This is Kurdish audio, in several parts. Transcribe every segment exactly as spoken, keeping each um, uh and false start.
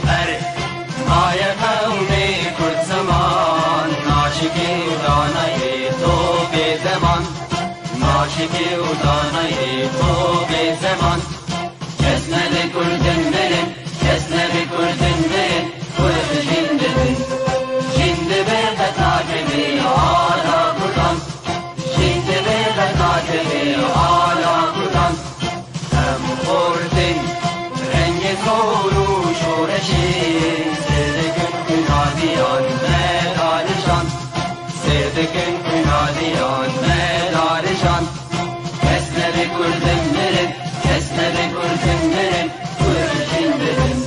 Her maye qewmê Kurd ziman, naşikî û danayê to bê deman. Naşikî û danayê to bê zeman. Kes nebe Kurdin mirin, kes nebe Kurdin mirin, Kurd jin dibin. Jin dibe qet nakeve ala Kurdan. Jin dibe qet nakeve ala Kurdan. Em xortin rengê zor û şoreşê, sêr dikin xwînadiyan me darijan. Sêr dikin xwînadiyan me darijan. Kes nebe Kurdin mirin, kes nebe Kurdin mirin, Kurd jin dibin.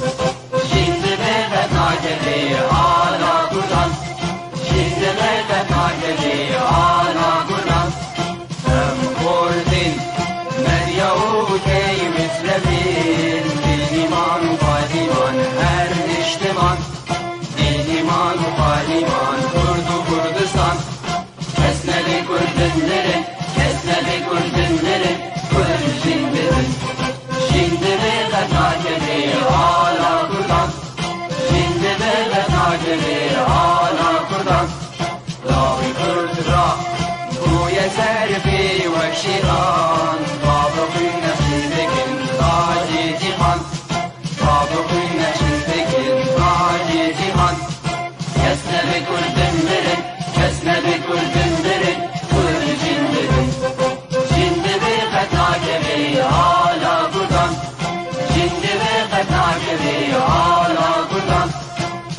Jin dibe qet nakeve ala Kurdan. Jin dibe qet nakeve ala Kurdan. Em xortin, medya û key mislevin, bînîman û payîman her niştiman. Bînîman û payîman Kurd û Kurdistan. Kes nebe Kurdin mirin, kes nebe Kurdin mirin, Kurd jin dibin. Jin dibe qet nakeve ala Kurdan. Jin dibe qet nakeve ala Kurdan. Lawê Kurd ra bûye ser pê wek şêxan. Bavê xwîn nexşîn dikin tacê cîhan. Bavê xwîn nexşîn dikin tacê cîhan. Kes nebe Kurdin mirin, kes nebe Kurdin mirin, Kurd jin dibin. Jin dibe qet nakeve ala Kurdan. Jin dibe qet nakeve ala Kurdan.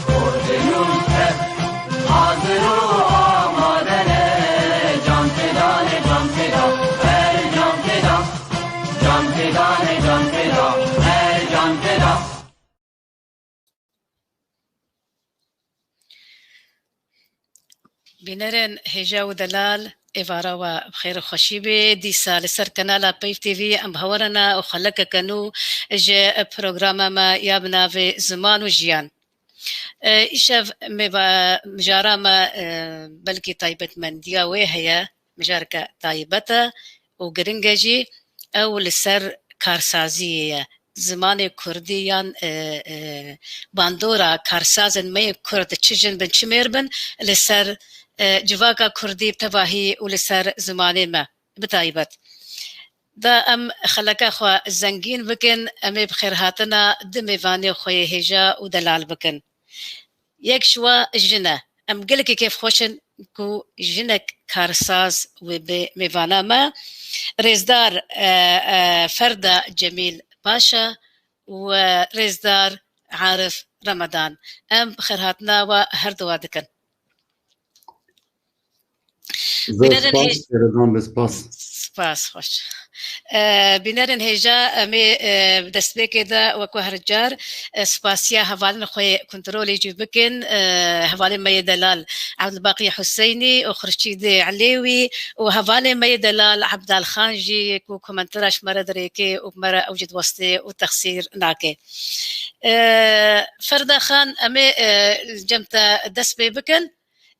Kurdin û tev hazir û amade ne. Can feda ne, can feda, her can feda. Can feda ne, can feda, her can feda. Bînerên hêja û delal, êvara we bi xêr û xweşî bê. Dîsa li ser kanala Peyv T V em bi hewe re ne û xelekeke nû ji programa me ya bi navê Ziman û Jiyan. E, îşev mêva-, mijara me, e, belkî taybetmendiya wê heye, mijareke taybet e û giring e jî, ew li ser karsaziyê ye. Zimanê kurdî yan, e, e, bandora karsazên me yên kurd, çi jin bin, çi mêr bin, li ser, e, civaka kurdî bi tevahî û li ser zimanê me bi taybet. Da em xeleka xwe zengîn bikin, em ê bi xêrhatina du mêvanê xwe yê hêja û delal bikin. Yek ji wa jin e. Em gelekî kêfxweş in ku jinek karsaz wê bê mêvana me. Rêzdar, e, e, Ferda Cemîl Paşa û, e, rêzdar Arif Ramadan. Em xêrhatina we her duwa dikin. Zor Bînerên spas, hêj- Şêrezan, bi spas. Spas, xweş. E, bînerên hêja, em ê, e, destpêkê de wek we her car, e, spasiya hevalên xwe yê kontrolê jî bikin. E, hevalên me yê delal Evdilbaqî Huseynî û Xurşîdê Elêwî û hevalên me yê delal Evdal Xan jî ku komentera ji me re dirêke û bi me re ew jî diweste û texsîr nake. E, Ferda Xan, em ê, e, li cem te dest pê bikin.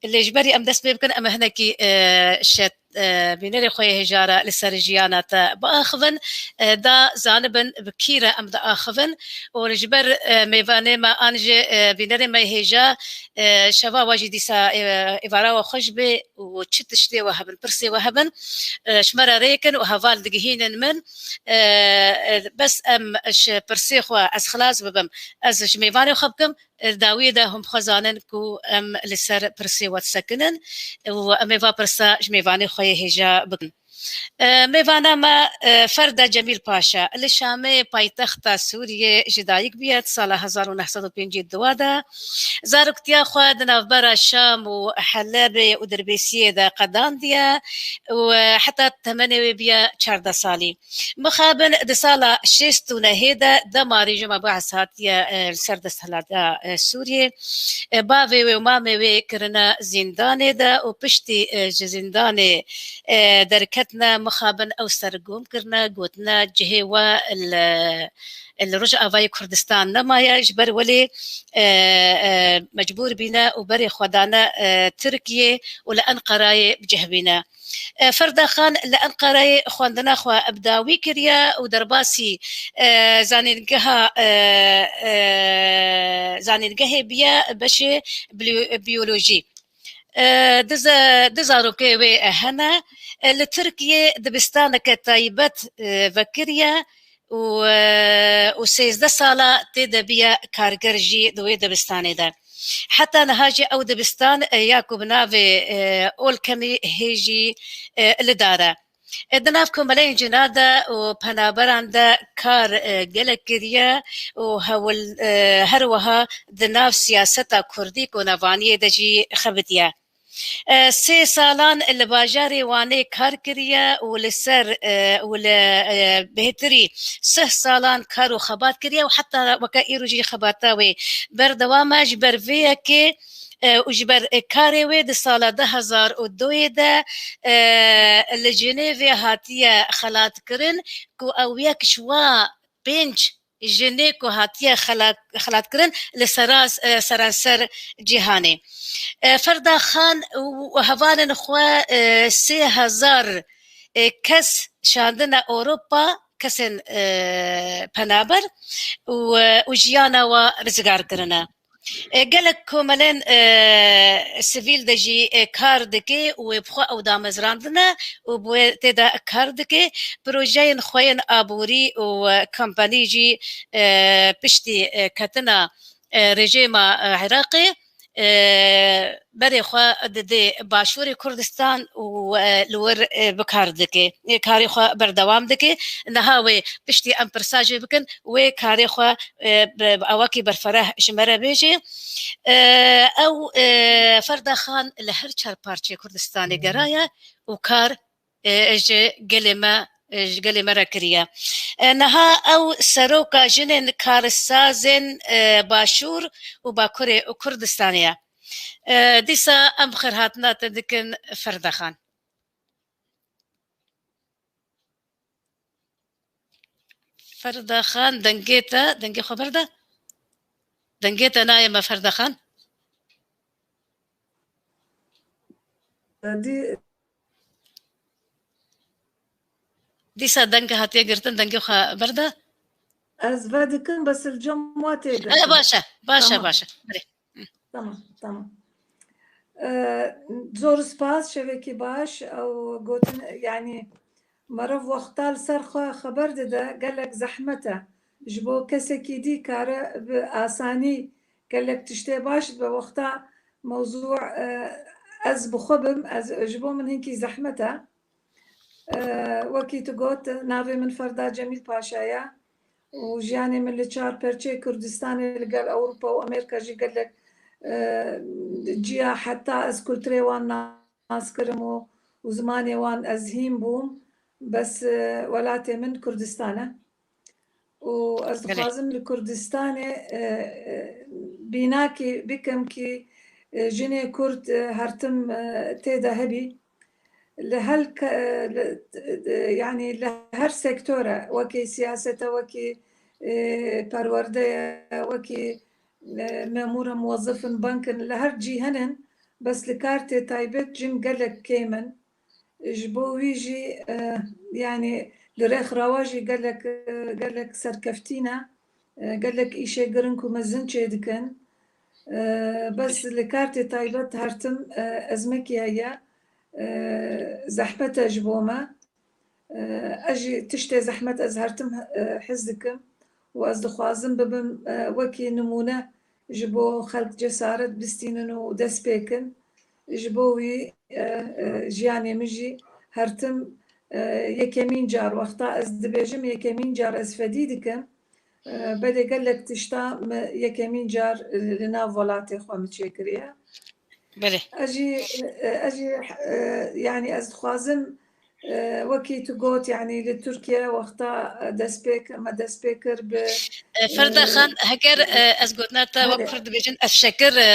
Lê ji berî em dest pê bikin, em ê hinekî, e, şet, e, bînerê xwe yê hêja re li ser jiyana te biaxivin, e, da zanibin bi kî re em diaxivin û ji ber, e, mêvanê me an jî, e, bînerê me yê hêja, e, şeva we jî dîsa, e, êvara we xweş bê û çi tiştê we hebin, pirsê we hebin, e, ji me re rêkin û heval digihînin min. E, e, bes em ji pirsê xwe ez xilas bibim, ez ji mêvanê xwe bikim. Li dawiyê de hûn bi xwe zanin ku em li ser pirsê we disekinin û em ê va pirsa ji mêvanê xwe yê hêja bikin. E, mêvana me, e, Ferda Cemîl Paşa, li Şamê paytexta Sûriyê ji dayik bûye di sala hezar û neh sed û pêncî û du de. Zaroktiya xwe di navbera Şam û Helebê û Dirbêsiyê de qedandiye û, e, heta temenê wê bûye çardeh salî. Mixabin di sala şêst û nehê de dema rejîma Baas hatiye, e, li ser desthilata, e, Sûriyê, e, bavê wê û mamê wê kirine zîndanê de û piştî, e, ji zîndanê, e, derket gotine mixabin ew sergom kirine, gotine cihê we li, li Rojavayê Kurdistan nemaye, ji ber welê, e, e, mecbûr bîne û berê xwe dane, e, Tirkiyê û li Enqerayê bi cih bîne. E, Ferda Xan li Enqereyê xwendina xwe bi dawî kiriye û derbasî, e, zanîngeha, e, e, zanîngehê biye beşê bli-, biyolojî. E, du ze-, du zarokê wê hene. E, li Tirkiyê dibistaneke taybet, e, vekiriye û, e, û sêzdeh sala tê de biye karger jî di wê dibistanê de. Heta niha jî ew dibistan, e, ya ku bi navê, e, Olkemî hê jî, e, li dar e. E, di nav komeleyên cina de û penaberan de kar, e, gelek kiriye û hewil, e, her wiha di nav siyaseta kurdî konevaniyê de jî xebitiye. E, sê salan li bajarê Wanê kar kiriye û li ser, e, û li, e, bêhtirî sih salan kar û xebat kiriye û heta weke îro jî xebata wê berdewam e. Ji ber vê yekê, e, û ji ber, e, karê wê di sala du hezar û duyê de, e, li Cinêvê hatiye xelatkirin ku ew yek ji wa pênc jinê ku hatiye xela-, xelatkirin li seras-, e, seranser cîhanê. E, Ferda Xan û hevalên xwe, e, sê hezar, e, kes şandine Ewropa, kesên, e, penaber û, e, û jiyana we rizgar kirine. E, gelek komelên, e, sivîl de jî, e, kar dike û wê bi xwe ew damezrandine û bi wê tê de kar dike. Projeyên xwe yên aborî û, e, kampanî jî, e, piştî, e, ketina, e, rejîma, e, Iraqê, e, berê xwe didê Başûrê Kurdistan û, e, li wir, e, bi kar dike. E, karê xwe berdewam dike. Niha wê piştî em pirsa jê bikin, wê karê xwe, e, bi, bi awakî berfereh ji me re bêje. E, ew, e, Ferda Xan li her çar parçeyê Kurdistanê geraye û kar, e, ji gelê me, e, ji gelê me re kiriye. E, niha ew seroka jinên karsazên, e, Başûr û Bakurê Kurdistanê ye. E, dîsa em xêrhatina te dikin Ferda Xan. Ferda Xan, dengê te, dengê xwe berde. Dengê te nayê me, Ferda Xan. Dî- Dîsa deng hatiye girtin, dengê xwe berde. Ez vedikim, bes li cem wa tê girtin. Baş e, baş e, baş e. Belê. Tamam, tamam. Ee, zor spas, şevekî baş. Ew gotin, yanî meriv wexta li ser xwe xeber dide, gelek zehmet e. Ji bo kesekî dî kare bi asanî gelek tiştê baş dibe. Wexta mewzû, e, ez bi xwe bim, ez, ji bo min hinkî zehmet e. E, wekî tu got, navê min Ferda Cemîl Paşa ye û jiyanê min li çar perçeyê Kurdistanê li gel Ewropa û Amerîka jî gelek, e, ciya, heta ez kulturê wan nas kirim û, û zimanê wan ez hîn bûm. Bes, e, welatê min Kurdistan e. Û ez Belê. dixwazim li Kurdistanê, e, e, bînakî bikim kî, e, jinê Kurd, e, her tim, e, tê de hebî. Li hel ke-, e, li, e, yanî li her sektore, wekî siyasete, wekî, e, perwerde ye, wekî, e, memûr in, muwezif in, bank in, li her cî henin, bes li kartê taybet jin gelek kêm in. Ji bo wî jî, e, yanî li rêxrawa jî gelek, e, gelek serkeftî ne, e, gelek îşê giring û mezin çêdikin. E, bes li kartê taybet her tim, e, ezmekî heye, e, zehmet e ji bo me. E, ez jî tiştê zehmet ez her tim, e, hez dikim û ez dixwazim bibim, e, wekî nimûne ji bo xelk cesaret bistînin û dest pê kin. Ji bo wî, e, e, jiyanê min jî her tim, e, yekemîn car, wexta ez dibêjim yekemîn car ez fedî dikim, e, belê gelek tişta min yekemîn car, e, li nav welatê xwe min çêkiriye. Belê. Ez jî, e, ez jî, e, yanî ez dixwazim, E, wekî tu got, yanî li Tirkiye wexta, e, destpêk, me destpêk kir bi, E, Ferda Xan, heger, e, ez gotina te wek Kurd dibêjin, ez şekir, e,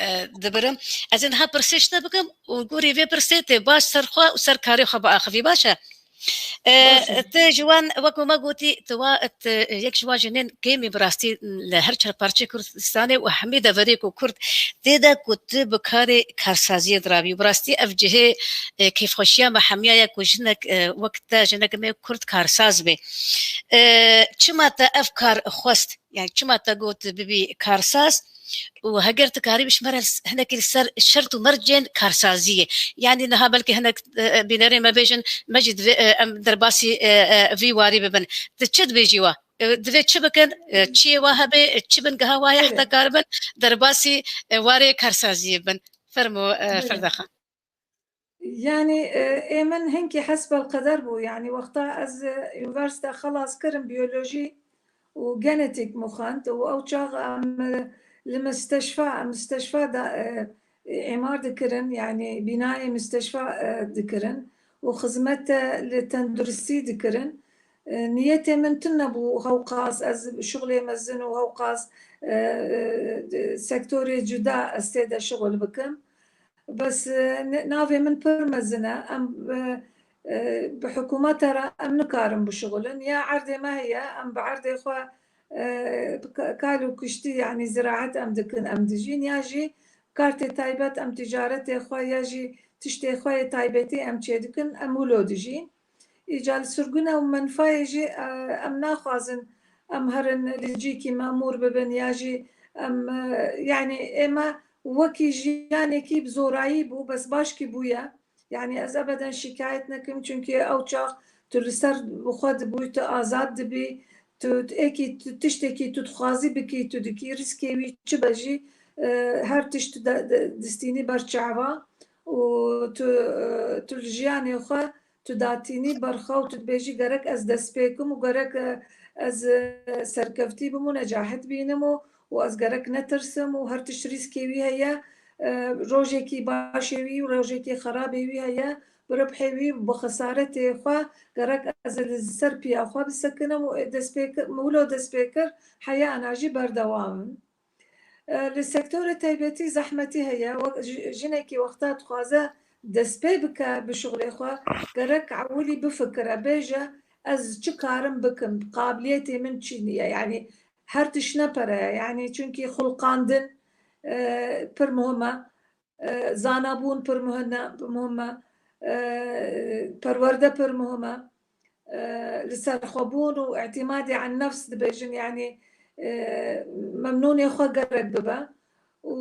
e, dibirim. Ez ê niha pirsê ji te bikim û gorî vê pirsê tê baş ser xwe û ser karê xwe biaxivî, baş e? E, Baş e. Te ji wan, wek me gotî, tu wa, tu yek ji wan jinên kêmî bi rastî li her çar parçeyê Kurdistanê û hemî deverê ku Kurd tê de ku tu bi karê karsaziyê dirabî. Bi rastî ev cihê, e, kêfxweşiya me hemiya ye ku jinek, e, wek te, jinek me Kurd karsaz bê. E, çima te ev kar xwest? Yani çima te got bibî karsaz? Û heger tu karî bi ji me re hinekî li ser şert û mercên karsaziyê. Yani niha belkî hinek, e, e, bînerê me bêjin, me jî divê, e, em derbasî, e, e, vî warî bibin. Tu çi dibêjî wa? E, divê çi bikin? E, çiyê wa hebe? E, çi bingeha wa ye heta karibin derbasî, e, warê karsaziyê bin? Fermo, e, Ferda Xan. Yanî, e, ê min hinkî hesbelqeder bû. Yanî wexta ez, e, unîversîte xelas kirim, biyolojî û genetîk min xwend û ew çax em, e, li misteşfa, em misteşfa da, e, îmar dikirin, yanî bînayê misteşfa, e, dikirin û xizmete li tenduristî dikirin. E, niyetê min tune bû, hewqas ez şixulê mezin û hewqas, e, e, sektorê cuda ez tê de şixul bikim. Bes, e, ne-, navê min pir mezin e. Em, e, e, bi hikûmeta re em nikarin bişixulin. Ya erdê me heye, em bi erdê xwe, e, ka-, kal û kiştî, yanî ziraet em dikin, em dijîn, ya jî kartê taybet em ticaretê xwe ya jî tiştê xwe yê taybetî em çêdikin, em wilo dijîn. Îca li sirgûna û menfayê jî, e, em naxwazin em herin li cîkî memûr bibin ya jî em, e, yanî ê me wekî jiyanekî bi zorayî bû, bes başkî bûye. Yanî ez ebeden şikayet nekim, çunkî ew çax tu li ser xwe dibûyî, tu azad dibî, tu, tu êkî, tu tiştekî tu dixwazî bikî, tu dikî, rîskê wî çi be jî, e, her tişt tu de, de, distînî ber çava û tu, e, tu li jiyanê xwe tu datînî ber xwe û tu dibêjî, gerek ez dest pê kim û gerek, e, ez, e, serkeftî bim û necahet bînim û, û ez gerek netirsim û her tişt rîskê wî heye, e, rojekî başê wî û rojekî xerabê wî heye, bi ribhê wî, bi xesaretê xwe gerek ez li ser piya xwe bisekinim û dest pê kir, min wilo dest pê kir, heya ana jî berdewam im. E, li sektorê taybetî zehmetî heye. Wek ji-, jinekî wexta dixwaze destpê bike bi şixulê xwe, gerek ewilî bifikire, bêje, ez çi karim bikim, qabiliyetê min çi niye? Yanî her tişt ne pere ye. Yanî çunkî xulqandin, e, pir muhim e. E, zanabûn pir muhim e, muhim e. E, perwerde pir muhim e. E, li ser xwe bûn û îtîmadê an nefs dibêjin, yanî, e, memnûnê xwe gerek bibe. Û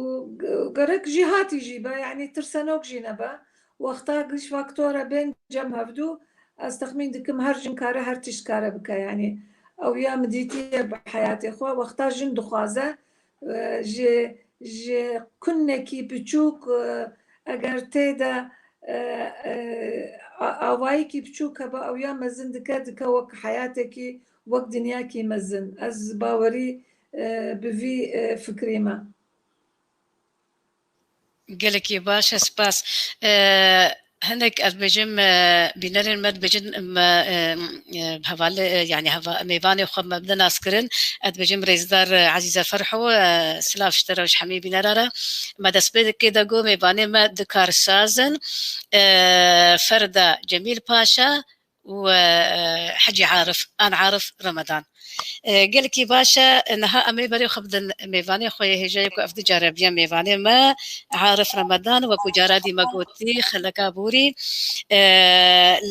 ge-, gerek jîhatî jî be, yanî tirsenok jî nebe. Wexta giş faktora bên cem hevdû, ez texmîn dikim her jin kare her tişt kare bike. Yanî ew ya min dîtiye bi heyatê xwe, wexta jin dixwaze, e, ji, ji kunekî biçûk, e, eger tê de, e, e, a-, awayekî biçûk hebe, ew ya mezin dike, dike wek heyatekî, wek dinyakî mezin. Ez bawerî, e, bi vî, e, fikrê me. Gelekî baş e, spas. E, hinek ez dibêjim, e, bînerên me dibêjin, me, e, e, hevalê, e, yanî heva-, mêvanê xwe me bide nas kirin. Ez dibêjim rêzdar, e, Ezîze Ferho, e, silav ji te re û ji hemî bînera re. Me destpêkê de got mêvanê me du karsaz in, e, Ferda Cemîl Paşa û, e, Hecî Arif, an Arif Remedan. E, gelekî baş e, niha em ê berê xwe bidin mêvanê xwe yê hêja yê ku ev du care bûye mêvanê me, Arif Remedan, wekî cara dî me gotî, xeleka Borî, e,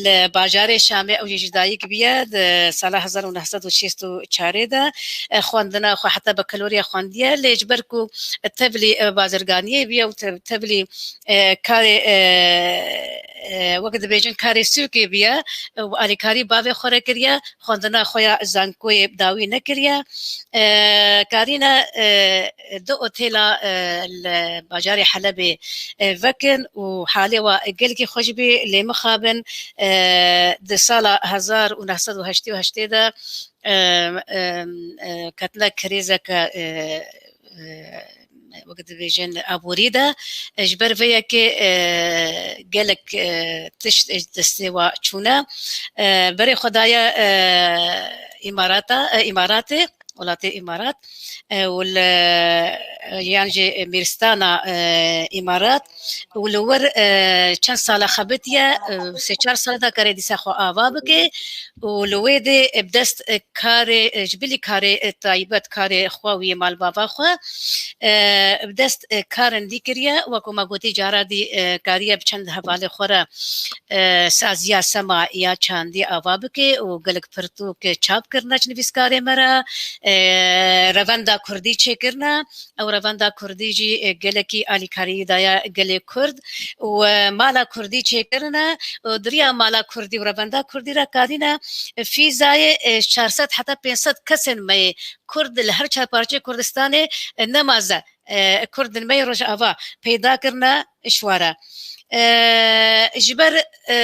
li bajarê Şamê, ew jî ji dayik bûye di sala hezar û neh sed û şêst û çarê de. E, xwendina xwe heta bakaloriya xwendiye, lê ji ber ku tevlî, e, bazirganiyê bûye û te-, tevlî, e, karê, e, e, wek dibêjin karê sûkê bûye, e, û alîkarî bavê xwe re kiriye, xwendina xwe ya zankoyê bi dawî nekiriye. E, karîne, e, du otêla, e, li bajarê Helebê, e, vekin û halê wa gelkî xweş bî, lê mixabin, e, di sala hezar û neh sed û heştê û heştê de, e, e, e, ketine krîzeke, e, e, wek dibêjin aborî de. E, ji ber vê yekê, e, gelek, e, tişt, e, destê wa çûne. E, berê xwe daye, e, Îmarata, e, Îmaratê, welatê Îmarat, e, û li, e, yan jî Mîristana, e, Îmarat, û li wir, e, çend sala xebitiye, e, sê çar sala da karê dîsa xwe ava bike û li wê dê, e, bi dest, e, karê, e, ji bilî karê, e, taybet, karê xwe wî malbava xwe, e, bi dest, e, karin dî kiriye. Wek ku me gotî cara dî, e, kariye bi çend hevalê xwe re, e, saziya sema ya çandî ava bike û gelek pirtûk çap kirine ji nivîskarê me re, e, revenda kurdî çêkirine. Ew revenda kurdî jî, e, gelekî alîkariyî daye gelê kurd û, e, mala kurdî çêkirine û diriya mala kurdî û revenda kurdî re karîne, e, fîzayê, e, çar sed heta pênc sed kesên me yê kurd li her çar parçeyê Kurdistanê, e, nemaze, e, kurdên me yê Rojava peyda kirine ji we re. E, ji ber, e,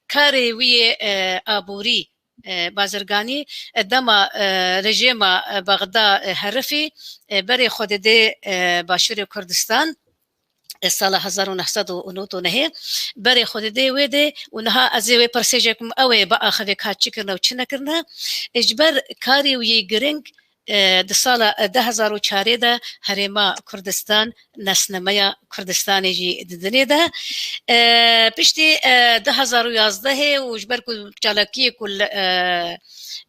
karê wî yê, e, aborî, e, bazirganî, e, dema, e, rejêma, e, Bexda, e, herifî, e, berê xwe didê, e, Başûrê Kurdistan, e, sala hezar û neh sed û nod û nehê, berê xwe didê wê dê û niha ez ê wê pirsê jê kim ew ê biaxivê ka çi kirine û çi nekirine. E, ji ber karê wî yê giring, e, di sala, e, du hezar û çarê de herêma Kurdistan, nasnameya Kurdistanê jî di dinê de. E, piştî, e, du hezar û yazdehê û ji ber ku çalakiyê ku li, e,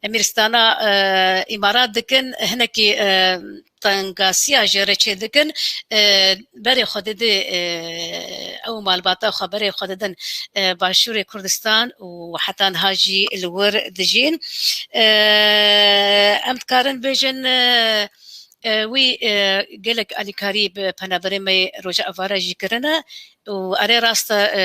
Emiristana, e, Îmarat dikin, hinekî, e, tengasiya jê re çêdikin, e, berê xwe didê, e, ew malbata xwe berê xwe didin, e, Başûrê Kurdistan û heta niha jî li wir dijîn. E, em dikarin bêjin, e, e, wî, e, gelek alîkarî bi penaberê me yê Rojava re jî kirine. Û erê rast e, e,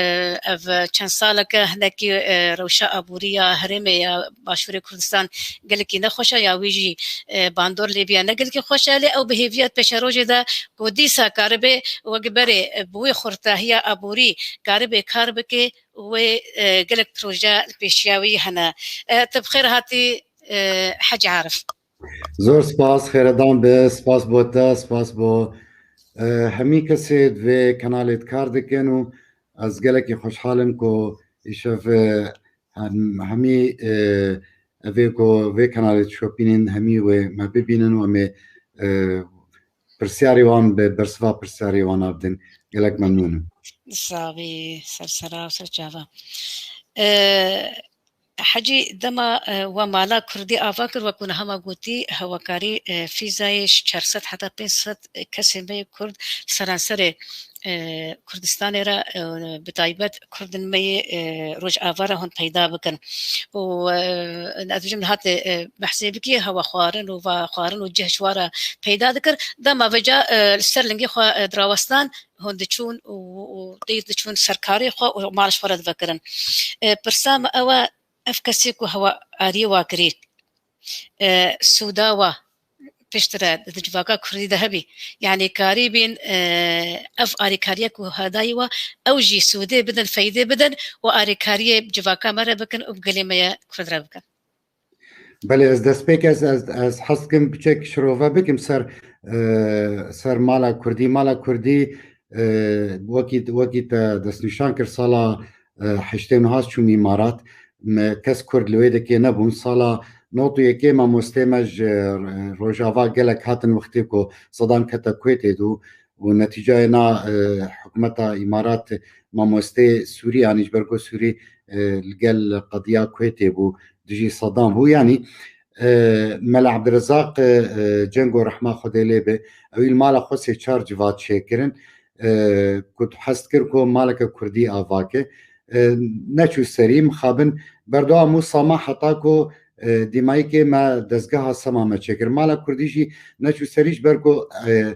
ev çend saleke hinekî, e, rewşa aborî ya herêmê ya Başûrê Kurdistan gelekî nexweş e, ya wî jî, e, bandor lê bîya ne gelekî xweş e, lê ew bi hêviya pêşerojê de ku dîsa karibe wek berê, e, bi wê xurtahiya aborî karibe kar bike, wê, e, gelek proje li pêşiya wî hene. E, tu bi xêr hatî, e, Hecî Arif. Zor spas, xêredan be, spas bo te, spas bo, e, hemî kesê di vê kenalê de kar dikin û ez gelekî xweşhal im ku îşev, e, hem, hemî, e, evê ku vê kenalê dişopînin hemî wê me bibînin û em ê, e, pirsyarê wan bi bersiva pirsyarê wan bidin. Gelek memnûn im. Sabî, ser sera û ser çava. E, Hecî, dema, e, we mala kurdî ava kir, wekû niha me gotî, hewakarî, e, fîzayê ji çar sed heta pênc sed kesên me yê kurd seranserê, e, Kurdistanê re, e, bi taybet kurdên me yê, e, Rojava re hûn peyda bikin. Û, e, ez dibêjim niha te, e, behsê bikî, hewa xwarin û va xwarin û cih ji wa re peyda dikir. Dema veca, e, li ser lingê xwe, e, dirawestan, hûn diçûn û, û têr diçûn ser karê xwe û mal ji xwe re divekirin. E, pirsa me ew e, ev kesê ku hewa ariyê wa kirî, e, sûda wa piştre di civaka kurdî de hebî, yanî karîbîn, e, ev arîkariye ku hadayî wa, ew jî sûdê bidin, feydê bidin û arîkariyê civaka me re bikin û bi gelê me ye kurd re bikin. Belê, ez destpêk ez, ez, ez hez dikim piçek şirove bikim ser, e, ser mala kurdî. Mala kurdî, e, wekî, wekî te destnîşan kir, sala, e, heştê û neh çûm Îmarat. Me, kes kurd li wê dekê nebûn. Sala nod û yekê mamostê me ji, e, Rojava gelek hatin wextê ku Sedam kete Kuwêtê dû û netîcayê na, e, hikûmeta Îmarat mamostê Sûrî, yanî ji ber ku Sûrî, e, li gel qediya Kuwêtê bû, dijî Sedam bû. Yanî, e, Mela Ebdirezaq, e, e, Cengo rehma Xwedê lê be, ewî li mala xwe sê çar civat çêkirin, e, ku hez dikir ku maleke kurdî ava ke, e, neçû serî, mixabin berdewam û sama heta ku, e, dîmayîkê me dezgeha sema me çêkir. Mala kurdî jî neçû serî ji ber ku, e,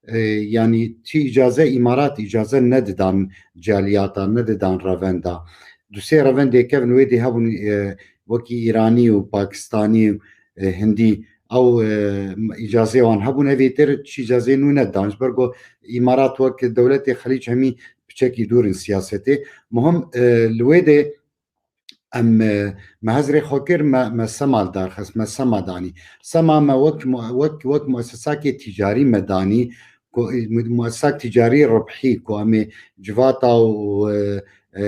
e, yanî çi îcaze Îmarat îcaze nedidan caliyata, nedidan revenda. Du sê revendê kevin wê dê hebûn, e, wekî Îranî û Pakistanî û, e, Hindî. Ew, e, îcazê wan hebûn, evê tir çi îcazê nû nedidan. Ji ber ku Îmarat wek dewletê Xelîc hemî piçekî dûr in siyasetê. Muhim, e, li wê dê em, e, me hezrê xwe kir, me, me sema li dar xist, me sema danî. Sema me wek mu-, wek, wek muesesakê tîcarî me danî ku muessak tîcarî ribhî ku em ê civata û e, e,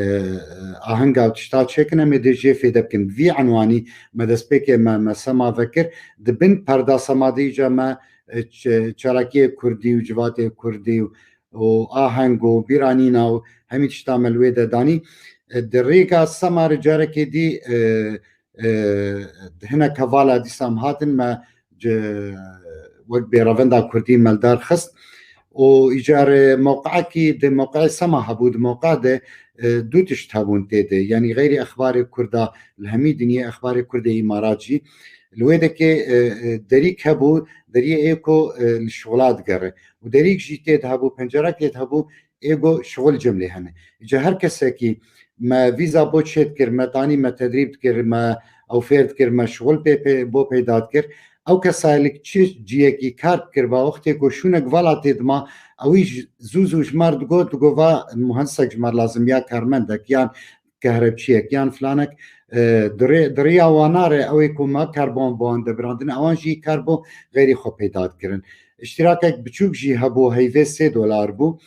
ahenga û tişta çêkin, em ê dê jê fêde bikin. Bi vî enwanî me destpêkê me, me sema vekir. Di bin perda sema de îca me e, ç-, çalakiyê kurdî û civatê kurdî û, û aheng û bîranîna û hemî tişta me li wê de danî. E, di rêka sema re carekê dî e, e, hinek hevala dîsa em hatin me ci-, wek bêrevenda kurdî me li dar xist. Û îcar e, mewqeekî di mewqeyê sema hebû, di mewqe de e, du tişt hebûn tê de. Yanî xeyrî exbarê kurda li hemî dinyê, exbarê kurdê îmarat jî. Li wê dekê e, e, derîk hebû, deriyê ê ku e, li şixula digere. Û derîk jî tê de hebû, pencerekê de hebû, ê ku şixul cem lê hene. Îca her kesekî me vîza bo çê dikir, me tanî me tedrîb dikir, me ew fêr dikir, me şixul pê, pê bo peyda dikir. Ew kesayê li çi ciyekî kar dikir, ba wextê ku şûnek vala tê dima, ewî ji-, zû zû ji me re digot, digot va muhendisek ji me re lazim ya karmendek yan kehrebçiyek yan filanek, e, di rê-, di riya wana re ew ê ku me karbon bo wan de birandin, ewan jî karbon xeyrî xwe peyda dikirin. Îştirakek biçûk jî hebû, heyvê sê dolar bû.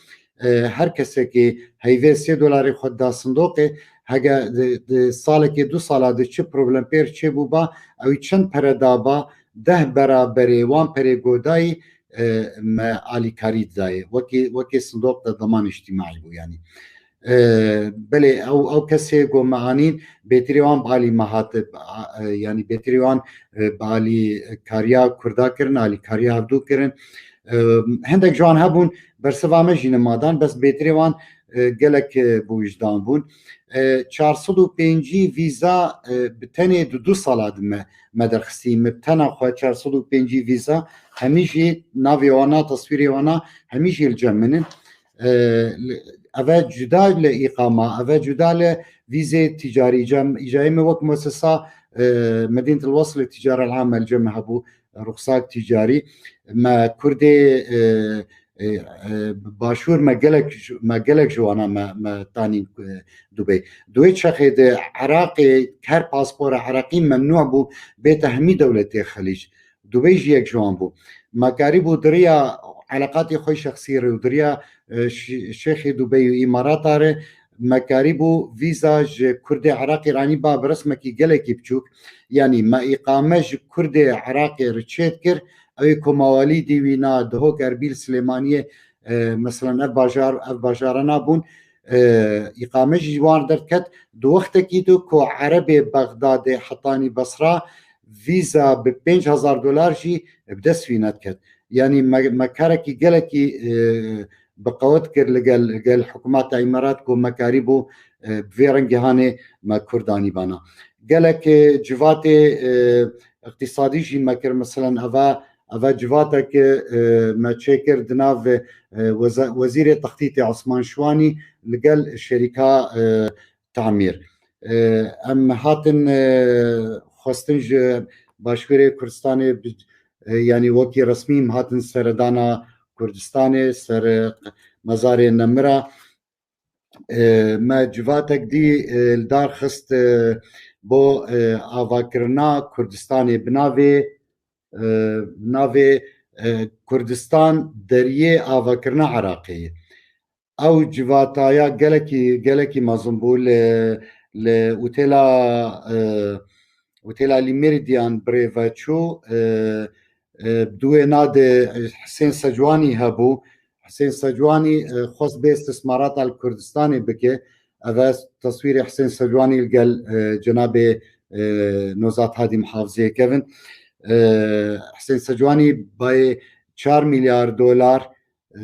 E, her kesekê heyvê sê dolarê xwe dida sindoqê, hege di, di salekê du sala de çi problem pêr çêbû ba, ew çend pere daba, deh beraberê wan perê godayî, e, me alîkarî didayê. Wekî, wekî sindoq de deman îctîmaî bû yanî. E, belê ew, ew kesê ku me anîn, bêtirê wan bi alî me hat, e, yanî bêtirê wan e, bi alîkariya kurda kirin, alîkariya hevdû kirin. E, hindek ji wan hebûn, bersiva me jî nemadan, bes bêtirê wan e, gelek e, bi wijdan bûn. E, çar sed û pêncî vîza e, bi tenê di du sala de me, me derxistî. Me bi tena xwe çar sed û pêncî vîza, hemî jî navê wana, teswîrê wana, hemî jî li cem min in. E, li- eve cuda li îqama, eve cuda li vîzê tîcarî. Îca, îcayê me wek muessesa e, Medînetil Weslê Tîcarel Ame li cem me hebû, ruxsak tîcarî. Me Kurdê e, e, e, Başûr me gelek ji- me gelek ji wana me, me tanîn e, Dubey. Di wê çaxê de Iraqê her paspora Iraqî memnû bû bête hemî dewletê Xelîc. Dubey jî yek ji wan bû. Me karîbû di riya eleqatê xwe şexsî re û di riya e, şi- şêxê Dubey û Îmarata re me karîbû vîza ji Kurdê Iraqî re anî ba bi resmekî gelekî biçûk. Yanî me îqame ji Kurdê Iraqê re çêdikir. Ew ê ku mawalî dî wî na Dihok, Erbîl, Silêmaniyê, e, meselen ev bajar, ev bajara nabûn. E, îqame jî wan derdiket. Di wextekî de ku Erebê Bexdadê hetanî Besra vîza bi pênc hezar dolar jî bi dest wî nediket. Yanî me, me karekî gelekî e, bi qewet kir li gel, li gel hikûmeta Îmarat ku me karîbû e, bi vê rengî hanê me Kurd anîbana. Gelek e, civatê e, iqtîsadî jî me kir, meselen eva, eva civatek e, me çêkir di nav e, weze-, wezîrê textîtê Osman Şiwanî li gel şerîka e, tamîr. E, em hatin e, xwestin ji Başûrê Kurdistanê bi- e, yanî wekî resmî em hatin seredana Kurdistanê ser e, mezarê Nemira. E, me civatek dî e, li dar xist e, bo e, avakirina Kurdistanê bi navê e, navê e, Kurdistan deriyê avakirina Iraqê ye. Ew civataya gelekî, gelekî mezin bû li, li otela, e, otela Lî Meridian birêve çû, e, e, bi duwê na de Hisên Secwanî hebû. Hisên Secwanî e, xwest bê istismarata li Kurdistanê bike. Ev e teswîrê Hisên Secwanî li gel e, cenabê e, Nozat Hadî mihafizeyê kevin. E, Hisên Secwanî bayê çar milyar dolar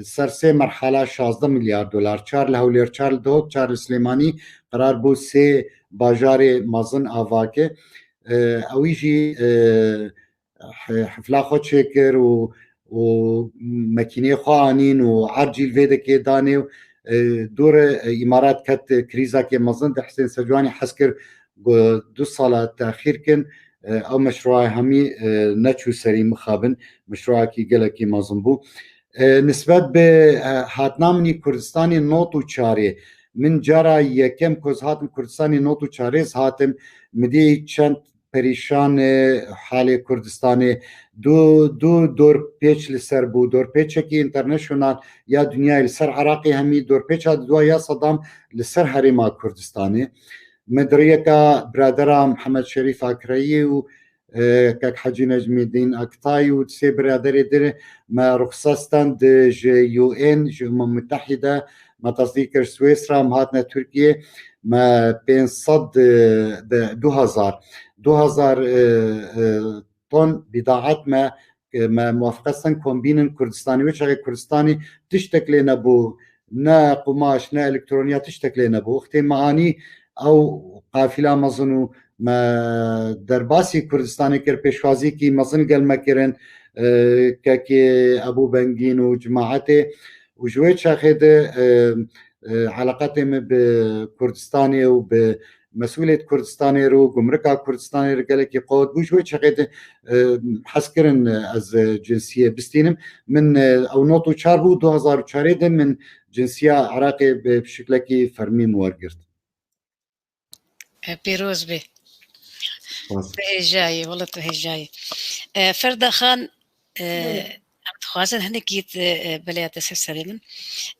ser sê merhala şazdeh milyar dolar, çar li Hewlêr, çar li Dihok, çar li Silêmanî, qerar bû sê bajarê mezin avake. E, ewî jî e, he- hefla xwe çêkir û û mekînê xwe anîn û ercî li vê dekê danê û e, dûre e, Îmarat ket krîzakê mezin de Hisên Secwanî hez kir ku du sala texîr kin, e, ew meşrûa hemî e, neçû serî mixabin, meşrûakî gelekî mezin bû. E, nisbet bi e, hatina min î Kurdistanê not û çarê, min cara yekem ku ez hatim Kurdistanê not û çarê ez hatim, min dî çend perîşan e halê Kurdistanê. Du, du dorpêç li ser bû. Dorpêçekî international ya dinyayê li ser Iraqê hemî dorpêça didua ya Saddam li ser herêma Kurdistanê. Me di riyeka biradera Mihemed Şerîf Akreyî û, e, kek Hecî Necmîdîn Aktay û sê biraderê dir me ruxsat stand ji U N, ji Umem Mutehîde, me tasdîq kir Swêsra, em hatine Tirkiyê, me pênc sed, e, de, du hezar, du hezar, e, e, ton bîdaet me, e, me muwafiqe stand kombînin Kurdistanê. Wê çaxê Kurdistanê tiştek lê nebû, ne qumaş, ne elektroniya, tiştek lê nebû. Wextê me anî ew qafîla mezin û me derbasî Kurdistanê kir, pêşwazîkî mezin gel me kirin, e, kekê Ebû Bengîn û cemaetê. Û ji wê çaxê de, e, e, eleqetê min bi Kurdistanê û bi mesûlê Kurdistanê re û gumrika Kurdistanê re gelekî qewet bû. Ji wê çaxê de, e, hez kirin, e, ez, e, cinsiyê bistînim. Min, e, ew nod û çar bû, du hezar û çarê de min cinsiya Iraqê bi şiklekî fermî min wergirt. E, pîroz bê. Spas. Tu hêjayî, wele tu hêjayî. E, Ferda Xan, e, Buyurun. Em dixwazin hinekî te, e, belê te ser serê min.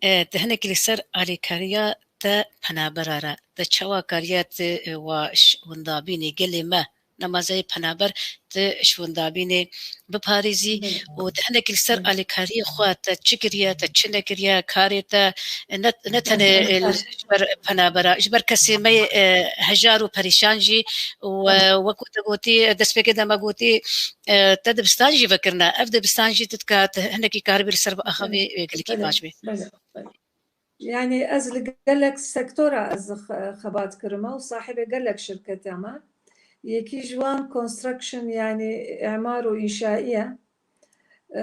E, te hinekî li ser alîkariya te penabera re, te çawa kariya te, e, wa ş-, wendabînê gelê me, nema zayê penaber, te ji wendabînê biparêzî Belê. û te hinekî li ser Belê. alîkariyê xwe te çi kiriye, te çi nekiriye, karê te ne, ne tenê, e, ji ber penabera, ji ber kesê me yê, e, hejar û perîşan jî û, e, wekû te gotî, destpêkê de me gotî, e, te dibistan jî vekirine. Ev dibistan jî tu dika, tu hinekî karibî li ser biaxivî, Belê. e, gelekî Belê. baş bê. Belê. Belê. Yani ez li gelek sektora ez xe-, xebat kirime û sahibê gelek şirketa me. Yekî ji wan construction, yani îmar û înşaiye. E,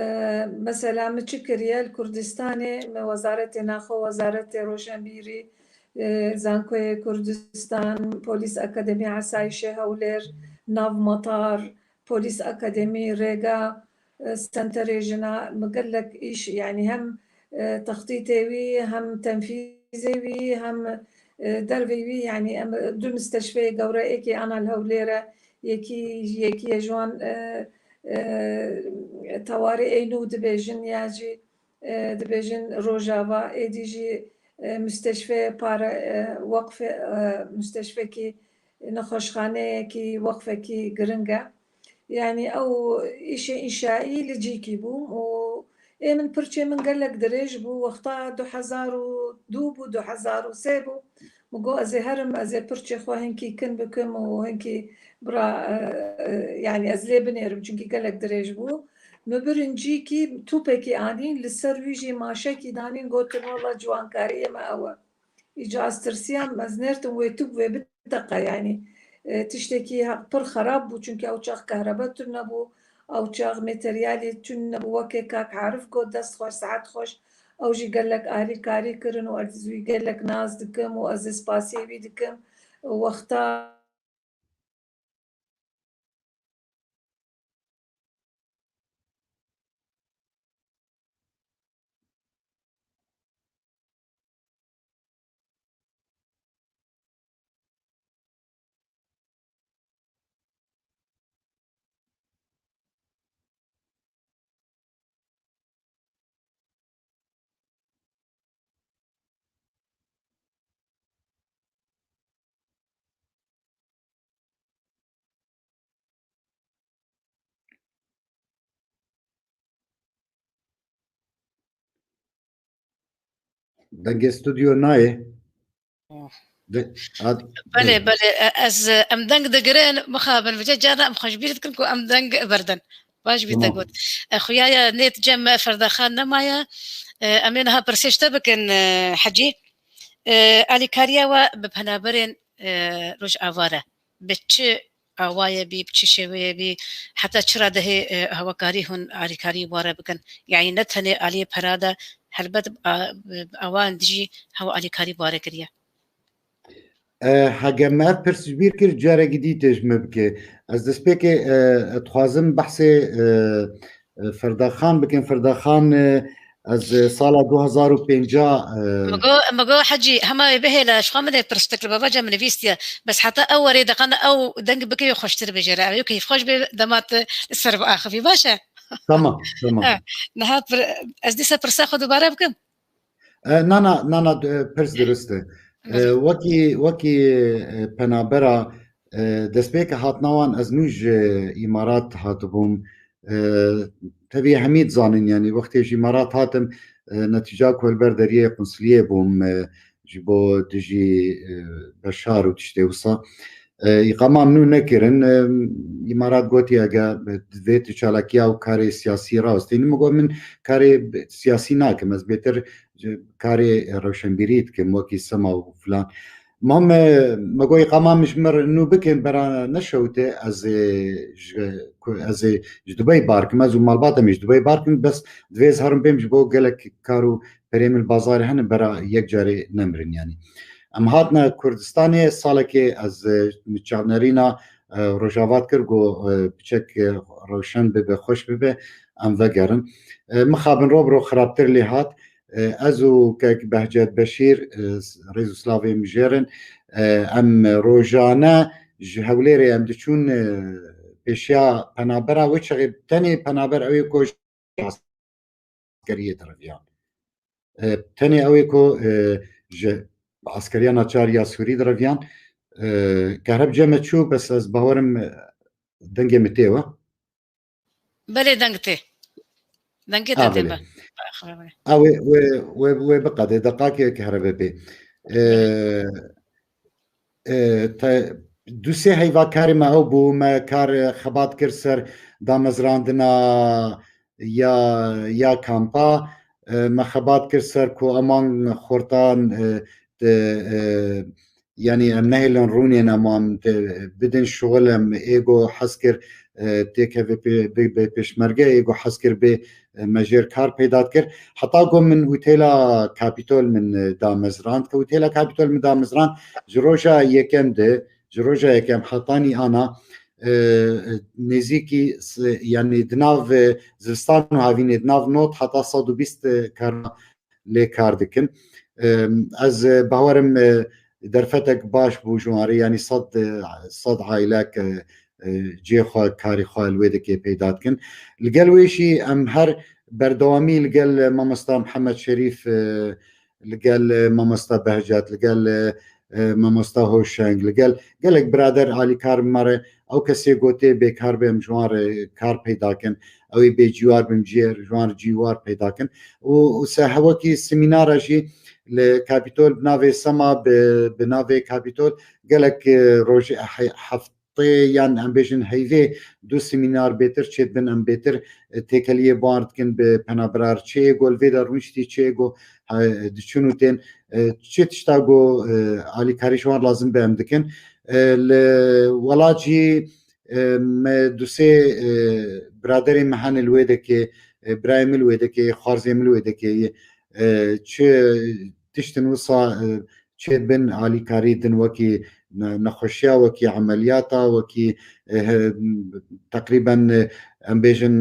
mesela min çi kiriye li Kurdistanê, min wezaretê naxwe, wezaretê roşenbîrî, e, Zankoyê Kurdistan, Polîs Akademî Esayîşê Hewlêr, Nav Matar, Polîs Akademî, Rêga, e, Senterê Jina, min gelek îş, yani hem, e, textîtê wî, hem tenfîzê wî, hem, e, dervê wî, yani em du misteşfeyê gewre, êkê ana li Hewlêr e, yekî, yekî ye ji wan, e, e, tewarê ê nû dibêjin ya jî, e, dibêjin Rojava, êdî jî, e, mustêşfê pare, e, weqfê, e, mustêşfekî, nexweşxaneyekî, weqfekî giring e. Yani ew îşê înşaî li cîkî bûm û ê min pirçê min gelek dirêj bû. Wexta du hezar û du bû, du hezar û sê bû. Min got, ez ê herim, ez ê pirçê xwe hinkî kin bikim û hinkî bira, e, e, yani ez lê binêrim, çunkî gelek dirêj bû. Min birin cîkî tûpekî anîn, li ser wî jî maşekî danîn, gotin, wela ciwankariyê me ew e. Îca ez tirsiyam, ez nêrtim wê tûp wê biteqe, yani, e, tiştekî he-, pir xerab bû, çunkî ew çax kehrebe tune bû, ew çax materyalê tune bû, wekê kak Arif got, dest xweş, sihet xweş. Ew jî gelek alîkarî kirin û ez wî gelek nas dikim û ez ê spasiyê wî dikim. Wexta Dengê stûdyo nayê. Oh. De, ha, belê, belê. Belê, e, ez, e, em deng digirin, mixabin, vêca carna em xweşbîr dikin ku em deng berdin. Baş bî te got. E, xuya ye nêt cem Ferda Xan nemaye. E, em ê niha pirsê ji te bikin, e, Hecî. E, alîkariya we bi penaberên, e, Rojava re bi çi awayê bî, bi çi şêweyê bî, heta çi radehê, e, hewakarî hûn alîkarî ware bikin? Yanî ne tenê aliyê pera de, helbet, a, bi awan dijî hewa alîkarî ware kiriye. E, hege me ev pirs ji bîr kir, carekî dî tê ji me bike. Ez destpêkê, e, dixwazim behsê, e, e, Ferda Xan bikim. Ferda Xan, e, Ez, e, sala du hezar û pêncî, e, Migo, migo Hecî, hema wê bihêle, ji xwe min ê pirstik li babaca min nivîstiye. Bes heta ew werê deqan ew deng bike wê xweştir bêjere. Ew keyfxweş bê dema tu li ser biaxivî. Baş e? Tamam, tamam. Ha, niha pir-, ez dîsa pirsa xwe dubare bikim? E, na, na, na, na, e, pirs dirust e. E, wekî, wekî, e, penabera, e, destpêka hatina wan ez nû ji Îmarat hatibûm. E, tevî hemî dizanin, yanî wextê ji Îmarat hatim, e, netîca ku li ber deriyê qunsuliyê bûm, e, ji bo dijî, e, Beşar û tiştê wisa. E, îqama min nû nekirin. E, Îmarat gotî, ege divê tu çalakiya û karê siyasî rawestînî, min got, min karê siyasî nakim, ez bêtir karê rewşenbîrî dikim, wekî sema û filan. Mam, e, me got, îqama min ji mir nû bikin, bera neşewite, ez ê ji, ku ez ê ji Dubey bar kim, ez û malbata min ji Dubey bar kim, bes divê ez herim bêm ji bo gelek kar û perê min li bazarê hene, bera yek carê nemirin, yanî. Em hatine Kurdistanê, salekê ez, e, çavnerîna, e, Rojava dikir, got, e, piçek, e, rewşen bibe, xweş bibe, em vegerin. E, mixabin ro bi ro xirabtir lê hat. E, ez û kek Behcet Beşîr, e, rêz û silavê min jê re ne. E, em rojane ji Hewlêrê em diçûn, e, pêşiya penabera wê çaxê tenê penaber ew ê ku askeriyê direviyan. E, tenê ew ê ku, e, ji askeriya naçar ya Sûrî direviyan. E, kehreb cem me çû, bes ez bawerim, e, dengê min tê we. Belê, deng tê. Dengê te tê be. Ew wê, wê, wê, wê biqede, deqakê kehrebe bê. E, e, te, du sê heyva karê me ew bû, me kar, e, xebat kir ser damezrandina ya, ya kampa, e, me xebat kir ser ku eman xortan, e, de, e, yanî em nehêlin rûnên eman de bidin şixul, em ê ku hez kir, e, têkeve pê-, bi, bi pêşmerge, ê ku hez kir bê, e, me jêr kar peyda dikir. Heta ku min otêla Kapîtol min, e, damezrand, ke otêla Kapîtol min damezrand, ji roja yekem de, ji roja yekem hetanî ana, e, nêzîkî s-, yanî di nav, e, zivistan û havînê di nav nod heta sed û bîst, e, kar lê kar dikin. E, ez, e, bawerim, e, derfetek baş bû ji wan re, yanî sed, e, sed aîlek, e, e, cihê xwe, karê xwe li wê dikê peyda dikin. Li gel wê jî em her berdewamî li gel, e, mamosta Mihemed Şerîf, e, li gel, e, mamosta Behcet, li gel, e, e, mamosta Hoşeng, li gel gelek birader alîkar me re, ew kesê gotê bêkar be, em ji wan re kar peyda kin, ew ê bê cîwar bin, cî-, ji wan re cîwar peyda kin. Û, û se hewekî semînara jî li Kapîtol bi navê Sema, bi, bi navê Kapîtol gelek, e, rojê, he-, heft-, tê yan em bêjin heyvê du semînar bêtir çêdibin, em bêtir, e, têkeliyê bar dikin bi penaberar. Çi ê ku li vê de rûniştî, çi ê ku, e, diçin û tên, e, çi tişta ku, e, alîkarî ji wan lazim be em dikin. E, li welat jî, e, me du sê, e, biraderê me hene li wê dekê, e, birayê min li wê dekê, xwarzê min li wê dekê, e, çi tiştin wisa, e, çêdibin alîkarî din wekî ne-, nexweşiya, wekî emeliyata, wekî, e, he-, teqrîben, e, em bêjin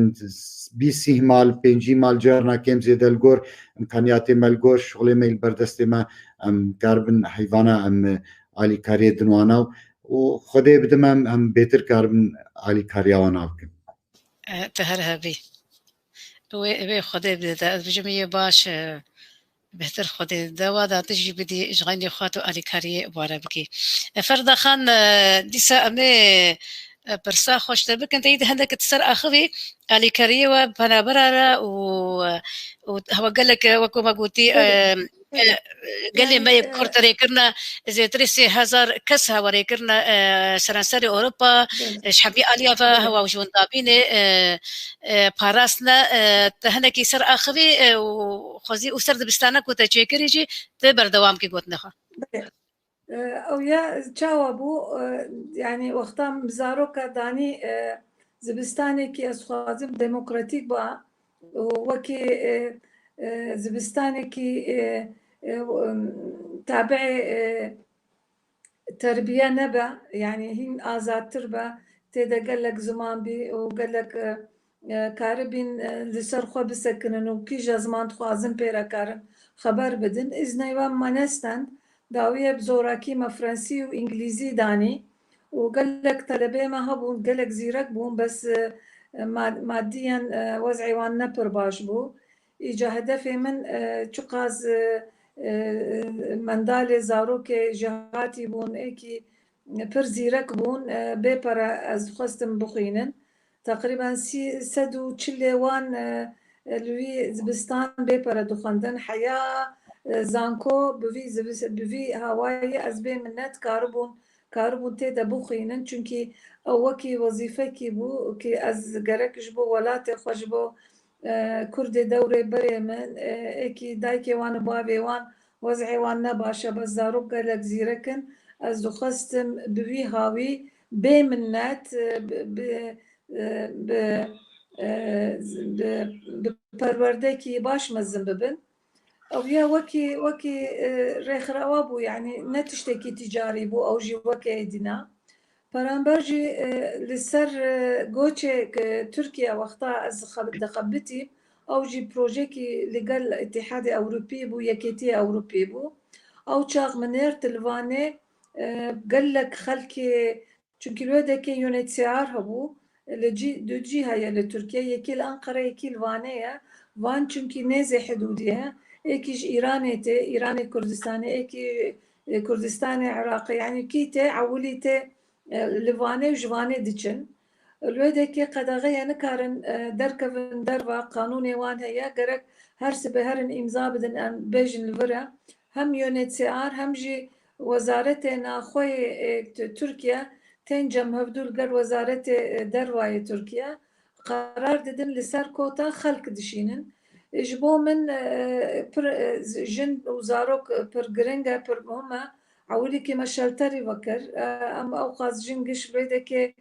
bîst sî mal, pêncî mal carna kêm zêde li gor imkaniyatê me, li gor şixulê me, li ber destê me em karibin heyvana em, e, alîkariyê din wana û Xwedê bidim em, em bêtir karibin alîkariya wana bikin. E, tu her hebî. Wê, wê Xwedê bide te. Ez bijim yê baş, e, bêhtir Xwedê dewa da tu jî bidî ji xeynî xwe tu alîkariyê ware bikî. E, Ferda Xan, e, dîsa em ê, e, pirsa xweş te bikin. Te yî di hindek di ser axivî alîkariyê we penabera re û, û hewa gelek, e, wek me gotî, e, e, gelê me yê Kurd rêkirine zêtirî sê hezar kes hewa rêkirine, e, seranserê Ewropa, e, ji hemî aliya ve hewa ji windabînê, e, e, parastine, e, te hinekî ser axivî, e, û xwezî û ser dibistana ku te çêkirî jî tu berdewam kî gotinê xwe. Belê. E, ew ya çawa bû, e, yanî wexta min zaroka danî, e, zivistanekî ez xwazim demokratîk ba û wekî, e, e, zivistanekî, e, e, tabiê, e, terbiye nebe, yanî hîn azadtir be, tê de gelek ziman bî û gelek, e, e, karibîn, e, li ser xwe bisekinin û kîja ziman dixwazin pê re karin xeber bidin. Îzneyê wan me nestend, dawiye bi zorakî me frensî û îngilîzî danî û gelek telebeyê me hebûn, gelek zîrek bûn, bes, e, ma-, madiyen, e, wez'ê wan ne pir baş bû. Îca hedefê min, e, çiqas, e, e, mendalê zarokê jihatî bûn, êkî pir zîrek bûn, e, bê pere ez dixwestim bixwînin. Teqrîben sî, sed û çilê wan, e, e, li wî zibistan bê pere dixwendin. Heya, e, zanko bi vî zibis-, bi vî hawayê ez bê minet karibûn, karibûn tê de bixwînin. Çunkî ew wekî wezîfekî bû kî ez gerek ji bo welatê xwe, ji bo, e, kurdê dewrê berê min, e, êkî dayikê wan û bavê wan wez'ê wan ne baş e, bes zarok gelek zîrek in. Ez dixwestim bi wî hawî bê minet, e, bi, bi, e, bi, e, bi, bi perwerdekî baş mezin bibin. Ew ya wekî, wekî, e, rêxirewa bû, yanî ne tiştekî tîcarî bû, ew jî weke êdî ne. Peramber jî, e, li ser, e, goçê, e, Tirkiye wexta ez xeb-, dixebitî, ew jî projekî li gel Îtîhadê Ewropî bû, Yekêtiyê Ewropî bû. Ew çax min êrt li Vanê, e, gelek xelkê, çunkî li wê dekê U N H C R hebû, li cî, du cî heye li Tirkiye, yekî li Enqere, yekî li Vanê ye. Van çunkî nêzê hidûdê ye. Êkî ji Îranê tê, Îranê Kurdistanê, êkî, e, Kurdistanê Iraqê. Yanî kî tê, ewilî tê, e, li Vanê û ji Vanê diçin. Li wê dekê qedexeye, nikarin, e, derkevin derva, qanûnê wan heye, gerek her sibê herin îmza bidin, em bêjin li vir e. Hem U N H C R hem jî wezaretê naxweyê, e, Tu-, Tirkiye tên cem hevdû li gel wezaretê, e, dervayê Tirkiye qerar didin, li ser kota xelk dişînin. E, ji bo min, e, pir, e, z-, jin û zarok, e, pir giring e, pir muhim e. Ewilîkî me şelterî vekir. E, em ewqas jin giş li wê dekê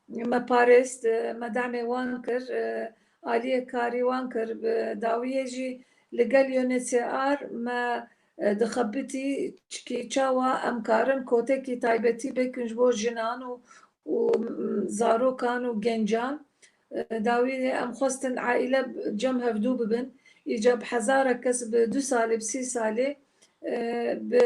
me parêst, e, me demê wan kir, e, aliyê karî wan kir. Bi dawiyê jî li gel U N H C R me, e, dixebitî, çikî çawa em karin kotekî taybetî bikin ji bo jinan û, û, m, zarokan û gencan. E, dawiyê em xwestin aîle cem hevdû bibin. Îca bi hezarek kes bi du salê, bi sî salê, e, bi,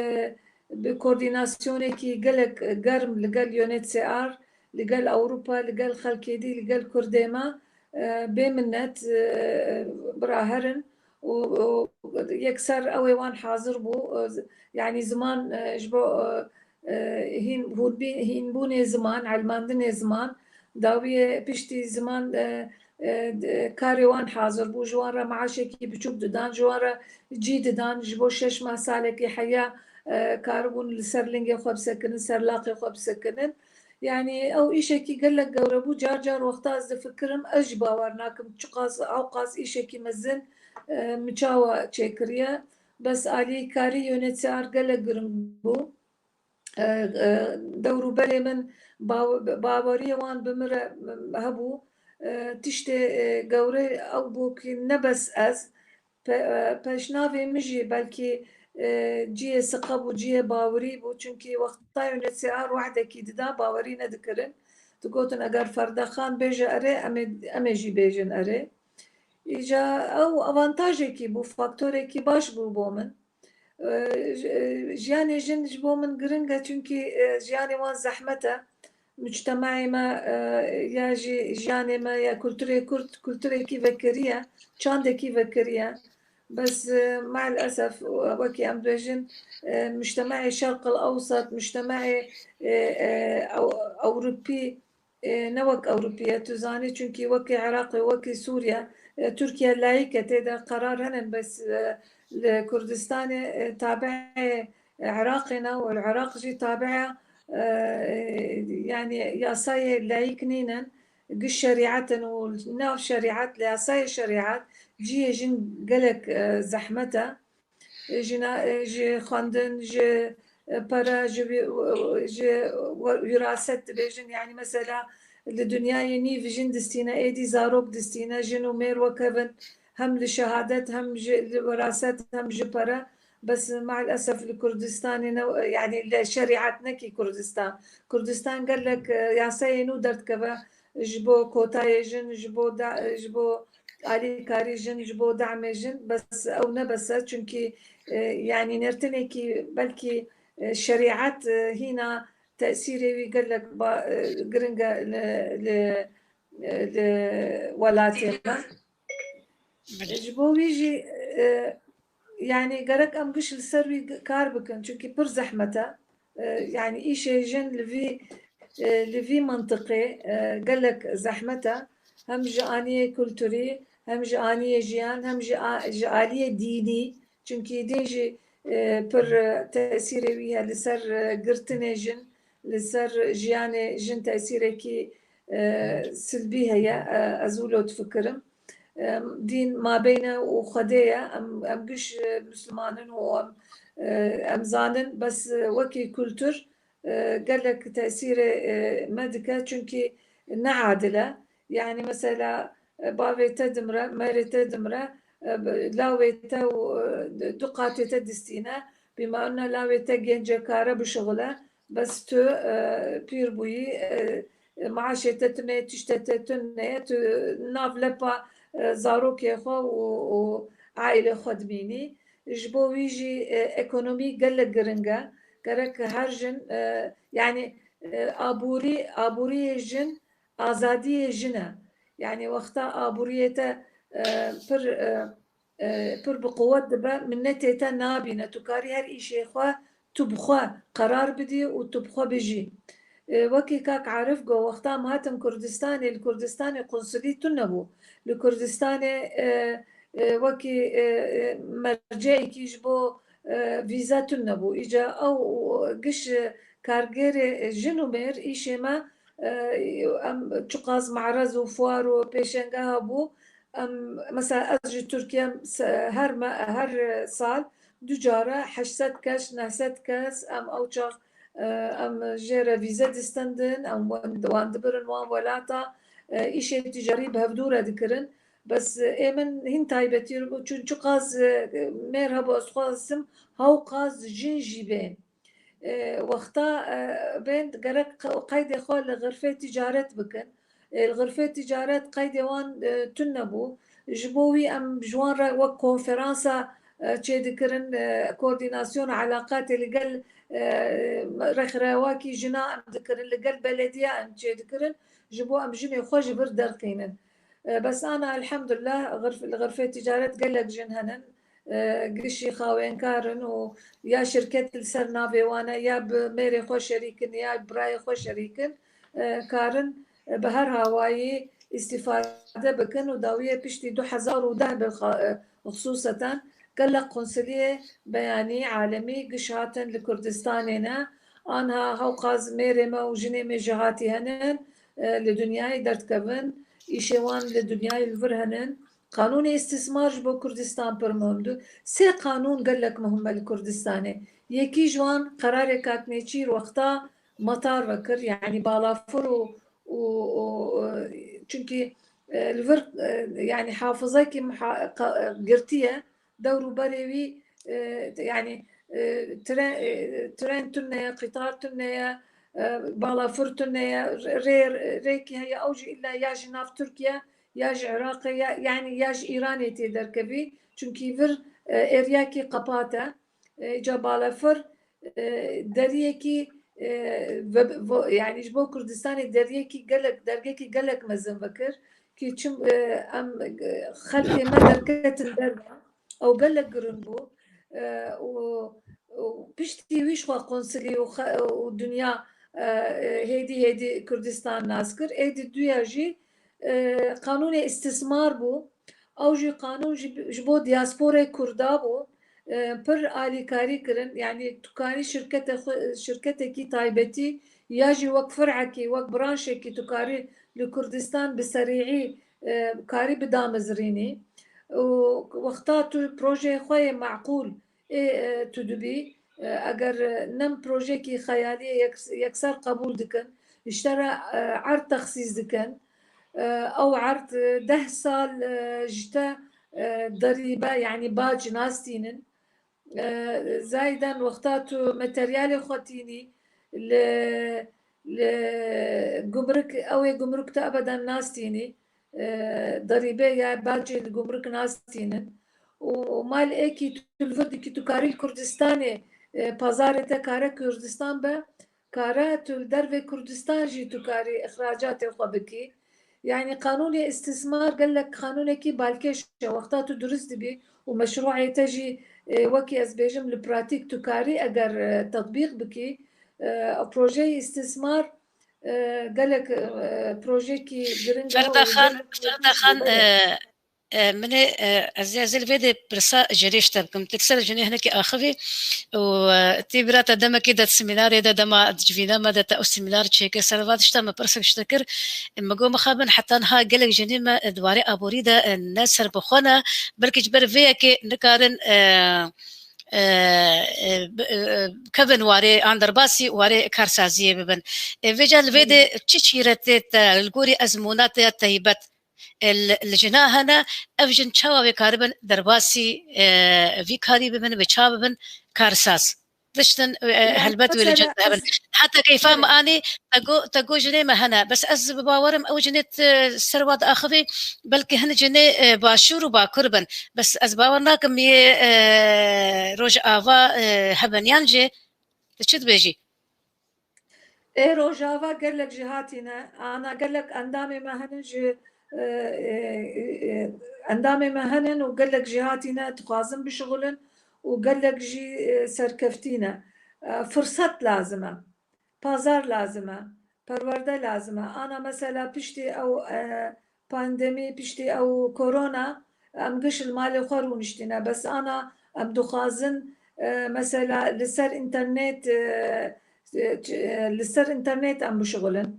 bi koordînasyonekî gelek germ li gel U N H C R, li gel Ewropa, li gel xelkê dî, li gel Kurdê me, e, bê minet, e, bira herin û, û yekser ew ê wan hazir bû. E, z-, yanî ziman, e, ji bo, e, e, hîn, hûnbî-, hînbûnê ziman, elmandinê ziman, dawiyê piştî ziman, e, e, d-, karê wan hazir bû, ji wan re meaşekî biçûk didan, ji wan re cî didan, ji bo şeş mah salekî heya, e, karibûn li ser lingê xwe bisekinin, ser laqê xwe bisekinin. Yanî ew îşekî gelek gewre bû, car car wexta ez difikirim, ez jî bawer nakim, çiqas, ewqas îşekî mezin, e, min çawa çêkiriye. Bes alîkarî U N H C R gelek giring bû. E, e, dewrûberê min baw-, baweriyê wan bi min re, e, hebû. E, tiştê, e, gewre ew bû ki ne bes ez, pe-, e, pêşnavê min jî belkî, e, cihê siqe bû, cihê bawerî bû. Çunkî wexta U N H C R wehdekî dida, bawerî nedikirin. Digotin eger Ferdexan bêje erê, em ê, em ê jî bêjin erê. Îca ew avantajekî bû, faktorekî baş bû bo min. E, j-, e, jiyanê jin ji bo min giring e, çunkî, e, jiyanê wan zehmet e. Mûctemaê me, e, ya jî jiyanê me, ya kulturê kurd, kulturekî vekirî ye, çandekî vekirî ye. Bes, e, maalesef, e, wekî em dibêjin, e, mûctemaê Şerq el Ewsat, mûctemaê, e, e, ew-, Ewropî, e, ne wek Ewropî ye, tu zanî, çunkî wekî Iraqê, wekî Sûriye, e, Tirkiye layîk e, tê de qerar hene, bes, e, li Kurdistanê, e, tabi'ê Iraqê ne û li Iraq jî tabi'e, e, e, yanî yasayê layîk nînin, giş şerîet in û nav şerîet, li yasayê şerîet cihê jin gelek, e, zehmet e. Jina, e, ji xwendin, ji, e, pere, ji wî-, ji we-, wiraset dibêjin. Yanî mesela li dinyayê nîv jin distîne, êdî zarok distîne, jin û mêr wek hev in, hem li şehadet, hem ji, li wiraset, hem ji pere. Bes maalesef li Kurdistanê ne, yanî li şerîet nekî Kurdistan. Kurdistan gelek, e, yasayê nû derdikeve, ji bo kotayê jin, ji bo da-, ji bo alîkarî jin, ji bo damê jin, bes ew ne bes e, çunkî, e, yanî nêrtinekî belkî, e, şerîet, e, hîna tesîrê wî gelek ba-, e, giring e li, li, e, li welatê me. Belê. Ji bo wî jî, e, yanî gerek em giş li ser wî g-, kar bikin, çunkî pir zehmet e. E, yanî îşê jin li vî, e, li vî mintiqê, e, gelek zehmet e. Hem ji aniyê kulturî, hem ji aniyê jiyan, hem ji a-, ji aliyê dînî. Çunkî din jî, e, pir, e, tesîrê wî heye li ser, e, girtinê jin, li ser jiyanê jin tesîrekî, e, silbî heye. E, ez wilo difikirim. Em, dîn mabeyne û Xwedê ye. Em, em giş, e, Misliman in û em, e, em zanin, bes, e, wekî kultur, e, gelek tesîrê, e, me dike, çunkî ne adil e. Yanî mesela, e, bavê te dimre, mêrê te dimre, e, lawê te û, e, du qatê te distîne. Bîma wina lawê te gencekare bişixile, bes tu, e, pîr bûyî, e, maaşê te tune ye, tiştê te tune ye, tu nav lepa, e, zarokê xwe û, û aîlê xwe dimînî. Ji bo wî jî, e, ekonomî gelek giring e. Gerek her jin, e, yanî, e, aborî, aboriyê jin azadiyê jin e. Yanî wexta aboriyê te, e, pir, e, e, pir bi quwet dibe, minetê te nabîne. Tu karî her îşê xwe tu bi xwe qerar bidî û tu bi xwe bijî. E, wekî kak Arif got, wexta em hatin Kurdistanê, li Kurdistanê qunsulî tune bû. Li Kurdistanê, e, e, wekî, e, e, merceekî ji bo, e, vîza tune bû. Îca ew giş, e, kargêrê, e, jin û mêr îşê me, e, em çiqas me'rez û fuar û pêşengeha bû. Em, mesela ez ji Tirkiye se-, her me-, her sal du cara heşt sed kes, neh sed kes, em ew çax, e, em jê re vîze distendin, em wan, wan dibirin wan welata, e, îşê ticarî bi hevdû re dikirin. Bes, e, ê min hîn taybetî bû, çun çiqas, e, mêr hebû, ez xwestim hewqas jin jî bên. E, wexta, e, bên gerek qe-, qeydê xwe li xirfê ticaret bikin. E, li xirfê ticaret qeydê wan, e, tune bû. Ji bo wî em ji wan re wek konferansa, e, çêdikirin, e, koordînasyona elaqatê li gel, e, rêxrewakî jina em dikirin, li gel belediya em çêdikirin, ji bo em jinê xwe ji vir derxînin. E, bes ana elhamdulillah, xirf-, li xirfê ticaret gelek jin henin, e, gişî xawênkar in û ya şirket li ser navê wan e, ya bi mêrê xwe şerîk in, ya birayê xwe şerîk in, e, karin, e, bi her hawayî îstîfade bikin û dawiyê piştî du hezar û deh bi xa-, e, xisûseten gelek qunsuliyê beyanî alemî giş hatin li Kurdistanê ne. Anha hewqas mêrê me û jinê me jêhatî henin, e, li dinyayê derdikevin, îşê wan li dinyayê li vir henin. Qanûnê îstîsmar ji bo Kurdistan pir muhim dû. Sê qanûn gelek muhim e li Kurdistanê. Yekî ji wan qerarê Kak Nêçîr wexta matar vekir, yanî balafir û, û, û, çunkî, e, li vir, e, yanî hafizekî muha-, qa-, girtiye, dewr û berê wî, e, yanî, e, tren, e, tren tune ye, qîtar tune ye, e, balafir tune ye, rê, rê, rêkî heye, ew jî îlla ya ji nav Tirkiye, ya ji Iraqê, ya, yanî ya ji Îranê tê derkevî. Çunkî vir, e, êriyekî qepat e. E, îca balafir, e, deriyekî, e, ve-, vo-, yanî ji bo Kurdistanê deriyekî gelek, dergekî gelek mezin vekir. Kî çim, e, em, e, xelkê me derketin derve. Ew gelek giring bû. E, û, û piştî wî ji xwe qunsilî û xe-, û dinya, e, e, hêdî hêdî Kurdistan nas kir. Êdî duya jî, e, qanûnê îstîsmar bû. Ew jî qanûn jî, ji bo diasporê Kurda bû. E, pir alîkarî kirin. Yanî tu karî şirkete xwe, şirketekî taybetî ya jî wek fir'ekî, wek branşekî tu karî li Kurdistan bi serî'î, e, karî bidamizrînî. Û wexta tu projeyê xwe yê meqûl ê, e, tu dibî, e, eger, e, nem projeyekî xeyalî ye, yek-, yekser qebûl dikin, ji te re, e, erd texsîs dikin, e, ew erd, e, deh sal, e, ji te, e, derîbe, yanî bac nastînin. E, zayden wexta tu materyalê xwe tînî, li, li gumruk, ew ê gumruk te ebeden nastînî, e, derîbe ya bacê li gumruk nastînin. Û mal êkî tu li vir dikî, tu karî li Kurdistanê, e, pazarê te kare Kurdistan be, kare tu li dervê Kurdistan jî tu karî îxracatê xwe bikî. Yanî qanûnê îstîsmar gelek qanûnekî balkêş e. Wexta tu durist dibî û meşrûê te jî, e, wekî ez bêjim li pratîk tu karî eger, e, tetbîq bikî, e, projeyê îstîsmar, e, gelek, e, projeyekî giring e Ferda û Xan, gelek Ferda Xan, e, e, min ê, e, ez ê, ez ê li vê de pirsa jinê ji te bikim. Tu li ser jinê hinekî axivî û, e, tê bira te demekê de di semînarê de, dema di civîna me de te ew semînar çêkir, ser va tişta me pirsek ji te kir. E, me got mixabin heta niha gelek jinê me, e, di warê aborî de, e, ne serbixwe ne, belkî ji ber vê yekê nikarin, e, e, e, bi-, e, kevin warê an derbasî warê karsaziyê bibin. E, vêca li vê de çi çîretê te li gorî ezmûna te ya teybet, e, li, li jina hene, ev jin çawa wê karibin derbasî, e, vî karî bibin, wê çawa bibin karsaz? Diştin, e, Yani helbet wê li mesela cem de hebin. ez Heta keyfa min Evet. anî, te got, te got jinê me hene. Bes ez bi bawerim ew jinê tu ser wa diaxivî, belkî hin jinê, e, başûr û bakur bin. Bes ez bawer nakim yê, e, Rojava, e, hebin yan jî. Tu çi dibêjî? Ê Rojava gelek jî hatîne. Ana gelek endamê me hene ji, e, e, e, endamê me hene û gelek jî hatîne dixwazin bişixulin û gelek jî, e, serkeftî ne. E, firsat lazim e. Pazar lazim e. Perwerde lazim e. Ana mesela piştî ew, e, pandemî, piştî ew korona, em giş li malê xwe rûniştîne. Bes ana em dixwazin, e, mesela li ser înternet, e, e, ç-, e, li ser înternet em bişixulin.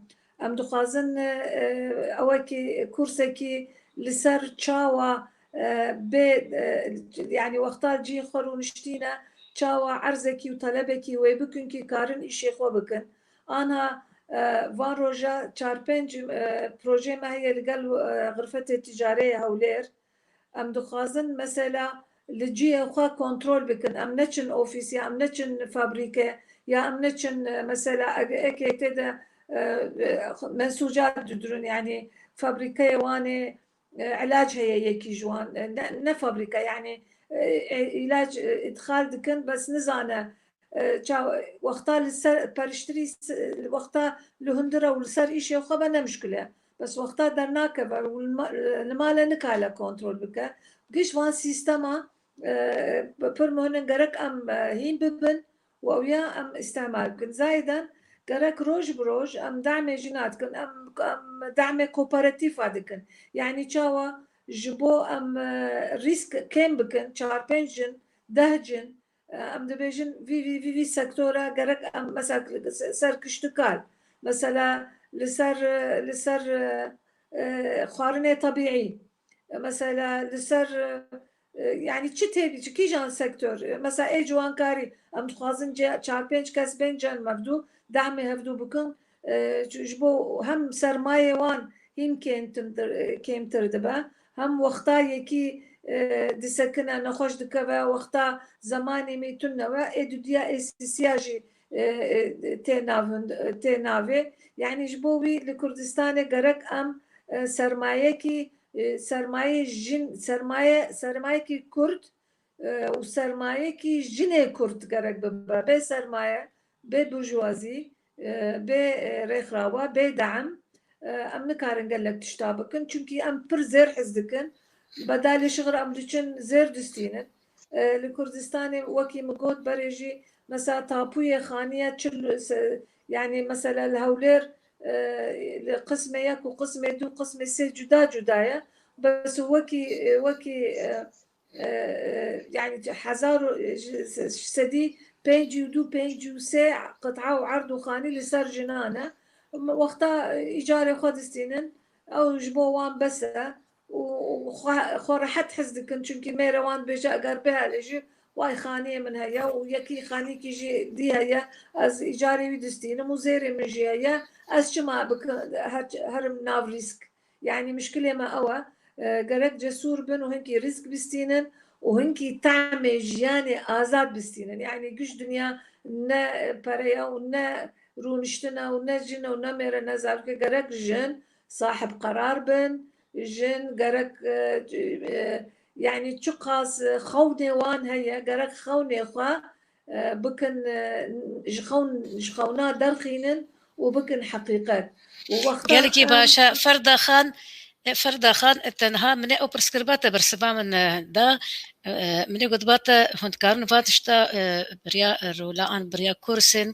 Em dixwazin, e, e, ewekî kursekî li ser çawa, e, bê, e, yanî wexta cihê xwe rûniştîne, çawa erzekî û telebekî wê bikin kî karin îşê xwe bikin. Ana, e, van roja çar pênc, e, projeyê me heye li gel, e, Xirfetê Ticareyê Hewlêr. Em dixwazin mesela li cihê xwe kontrol bikin. Em neçin ofîs ya em neçin fabrîke ya em neçin, e, mesela eg-, ekê tê de, e, e, mensûca didirin, yanî fabrîkeyê wan ê, e, ilac heye yekî ji wan, e, ne, ne fabrîka, yanî, e, e, ilac, e, îdxal dikin, bes nizane, e, ça-, wexta li ser periştirî s-, wexta li hundir e û li ser îşê xwe be ne mişkil e. Bes wexta dernakeve û li ma-, li male nikare kontrol bike. Giş van sîstema, e, pir muhim in, gerek em, e, hîn bibin û ew ya em îstehmal bikin. Zayeden gerek roj bi roj em dehmê jina dikin, em, em dehmê kooperatîfa dikin. Yanî çawa ji bo em, e, rîsk kêm bikin, çar pênc jin, deh jin, e, em dibêjin vî, vî, vî, vî sektora gerek em mesela ser kiştikal, mesela li ser, e, li ser, e, e, xwarinê tebîî, e, mesela li ser, e, e, yanî çi têbî, çi kîjan sektor, e, mesela ê ciwankarî, em dixwazin ce-, çar pênc kes bên cem hevdû, dehmê hevdû bikin, e, ji, ji bo hem sermayê wan hîn kêmtir, e, kêmtir dibe, hem wexta yekî, e, disekine, nexweş dikeve, wexta zemanê mî tune we, ê dudiya ê sisiya jî, e, e, tê navin-, tê navê. Yanî ji bo wî li Kurdistanê gerek em, e, sermayekî, e, sermayê jin, sermaye, sermayekî Kurd, e, û sermayekî jinê Kurd gerek bibe. Bê sermaye, bê burjuwazî, e, bê, e, rêxrawa, bê dehm, e, em nikarin gelek tişta bikin. Çimkî em pir zêr hez dikin. Bedalê şixir em diçin zêr distînin. E, li Kurdistanê wekî min got berê jî mesela tapûyê xaniye çil, se-, yanî mesela li Hewlêr, e, li qismê yek û qismê du, qismê sê cuda cuda ye. Bes wekî, wekî, e, e, yanî hezar û, ji, ji sedî pêncî û du, pêncî û sê qit'a û erd û xanî li ser jinan e. Wexta îcarê xwe distînin, ew ji bo wan bes e û xwe, xwe rehet his dikin, çimkî mêre wan dibêje, eger bihêle jî, way xaniyê min heye û yekî xanîkî jî dî heye, ez îcarê wî distînim û zêrê min jî heye, ez çima bikim, her, herim nav rîsk? Yanî mişkilê me ew e, e, gerek cesûr bin û hinkî rîsk bistînin û hinkî tahmê jiyanê azad bistînin. Yanî giş dinya ne pere ye û ne, rûniştine û ne jin û ne mêr e ne zarokê, gerek jin sahib qerar bin, jin gerek, e, e, yanî çiqas, e, xewnê wan heye, gerek xewnê xwe, e, bikin, e, ji xewn-, ji xewna derxînin û bikin heqîqet. Û wexta Gelekî em baş e, Ferda Xan, e, Ferda Xan, e, tenha min ê ew pirs kiriba te bersiva min, e, da, e, min ê gotiba te hûn dikarin va tişta, e, beriya, e, rola an beriya kursên,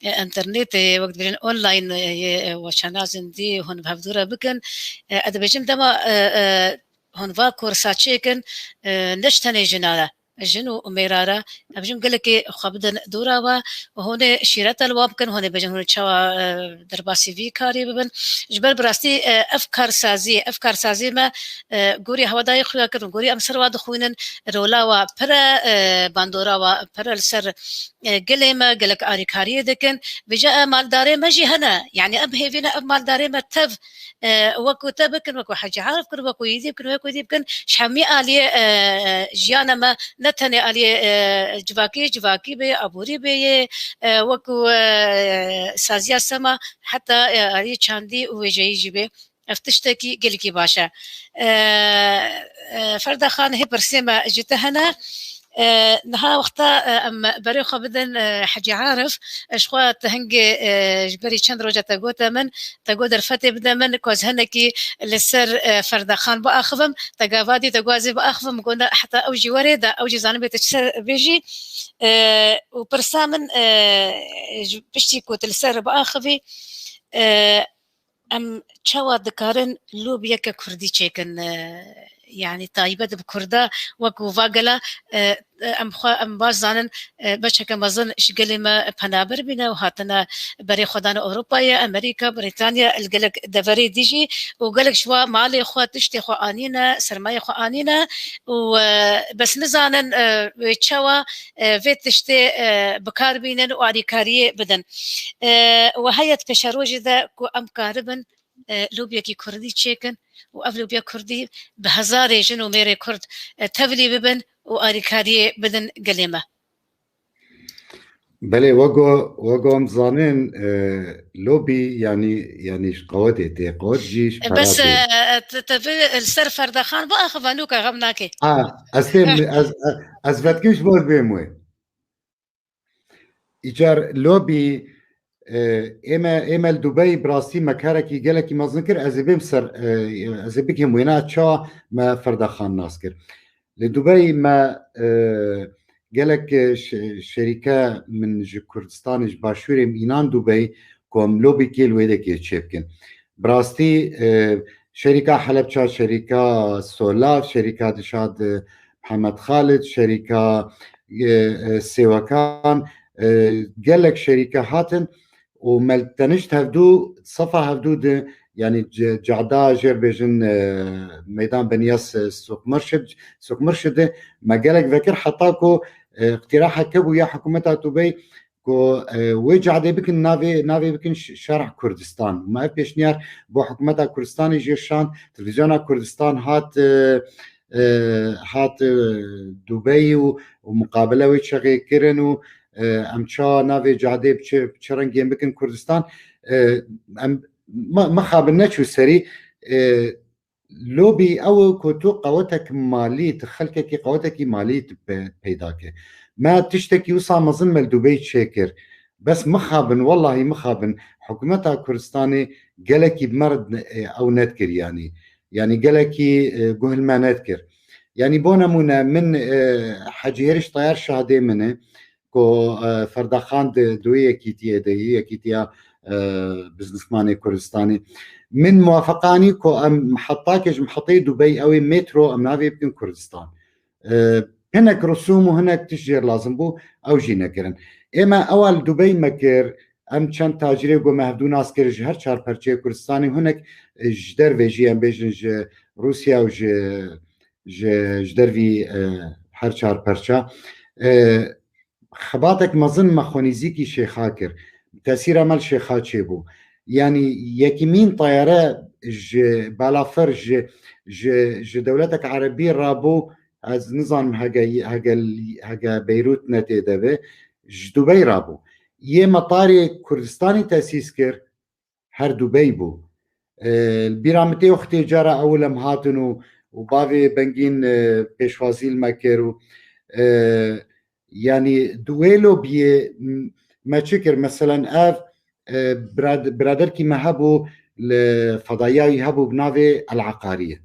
e, înternetê, wek dibêjin online, e, yê, e, weşana zindî hûn bi hevdû re bikin. E, ez dibêjim dema, e, e, hûn va kursa çêkin, e, ne ji tenê jina re, jin û mêra re, em jin gelekê xwe bidin dûra we û hûn ê şîreta li wan bikin, hûn ê bêjin hûn ê çawa, e, derbasî vî karî bibin. Ji ber bi rastî, e, ev karsazî, ev karsazî me, e, gorî hewadayê xuya kirin, gorî em ser wa dixwînin, rola wa pir e, e, bandora wa pir e li ser, e, gelê me, gelek alîkariyê dikin. Vêca, e, maldarê me jî hene. Yanî em hêvî ne ev maldarê me tev, e, wekû te bikin, wekû Hecî Arif bikin, wekû Yîdî bikin, wekû Yîdî bikin. Ji hemî aliyê, e, e, jiyana me, ne tenê aliyê, e, civakî, civakî bê, aborî bê yê, e, wekû, e, saziya sema, heta, e, aliyê çandî û wêjeyî jî bê. Ev tiştekî gelekî baş e. E, e, Ferda Xan, hê pirsê me ji te hene. E, niha wexta, e, em berê xwe bidin, e, Hecî Arif, e, ji xwe te hingê, e, ji berî çend roja te gote min, te got derfetê bide min, ku ez hinekî li ser, e, Ferda Xan biaxivim, te gava dî te got ez ê biaxivim, got ne, heta ew jî were da, ew jî zanibê te çi ser bêjî. E, û pirsa min, e, ji piştî ku tu li ser biaxivî, e, em çawa dikarin lobiyeke kurdî çêkin, e, yanî taybet bi kurda wekû va gela, e, em xwe, em baş zanin, e, beçeke mezin ji gelê me penaber bîne û hatine berê xwe dane Ewropayê, Amerîka, Brîtanya, li gelek deverê dî jî û gelek ji wa malê xwe, tiştê xwe anîne, sermayê xwe anîne û, e, bes nizanin, e, wê çawa, e, vê tiştê, e, bi kar bînin û alîkariyê bidin. E, we heye di pêşerojê de ku em karibin, e, lobiyekî kurdî çêkin û ev lobiya kurdî bi hezarê jin û mêrê kurd, e, tevlî bibin û alîkariyê bidin gelê me. Belê, wego, wego em zanin, e, lobî, yanî, yanî ji qewetê tê, qewet jî ji E, bes, pera tê. E, te, te vê li ser Ferda Xan biaxive, nûke xem nake. Ha, ez têm, ez, ez, ez vetkim ji bo ez bêm wê. Îcar lobî, e, ê me, ê me li Dubey bi rastî me karekî gelekî mezin kir. Ez ê bêm ser, e, ez ê bikêm wêna çawa me Ferda Xan nas kir. Li Dubey me, e, gelek, e, şe-, şerîke min ji Kurdistanê, ji Başûrê min înan Dubey, ku em lobî kê li wê dekê çê bikin. Bi rastî, e, şerîka Helebça, şerîka Sola, şerîka Dişad, e, Mihemed Xalid, şerîka, e, e, Sêwekan, e, gelek şerîke hatin û me tenişt hevdû, sefa hevdû di, yanî ce-, cada jêr bêjin, e, Meydan Beniyas, e, Sûk Mirşid, Sûk Mirşidê me gelek vekir heta ku, e, îqtîraha kebû ya hikûmeta Dubey ku, e, wê cadê bikin navê, navê bikin Ş-, Şerh Kurdistan. Me ev pêşniyar bo hikûmeta Kurdistanê jê şand, televîzyona Kurdistan hat, e, e, hat, e, Dubey û, û muqabele wê çaxê kirin û, e, em ça navê cadê bi çi, bi çi rengên bikin Kurdistan. E, em, me, mixabin neçû serî, e, lobî ew e ku tu qewetek malî, tu xelkekî qewetekî malî tu pe-, peyda kir. Me tiştekî wisa mezin me li Dubey çêkir. Bes mixabin, wellahî mixabin, hikûmeta Kurdistanê gelekî bi me re, e, ew nedikir yanî. Yanî gelekî, e, guh li me nedikir. Yanî bo nemûne min, e, Hecî Hêriş Tayar şahidê min e ku, e, Ferda Xan di, di wê yekîtiyê de yî, yekîtiya, e, biznismanê Kurdistanê. Min muwafeqanî ku em mihetakê ji mihetê Dubey ew ê metro em navê bikin Kurdistan. E, hinek risûm û hinek tişt jêr lazim bû, ew jî nekirin. Ê me ewa li Dubey me kir, em çend tacirê ku me hevdû nas kir ji her çar perçeyê Kurdistanê, hinek, e, ji dervê jî em bêjin ji Rûsya û ji, ji, ji dervî, e, her çar perça. E, xebatek mezin me xwe nîzîkî Şêxa kir. Tesîra me li Şêxa çêbû. Yanî yekîmîn tayare ji balafir, ji, ji, ji dewletek erebî rabû, ez nizanim hege, hege, hege Beyrût ne tê de be, ji Dubey rabû. yê metarê Kurdistanê tesîs kir, her Dubey bû. E, li bîra min tê wextê cara ewil em hatin û, û bavê Bengîn, e, pêşwazî li me kir û, e, yanî di wê lobiyê m-, me çi kir? Meselen ev, e, birad-, biraderkî me hebû li fedaya wî hebû bi navê El Eqariye.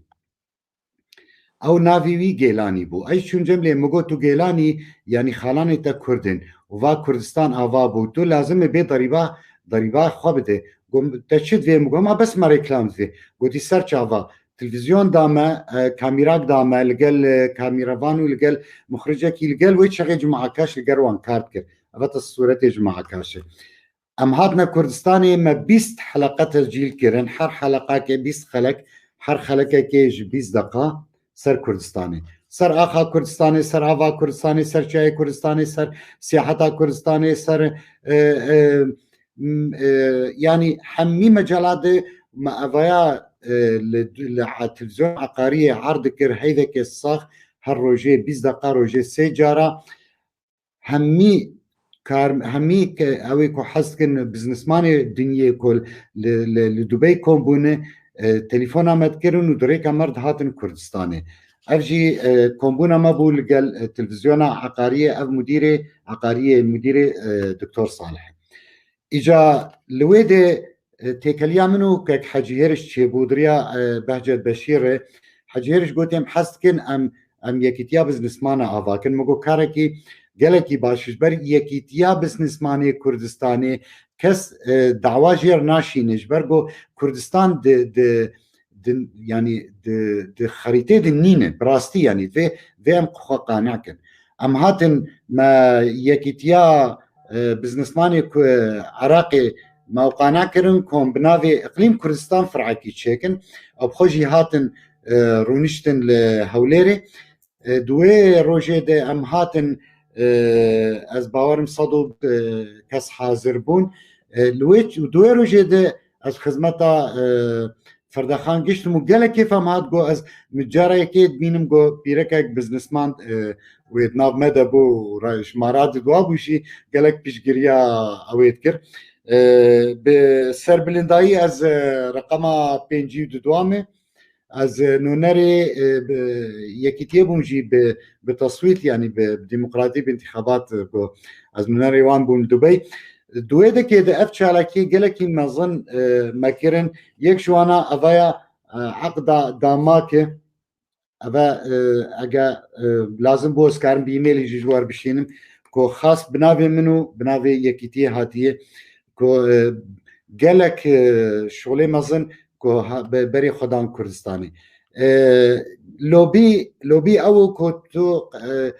Ew navê wî Gêlanî bû. Ez çûm cem lê min got, "Tu Gêlanî, yanî xalanê te Kurd in û va Kurdistan ava bû. Tu lazim e bê derîba, derîba xwe bide." Got, "Te çi divê?" Min got, "Ma bes me reklam divê." Gotî, "Ser çava." Televîzyon da me, e, kamîrak da me, li gel, e, kamîrevan û li gel muxricekî, li gel wê çaxê Cuma Akaş li gel wan kar dikir. Eva te sûretê Cuma Akaş e. Em hatine Kurdistanê, me bîst heleqe tescîl kirin. Her heleqakê bîst xelek, her xelekekê ji bîst deqa ser Kurdistanê. Ser axa Kurdistanê, ser ava Kurdistanê, ser çiyayê Kurdistanê, ser siyaheta Kurdistanê, ser, e, e, m-, e, yanî hemî mecala de me evaya, e, li, li televîzyon Eqariyê erd dikir, heyvekê sax, her rojê bîst deqa, rojê sê cara. Hemî kar, hemî ke ew ê ku hez dikin, biznesmanê dinyê ku li, li, li Dubey kom bûne, e, telefona me dikirin û di rêka me re dihatin Kurdistanê. Ev jî, e, kombûna me bû li gel, e, televîzyona Eqariyê, ev mudîrê Eqariyê, mudîrê, e, Doktor Salih. Îca li wê de, e, têkeliya min û kek Hecî Hêriş çêbû, di riya, e, Behcet Beşîr re. Hecî Hêriş got, "Em hez dikin, em, em yekîtiya biznesmana ava kin." Min got, "Karekî gelekî baş e, ji ber yekîtiya biznesmanê Kurdistanê kes, e, dawa jê re naşîne, ji ber ku Kurdistan di, di, di, yanî di, di xerîtê de nîne, bi rastî, yanî vê, vê em xwe qane kin." Em hatin me yekîtiya, e, biznesmanê ku Iraqê me ew qane kirin ku em bi navê Iqlîm Kurdistan fir'ekî çêkin. Ew bi xwe jî hatin, e, rûniştin li Hewlêrê. E, di wê rojê de em hatin, e, ez bawerim sed û, e, kes hazir bûn. E, li wê, di wê rojê de ez xizmeta, e, Ferdexan giştim û gelek kêfa min hat, got, ez min cara yekê dibînim, got, pîrekek biznesman, e, wê di nav me de bû, ra-, ji me re didwa bû jî gelek piştgiriya ew ê dikir. E, bi serbilindayî ez, e, reqema pêncî û didwa me. Ez, e, nûnerê, e, bi, yekîtiyê bûm jî bi, bi teswît, yanî bi, bi demokratî, bi întîxabat, e, got, ez nûnerê wan bûm li Dubey. Di wê dekê de ev çalakiyê gelekî mezin, e, me kirin. Yek ji wana evaya, e, eqda Damakê. Eve, e, ege, e, lazim bû, ez karim bi e-mailî jî ji we re bişînim, ku xas bi navê min û bi navê yekîtiyê hatiye, ku, e, gelek, e, şolê mezin ku ha-, be-, berê xwe dan Kurdistanê. E, lobî, lobî ew e ku tu, e,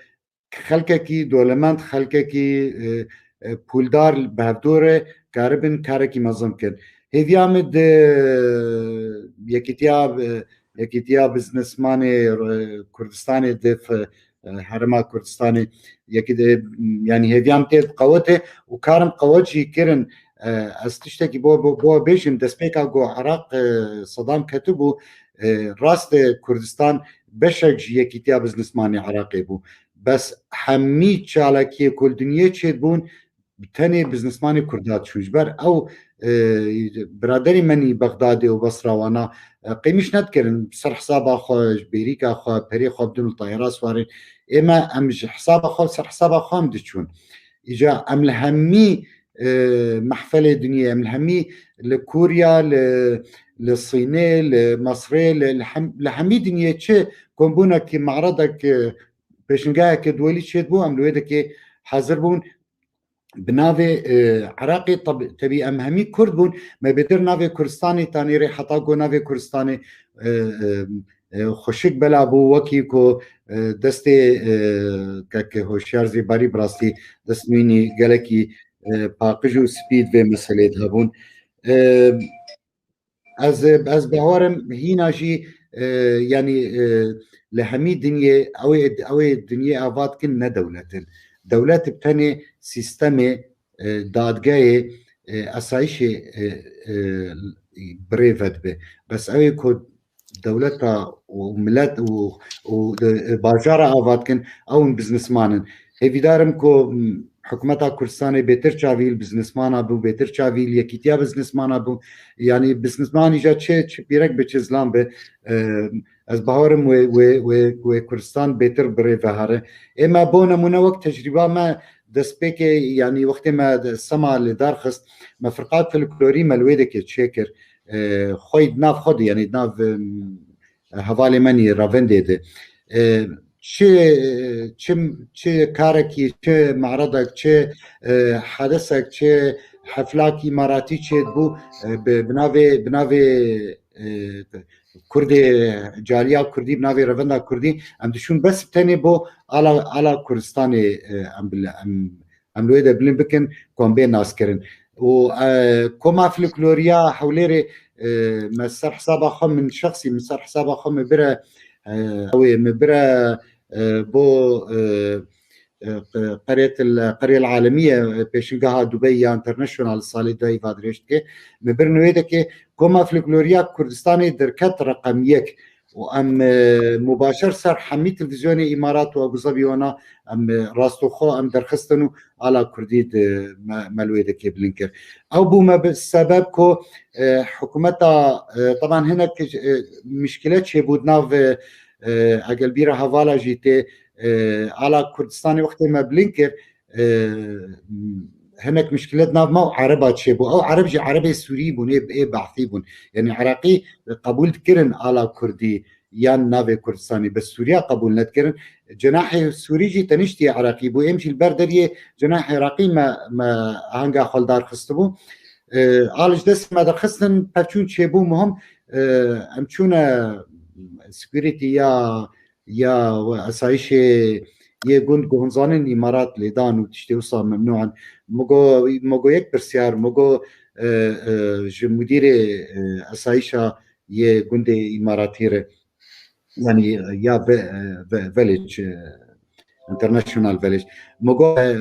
xelkekî dolemend, xelkekî, e, e, pûldar bi hevdû re karibin karekî mezin bikin. Hêviya min di yekîtiya, e, yekîtiya biznesmanê, e, Kurdistanê di f-, e, herêma Kurdistanê yekî de, yanî hêviya min tê qewete û karim qewet jî kirin. E, ez tiştekî bo, bo, bo bêjim, destpêka ku Iraq, e, Sedam ketibû, e, rast e Kurdistan beşek ji yekîtiya biznesmanê Iraqê bû. Bes hemî çalakiyê ku li dinyê çêdibûn, bi tenê biznesmanê Kurda diçûn. Ji ber ew, e, biraderê menî Bexdadê û Basra wana, e, qêmîş nedikirin, ser hesaba xwe, ji bêrîka xwe, perê xwe bidin û tayara swarên. Ême em ji hesaba xwe, ser hesaba xwe em diçûn. Îca em li hemî, e, mehfelê dinyê, em li hemî, li Kûriya, li, li Sînê, li Mesrê, li, li hem-, li hemî dinyê çi kombûnekî, me'redek, e, pêşnigaheke duwelî çêdibû, em li wê dekê hazir bûn. Bi navê, e, Iraqê, tab-, tebî em hemî Kurd bûn, me bêtir navê Kurdistanê tanê rê, heta ku navê Kurdistanê, e, e, e, xweşik bela bû, wekî ku, e, destê, e, kek Hoşyar Zêbarî bi rastî dest nûnî gelekî, e, paqij û spî di vê meselê de hebûn. E, Ez, ez bawer im hîna jî, e, yanî, e, li hemî dinyê, ew ê, ew ê dinyê ava dikin ne dewlet in. Dewlet bi tenê sîstemê, e, dadgehê, e, esayîşê, e, e, bi rê ve dibe. Bes ew ê ku dewleta û milet û, û, e, bajara ava dikin, ew in biznesman in. Hêvîdar im ku, m, hikûmeta Kurdistanê bêtir çavî li biznesmana bû, bêtir çavî li yekîtiya biznesmana bû. Yanî biznesmanî ja çi, çi pîrek bi çi zilam bi, e, ez bawerim wê, wê, wê, wê Kurdistan bêtir bi rê ve here. Ê me bo nemûne wek tecrîba me destpêkê, yanî wextê me de sema li dar xist, me firqa folklorî me li wê dekê çêkir. E, xwey di nav xwe de, yanî di nav, em, hevalê me nî revendê de. E, çi, çi, çi karekî, çi me'redek, çi, e, hedesek, çi heflak îmaratî çêdibû, e, bi, bi navê, bi navê, e, Kurdê, caliya Kurdî, bi navê Revenda Kurdî, em diçûn bes bi tenê bo ala, ala Kurdistanê, e, em bil-, em, em li wê de bilind bikin, ku em bê naskirin. Û, e, koma folkloriya Hewlêrê, e, me ser hesaba xwe, min şexsî, min ser hesaba xwe, min bire, e, ew ê, min bire, e, bo, e, e, qe-, qeriyet el, qeriyel alemiye, e, pêşingeha Dubey ya International salê dayî va dirêj dike. Min bir nûyê dike, koma folkloriya Kurdistanê derket reqem yek. Û em, e, mubaşer ser hemî televîzyonê Îmarat û Abu Zabî wana em, e, rastoxo em derxistin û ala Kurdî di me, me li wê dekê bilind kir. Ew bû me bi sebeb ku, e, hikûmeta, e, teban hinek, e, mişkile çêbû di nav, e, e, egel bîra hevala jî tê, e, ala Kurdistanê wextê me bilind kir, e, hinek mişkile di nav me û Ereba çêbû. Ew Ereb jî Erebê Sûrî bûn, ê, ê Be'sî bûn. Yanî Iraqî qebûl dikirin ala Kurdî yan navê Kurdistanî, bes Sûriya qebûl nedikirin. Cenahê Sûrî jî teniştî Iraqî bû. Êm jî li ber deriyê cenahê Iraqî me, me ahanga xwe li dar xistibû. E, al ji destê me derxistin, pevçûn çêbû muhim, e, em çûne security ya, ya esayîşê yê gund ku hûn zanin Îmarat lêdan û tiştê wisa memnû in. Min got, min got yek pirsyar, min got, e, e, ji mudîrê, e, esayîşa yê gundê Îmaratî re, yanî ya ve, ve, Village, e, International Village. Min got, e,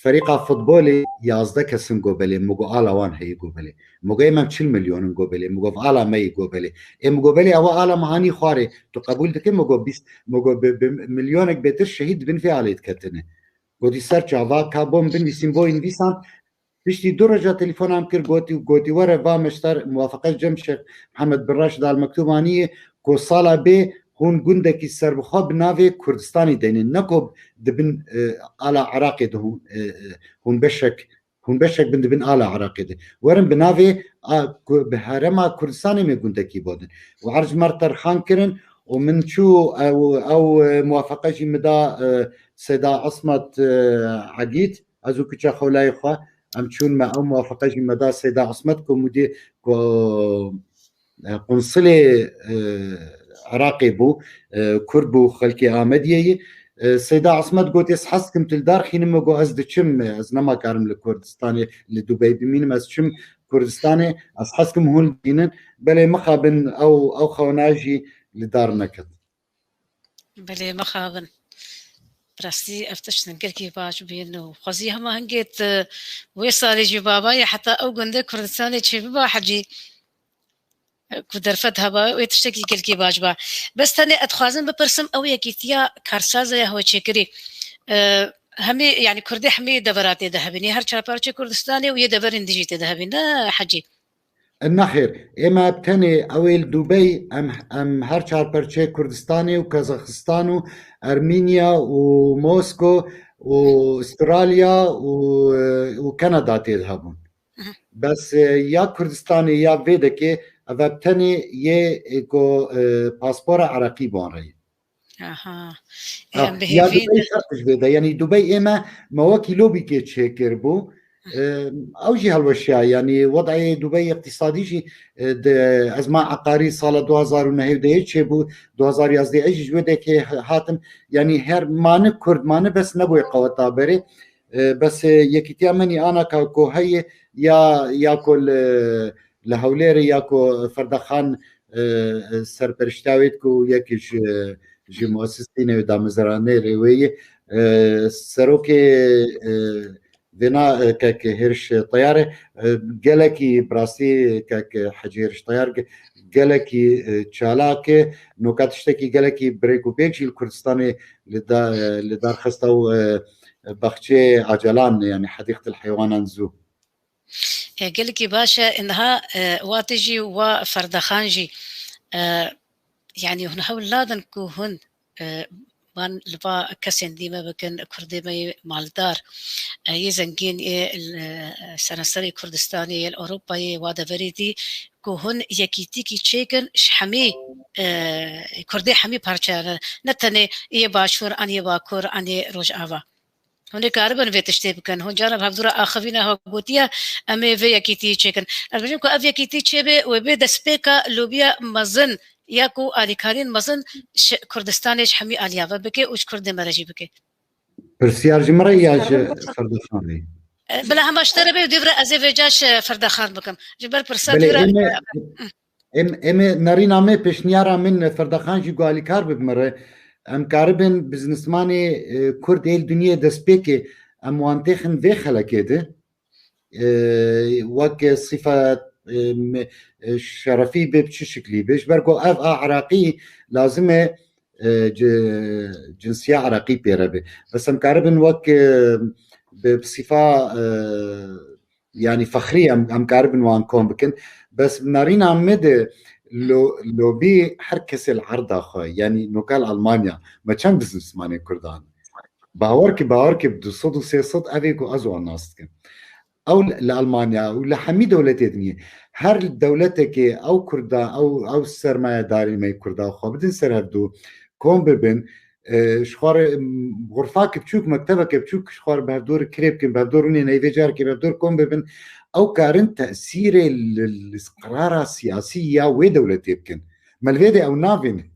ferîqa futbolê yazdeh kesin, got belê. Min got ala wan heye, got belê. Min got ê me çil milyon in, got belê. Min got ala me yê, got belê. Ê min got belê ewa ala me hanî xwarê. Tu qebûl dikî? Min got bîst, min got bi, bi milyonek bêtir şehîd di bin vê alê diketine. Gotî ser çava ka bom binivîsîn, bo nivîsan. Piştî du roja telefona min kir, gotî, gotî were va me ji te re muwafeqe ji cem Şêx Mihemed bin Raşid Al Mektûm anî ye ku sala bê hûn gundekî serbixwe bi navê Kurdistanê deynin. Ne ku di bin, e, ala Iraqê de hûn, e, e, hûn beşek, hûn beşek bin di bin ala Iraqê de. Werin bi navê, a, ku, bi herêma Kurdistanê me gundekî bo din. Û erc mer terxan kirin û min çû ew, ew, e, muwafeqe jî min da, e, Seyda Ismet, e, Egîd. Ez û kiça xewlayê xwe, em çûn me ew muwafeqe jî me da Seyda Ismet ku mudî-, ku, e, qunsilê, e, Iraqê bû, e, Kurd bû, xelkê Amediyê yî. E, Seyda Ismet gotê, ez hez dikim tu li dar xînim, min got ez diçim, ez nema karim li Kurdistanê, li Dubey bimînim, ez çim Kurdistanê, ez hez dikim hûn bînin. Belê mixabin ew, ew xewna jî li dar neket. Belê, mixabin. Bi rastî ev tiştin gelkî baş bûn û xwezî hema hingê tu wê salê jî babayê heta ew gundê Kurdistanê çêbiba hecî, ku derfet heba wê tiştekî gelkî baş ba. Bes tenê ez dixwazim bipirsim, ew yekîtiya karsazê ya hewe çêkirî, e, hemî, yanî Kurdê hemî devera tê de hebînî, her çar parçê Kurdistanê û yê deverên dijî tê de hebîn, ne hecî? Nexêr, ê me bi tenê ew ê li Dubey, em, em her çar perçeyê Kurdistanê û Kazaxistan û Ermînya û Mosko û Australya û, û Kanada tê de hebûn. Bes, e, ya Kurdistanê ya vê dekê, ev e bi tenê yê, e, ku, e, paspora Iraqî bi wan re ye. Aha. Ah, em bi ya hêvî Dubey ne- şert ji vê de. Yanî Dubey ê me, me wekî lobîkê çêkir bû. Ew jî helweşiya. Yanî wedayê Dubey îqtîsadî jî, e, de, ez ma eqarî sala du hazar û nehê de çêbû, du hazar yazdeh ez jî ji wê dekê hatim. Yanî her mani Kurd mani bes nebûye qeweta berê. E, bes, e, yekîtiya me nî ana ka ku heye ya, ya ku li, li Hewlêrê ya ku Ferdaxan, e, e, serperiştiya wê diku yek ji, ji muesisînê û damezranê rê wê ye. E, serokê, e, vêna, e, kek Hêriş Teyar e, e, gelekî bi rastî kek Hecî Hêriş Teyar ge-, gelekî, e, çalak e. Noka tiştekî gelekî bi rêk û pêk jî li Kurdistanê li da-, e, li dar xista û, e, baxçeyê Acalan, yanî hedîqetil heywanan zû. E, gelekî baş e, niha, e, wa tu jî wa Ferdaxan jî, e, yanî hûn hewl nadin ku hûn, e, van li va kesên dî me bikin, kurdê me yê maldar, e, yê zengîn, yê li seranserê Kurdistanê, yê li Ewropayê, wa deverê dî, ku hûn yekîtîkî çêkin ji hemî, e, kurdê hemî parçeyan, ne tenê yê Başûr, an yê Bakur, an yê Rojava. Hûn ê karibin vê tiştê bikin. Hûn cara bi hevdû re axivîne ha gotiye, em ê vê yekîtiyê çêkin. Ez dibêjim ku ev yekîtî çêbe, wê bê destpêka lobiya mezin ya ku alîkariyên mezin ji Kurdistanê ji hemî aliya ve bike û ji Kurdê me re jî bike. Pirsiyar ji min re ya ji Ferdaxanê? E, bila hema ji te re be, dûv re ez ê vêca ji Ferdaxan bikim. Ji ber pirsa Belê, dûv re, em ê, e, em, em ê nerîna me, pêşniyara min, Ferdaxan jî ku alîkar bi min re. Em karibin biznismanê, e, Kurd ê li dinyê destpêkê, em wan têxin vê xelekê de. E, wek sîfa, e, me, e, şerefî be, bi çi şiklî be. Ji ber ku ev a Iraqî lazim e, e, ci-, cinsiya Iraqî pê re be. Bes em karibin wek, e, bi, bi sîfa, e, yanî fexrî em, em karibin wan kom bikin. Bes bi nerîna me de lo-, lobî her kesê li erda xwe, yanî noka li Almanya, me çend biznismanê Kurdan. Bawer ke, bawer ke bi du sed û sê sed ev ê ku ez wan nas dikim. Ew li Almanya û li hemî dewletê dinyê, her dewletekê ew Kurda, ew, ew sermayedarê me Kurda xwe bidin ser hevdû, kom bibin, e, ji xwe re, m, xurfake biçûk, mektebeke biçûk ji xwe re bi hevdû re kirê bikin, bi hevdû rûnê neyvê carekê bi hevdû re kom bibin, ew karin tesîrê li, li qirara siyasî ya wê dewletê bikin. Me li vê de ew navînin.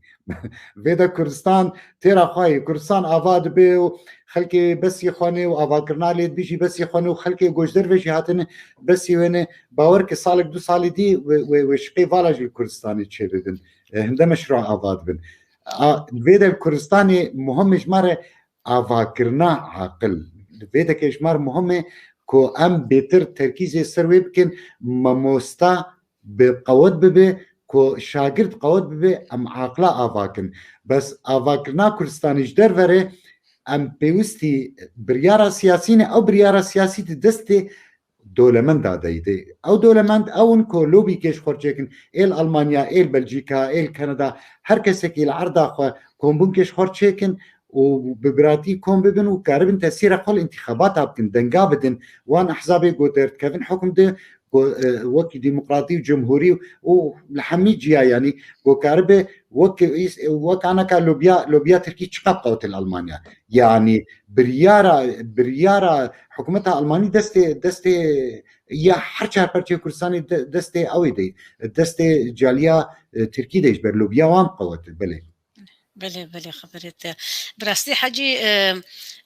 Vê de Kurdistan têra xwe ye. Kurdistan ava dibe û xelkê besî xwe ne û avakirina lê dibî jî besî xwe ne û xelkê ku ji derve jî hatine besî wê ne. Bawer ke salek du salê dî wê, wê, wê şiqê vala jî li Kurdistanê çêbibin. E, hinde meşrûa ava dibin. A, vê de li Kurdistanê muhim e ji me re avakirina aqil. Vê de ke ji me re muhim e ku em bêtir terkîzê ser wê bikin, mamosta bi qewet bibe, ku şagird qewet bibe, em aqila ava kin. Bes avakirina Kurdistanê ji derve re em pêwistî biryara siyasî ne, ew biryara siyasî di destê dewlemenda de yî. Ew dewlemend ew in ku lobîkê ji xwe re çêkin, ê li Almanya, ê li Belcîka, ê li Kanada, her kesekî li erda xwe kombûnkê ji xwe re çêkin û bi biratî kom bibin û karibin tesîra xwe li întîxabata bikin, denga bidin wan ehzabê ku derdikevin hukm de, ku, e, wekî demokratî û cumhurî û li hemî ciya, yanî ku karibe wek, wek aneka lobiya, lobiya Tirkî çiqas qewet li Almanya. Yanî biryara, biryara hikûmeta Almanî destê, destê ya her çar parçeyê Kurdistanê de, destê ew ê de, destê caliya, e, Tirkî de ji ber lobiya wan qewet, belê. Belê, belê, xeberê te. Bi rastî Hecî, e,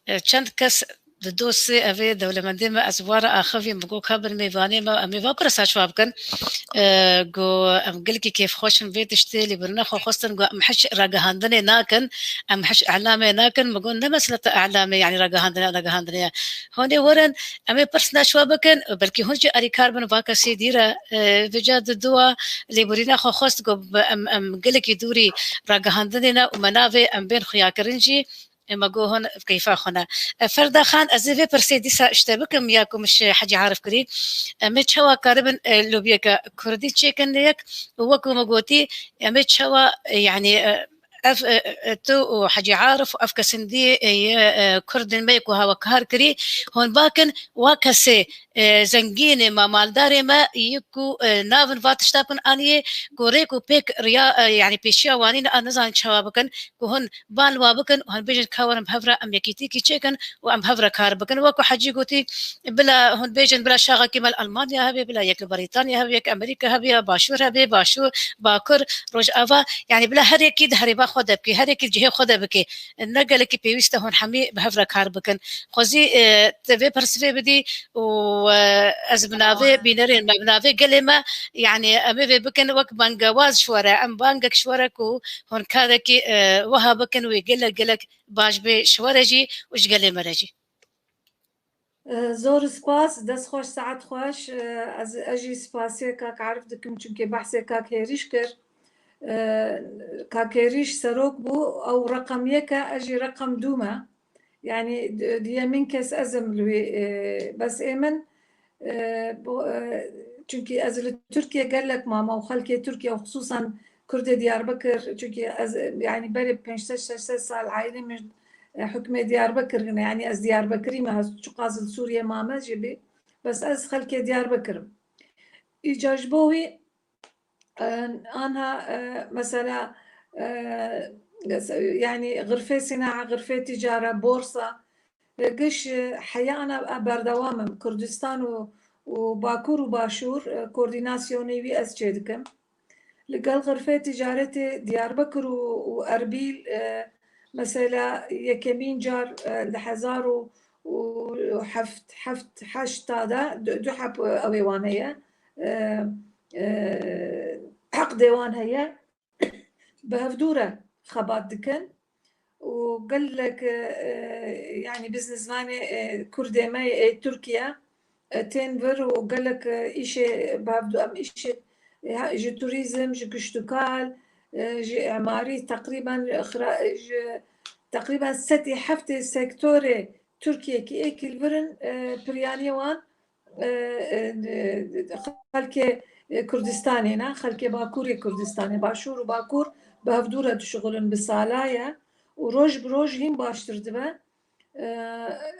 e, çend kes di dosê evê dewlemendê me ez wara axivî, min got ka bin mêvanê me, em ê va pirsa çawa bikin. E, got, em gelkî kêfxweş in vê tiştê, lê birine xwe xwestin, got, em hiç ragihandinê nakin, em hiç îlamê nakin. Min got, ne meseleta îlamê, yanî ragihandine, negihandine ye. Hûn ê werin, em ê pirsina çawa bikin, belkî hûn jî alîkar bin va kesê dî re, e, vêca di dua lêborîna xwe xwest, got, em, em gelekî dûrî ragihandinê ne û me navê em bên xuyakirin jî, e, me got hûn bi keyfa xwe ne. E, Ferda Xan, ez ê vê pirsê dîsa ji te bikim ya ku min ji Hecî Arif kirî. Em ê çawa karibin, e, lobiyeke kurdî çêkin li yek û wekî me gotî, em ê çawa, e, yanî, e, ev, e, e, tu û Hecî Arif û ev kesên dî, e, yê, e, kurdên me ku hawekar kirî, hûn bakin wa kesê, e, zengînê me, maldarê me yê ku, e, navin va tişta bin aniyê ku rêk û pêk riya, e, yanî pêşiya wanî ne, an nizanin çawa bikin, ku hûn ban wa bikin, hûn bêjin ka werin bi hev re em yekîtîkî çêkin û em hev re kar bikin. Wek ku Hecî gotî, bila hûn bêjin, bila şaxekî me li Almanya hebe, bila yek li Brîtanya hebe, yek Amerîka hebe, ya Başûr hebe, Başûr, Bakur, Rojava, yanî bila her yekî di herêma xwe de bike, her yekî di cihê xwe de bike. Ne gelekî pêwîst e hûn hemî bi hev re kar bikin. Xwezî, e, te vê pirsivê bidî û, e, ez bi navê bînerên me, bi navê gelê me, yanî em ê vê bikin wek bangewaz ji we re, em bangek ji we re ku hûn karekî, e, wiha bikin wê gelek gelek baş bê ji we re jî û ji gelê me re jî. E, zor spas, dest xweş, saet xweş. E, ez, ez jî spasê kak Arif dikim, çunkê behsê kak Hêrîş kir. E, kak Hêrîş serok bû, ew reqem yek e, ez jî reqem dû me. Yanî di-, diyemîn kes ez im li wê, e, bes ê min, e, bo-, e, çunkî ez li Tirkiye gelek mama û xelkê Tirkiye û xisûsan Kurdê Diyarbekir, çunkî ez, e, yanî berê pênc sed şeş sed sal aîlê min, e, hukmê Diyarbekir hene, yanî ez Diyarbekirî me, ez çiqas li Sûriye mame jî bî, bes ez xelkê Diyarbekir im. Îca ji bo wî, e, anha, e, mesela, e, yanî xirfê sînae, xirfê tîcara, borsa, e, giş, e, heya ana, e, berdewam im. Kurdistan û, û Bakur û Başûr, e, koordînasyonê wî ez çêdikim. Li gel xirfê tîcaretê Diyarbekir û, û Erbîl, e, mesela yekemîn car, e, li hezar û, û heft, heft, heşta de du, du heb, e, ew ê wan heye. E, e, heqdê wan heye. Bi hevdû re xebat dikin û gelek, e, yanî biznesvanê, e, Kurdê me ê Tirkiye, e, tên vir û gelek, e, îşê bi hevdû em îşê, e, ha, ji turîzm, ji kişt û kal, e, ji emarî teqrîben xira-, ji teqrîben sedî heftê sektorê Tirkiyekî êkî li vir in, e, piryaniyê wan, e, e, xelkê, e, Kurdistanê ne, xelkê Bakurê Kurdistanê, Başûr û Bakur bi hevdû re dişixulin bi sala ye û roj bi roj hîn baştir dibe. E,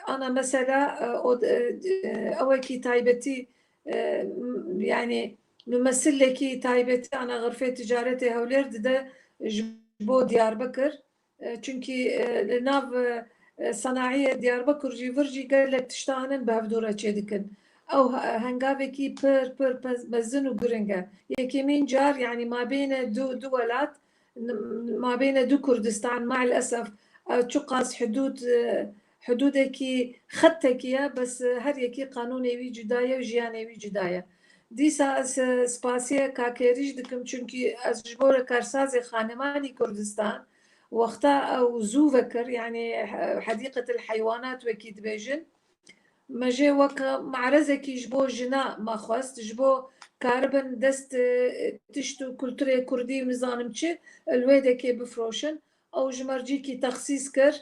ana mesela, e, o, e, e, ewekî taybetî, e, m-, yanî mimesillekî taybetî ana xirfê ticaretê Hewlêr dide ji bo Diyarbekir. E, çunkî, e, li nav, e, e, sanayiyê Diyarbekir jî vir jî gelek tişta hene bi hevdû re çêdikin. Ew he-, hengavekî pir, pir, pir mezin û giring e. Yekemîn car, yanî mabêne du, du welat, n-, mabêne du Kurdistan, maalesef, e, çiqas hidûd, e, hidûdekî, xettekî ye, bes, e, her yekî qanûnê wî cuda ye û jiyanê wî cuda ye. Dîsa ez, e, spasiye Kakêrî jî dikim, çunkî ez ji bo Karsazê Xanemanî Kurdistan, wexta ew zû vekir, yanî he-, hedîqetil heywanat wekî dibêjin, me jê wek me'rezekî ji bo jina me xwest, ji bo karibin dest, e, tişt û kulturê kurdî û nizanim çi, li wê dekê bifroşin. Ew ji me re cîkî texsîs kir,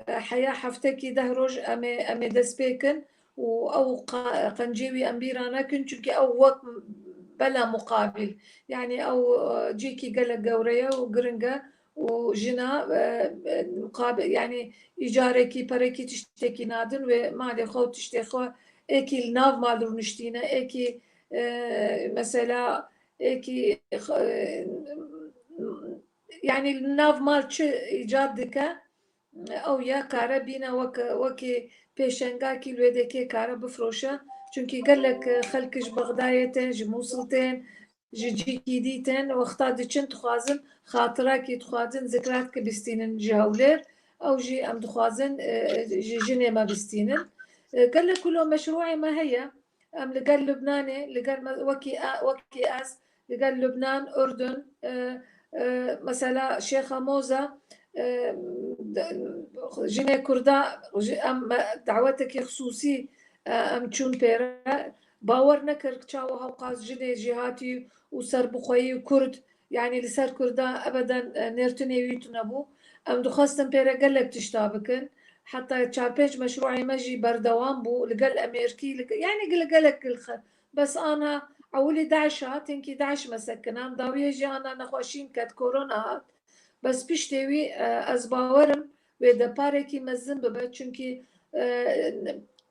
e, heya heftekî deh roj em ê, em ê dest pê kin û ew qa-, qencê wî em bîra nekin, çunkî ew wek bela muqabil. Yanî ew, e, cîkî gelek gewre ye û giring e û jina, e, e, muqabil, yanî îcarekî, perekî tiştekî nadin wê malê xwe û tiştê xwe êkî li nav mal rûniştîne, êkî, e, mesela, êkî, e, yanî li nav mal çi îcad dike, ew ya kare bîne wek, wekî pêşengakî li wê dekê kare bifroşe. Çunkî gelek xelk ji Bexdayê tên, ji Mûsil tên, ji cîkî dî tên, wexta diçin dixwazin xatirakî, dixwazin zikrakî bistînin ji Hewlêr. Ew jî em dixwazin, e, ji jinê me bistînin. E, gelek wilo meşrûê me heye. Em li gel Lubnanê, li gel me-, wekî e-, wekî ez, li gel Lubnan, Urdun, e, e, mesela Şêxa Moza, e, de-, jinê Kurda, ji, em me dawetekî xisûsî, e, em çûn pê re. Bawer nekir çawa hewqas jinê jîhatî û serbixweyî û Kurd, yanî li ser Kurda ebeden, e, nêrtinê wî tune bû. Em dixwestin pê re gelek tişta bikin. Heta çar pênc meşrûê me jî berdewam bû. Li gel Amerîkî, li ge-, yanî li gelek gilxe. Bes ana ewilî DAIŞ hat, hinkî DAIŞ me sekinan. Dawiyê jî ana nexweşîn ket, korona hat. Bes piştê wî, e, ez bawer im wê deparekî mezin bibe. Çunkî, e,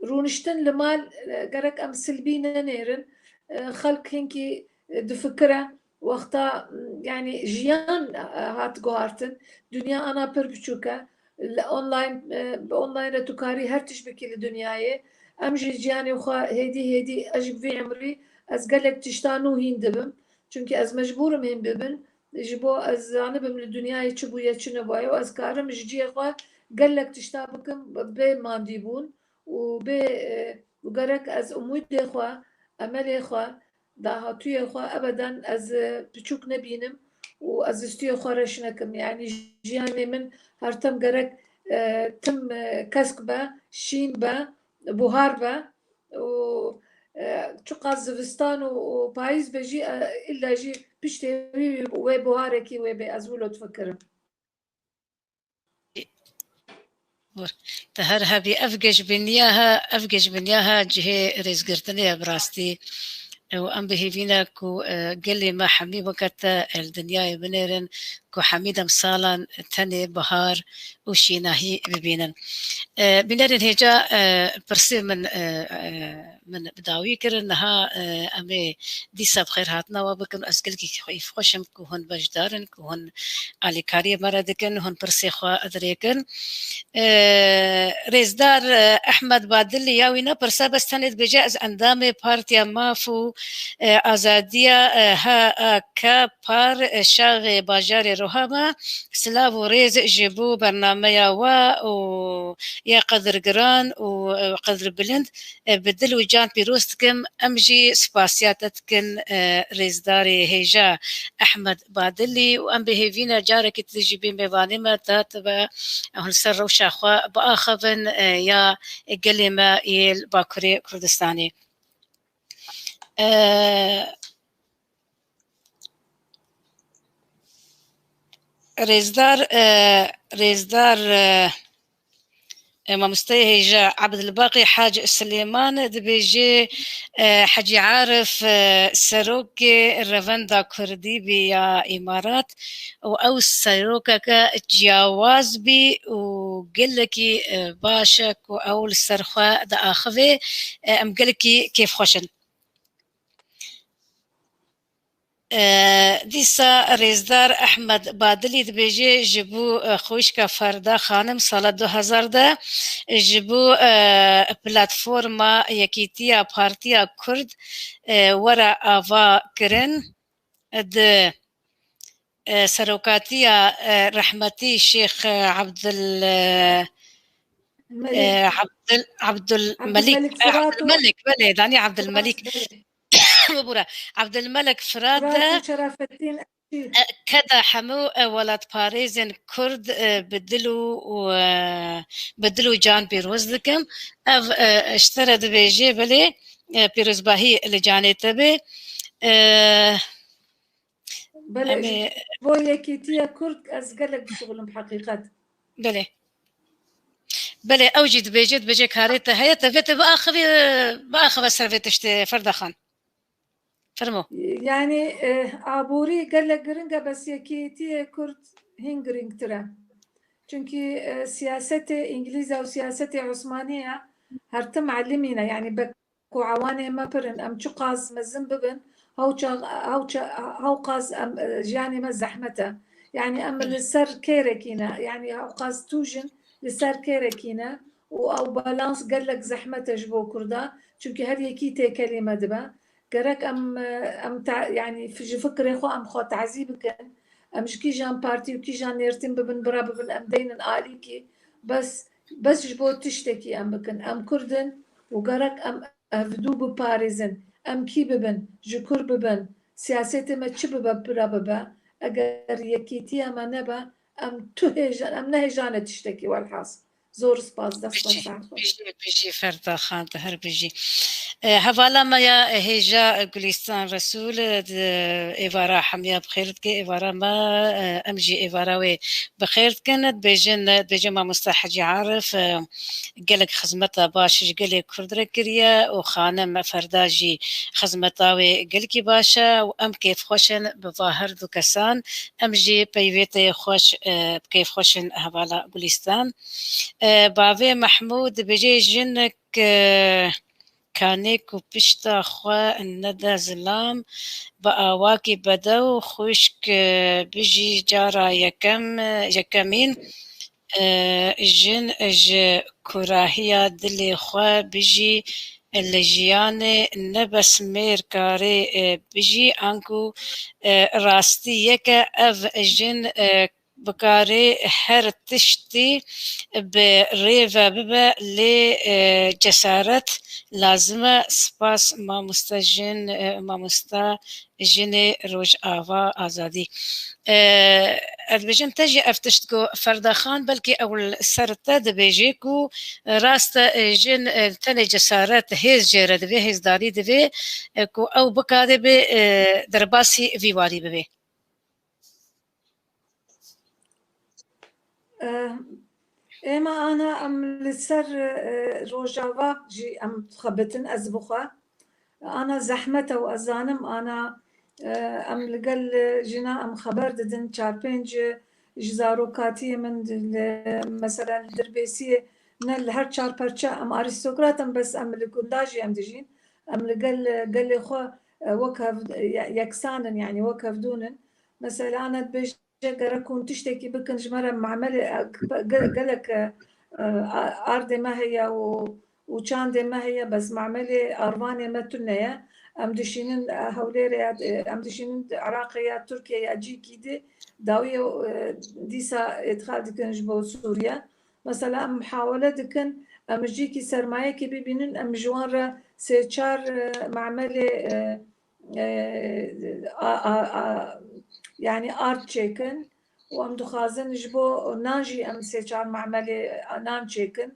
rûniştin li mal, e, gerek em silbî nenêrin. E, xelk hinkî, e, difikire. Wexta, yanî jiyan, e, hat guhartin. Dinya ana pir biçûk e. Li online, e, bi online re tu karî her tişt bikî li dinyayê. Em jî jiyanê xwe hêdî hêdî, ez jî bi vî emrî ez gelek tişta nû hîn dibim. Çunkî ez mecbûr im hîn bibin. Ji bo ez zanibim li dinyayê çi bûye, çi nebûye û ez karim ji cihê xwe gelek tişta bikim bê mandîbûn û bê, e, û gerek ez umûdê xwe, emelê xwe, dahatûyê xwe ebeden ez, e, piçûk nebînim û ez stûyê xwe reş nekim. Yanî jiyanê min her tim gerek, e, tim, e, kesk be, şîn be, buhar be û, e, çiqas zivistan û, û payîz be jî, e, îlla jî piştê wî wê buharekî wê bê, ez wilo difikirim. Bor. Te her hebî ev geşbîniya he, ev geşbîniya he cihê rêzgirtinê ye bi rastî. Û em bi hêvî ne ku, e, gelê me hemî weke te, e, li dinyayê binêrin, ku hemî demsalan tenê bihar û şînahî bibînin. E, bînerên hêja, e, pirsê min, e, e, min bi dawî kirin. Niha, e, em ê dîsa bi xêrhatina we bikin. Ez gelekî keyfxweş im ku hûn beşdar in, ku hûn alîkariyê me re dikin, hûn pirsê xwe dirêkin. E, Rêzdar, e, Ehmed Badilî ya wî ne pirsa, bes tenê dibêje, ez endamê Partiya Maf û, e, Azadiya, e, H A K Par, e, Şaxê bajarê Roha me. Silav û rêz ji bo bernameya we û ya qedirgiran û, e, qedirbilind, e, bi dil û can pîroz dikim. Em jî spasiya te dikin, e, rêzdarê hêja Ehmed Badilî, û em bi hêvî ne carekî tu jî bî mêvanê me, te, te be hûn ser rewşa xwe biaxivin, e, ya gelê me yê li Bakurê Kurdistanê. E, Rêzdar, e, Rêzdar, e, e, mamosteyê hêja Ebdilbaqî Hac Silêman dibêje, e, Hecî Arif, e, serokê Revenda Kurdî bî ya Îmarat û ew serokeke ciyawaz bî û gelekî, e, baş e ku ew li ser xwe diaxive. E, em gelekî kêfxweş in. E, dîsa Rêzdar Ehmed Badilî dibêje, ji bo, e, xwişka Ferda Xanim sala du hezar de ji bo, e, platforma Yekîtiya Partiya Kurd, e, were ava kirin. Di, e, serokatiya, e, rehmetî Şêx, e, Ebdil, e, Melîk. e, Ebdil, Ebdil Melîk, Ebdilmelîk e, Firat û Ebdilmelîk, belê, danî Ebdilmelîk. Belê. Bibûre. Ebdilmelek Firat Firat de, û Şerafettin Ekşî. E, keda hemû, e, welatparêzên Kurd, e, bi dil û, û, e, bi dil û can pîroz dikim. Ev, e, ji te re dibêje, belê, e, pîrozbahî li canê te be. E, Belê, em ê ji bo yekîtiya Kurd ez gelek bişuxulim heqîqet. Belê. Belê, ew jî dibêje, dibêje karê te heye, te vê te biaxivî, biaxive ser vê tiştê, Ferda Xan. Fermo. Yani, e, aborî gelek giring e, bes yekîtiyê Kurd hîn giringtir e. Çünkü, e, siyasetê Îngilîza û siyasetê Osmaniya her tim elimîne, yani be ku ewanê me pir in, em çiqas mezin bibin, hewça, hewça, hewqas em, e, jiyanê me zehmet e. Yani em li ser kêrekî ne, yani hewqas tûj in li ser kêrekî ne û ew balans gelek zehmet e ji bo Kurda, çünkü her yekî têkelî me dibe. Gerek em, e, em te-, yani fi-, ji fikrê xwe em xwe tazî bikin. Em ji kîjan partî û kîjan nêrtîn bibin, bira bibin, em deynin alîkî. Bes, bes ji bo tiştekî em bikin. Em Kurd in û gerek em hevdû biparêzin. Em kî bibin, ji kur bibin, siyasetê me çi bibe, bira bibe, eger yekîtiya me nebe, em tu hêja-, em nehêjane tiştekî welhas. Zor spas, dest xweş, sağ ol. Bijî, bijî Ferda Xan, tu her bijî. E, hevala me ya hêja Gulîstan Resûl, e, di êvara hemiya bi xêr dike, êvara me, e, em jî êvara wê bi xêr dikin. Dibêjin, dibêje mamosta Hecî Arif, e, gelek xizmeta baş ji gelê Kurd re kiriye û xanim Ferda jî xizmeta wê gelkî baş e û em kêfxweş in bi va her du kesan. Em jî peyvê te yê xweş, e, bi kêfxweş in hevala Gulîstan. E, bavê Mehmûd dibêje, jinik, e, kanê ku pişta xwe nede zilam, bi awakî bedew xwişk, e, bijî cara yekem, e, yekemîn, e, jin ji kurahiya dilê xwe bijî, li jiyanê ne bes mêr karê, e, bijî, anku, e, rastî yeke ev jin, e, bikarê her tiştî bi rê ve bibe, lê, e, cesaret lazim e. Spas mamoste jin, e, mamoste jinê Rojava Azadî. E, ez dibêjim te jî ev tişt got Ferda Xan, belkî ew li ser te dibêjê ku rast e, jin, e, tenê cesaret, hêz jê re divê, hêzdarî divê, e, ku ew bikare bê, e, derbasî vî warî bibê. Eh, Êma ana em li ser, e, Rojava jî em dixebitin, ez bi xwe. Ana zehmet e û ez zanim ana, e, em li gel, e, jina em xeber didin, çar pênc, e, ji zarokatiyê min di, li, mesela li Dirbêsiyê ne li her çar perçe em arîstokrat in, bes em li gunda jî em dijîn. Em li gel, e, gelê xwe, e, wek hev-, e, ye-, yeksan in, yanî wek hevdûn in. Mesela ana dibêje gerek hûn tiştekî bikin ji me re, mamelê, e, ge-, gelek, e, e, a-, ardê me heye û, û çandê me heye, bes mamelê arvanê me tune ye. Em dişînin, e, Hewlêrê ya, e, em dişînin Iraqê ya Tirkiye ya cîkî di dawiyê, e, dîsa îdxal dikin ji bo Sûriye. Mesela em muhawele dikin, em ji cîkî sermayekê bibînin, em ji wan re sê çar, e, mamelê, e, e, a, a, a, yanî ard çêkin û em dixwazin ji bo nan jî em sê çar mamelê nan çêkin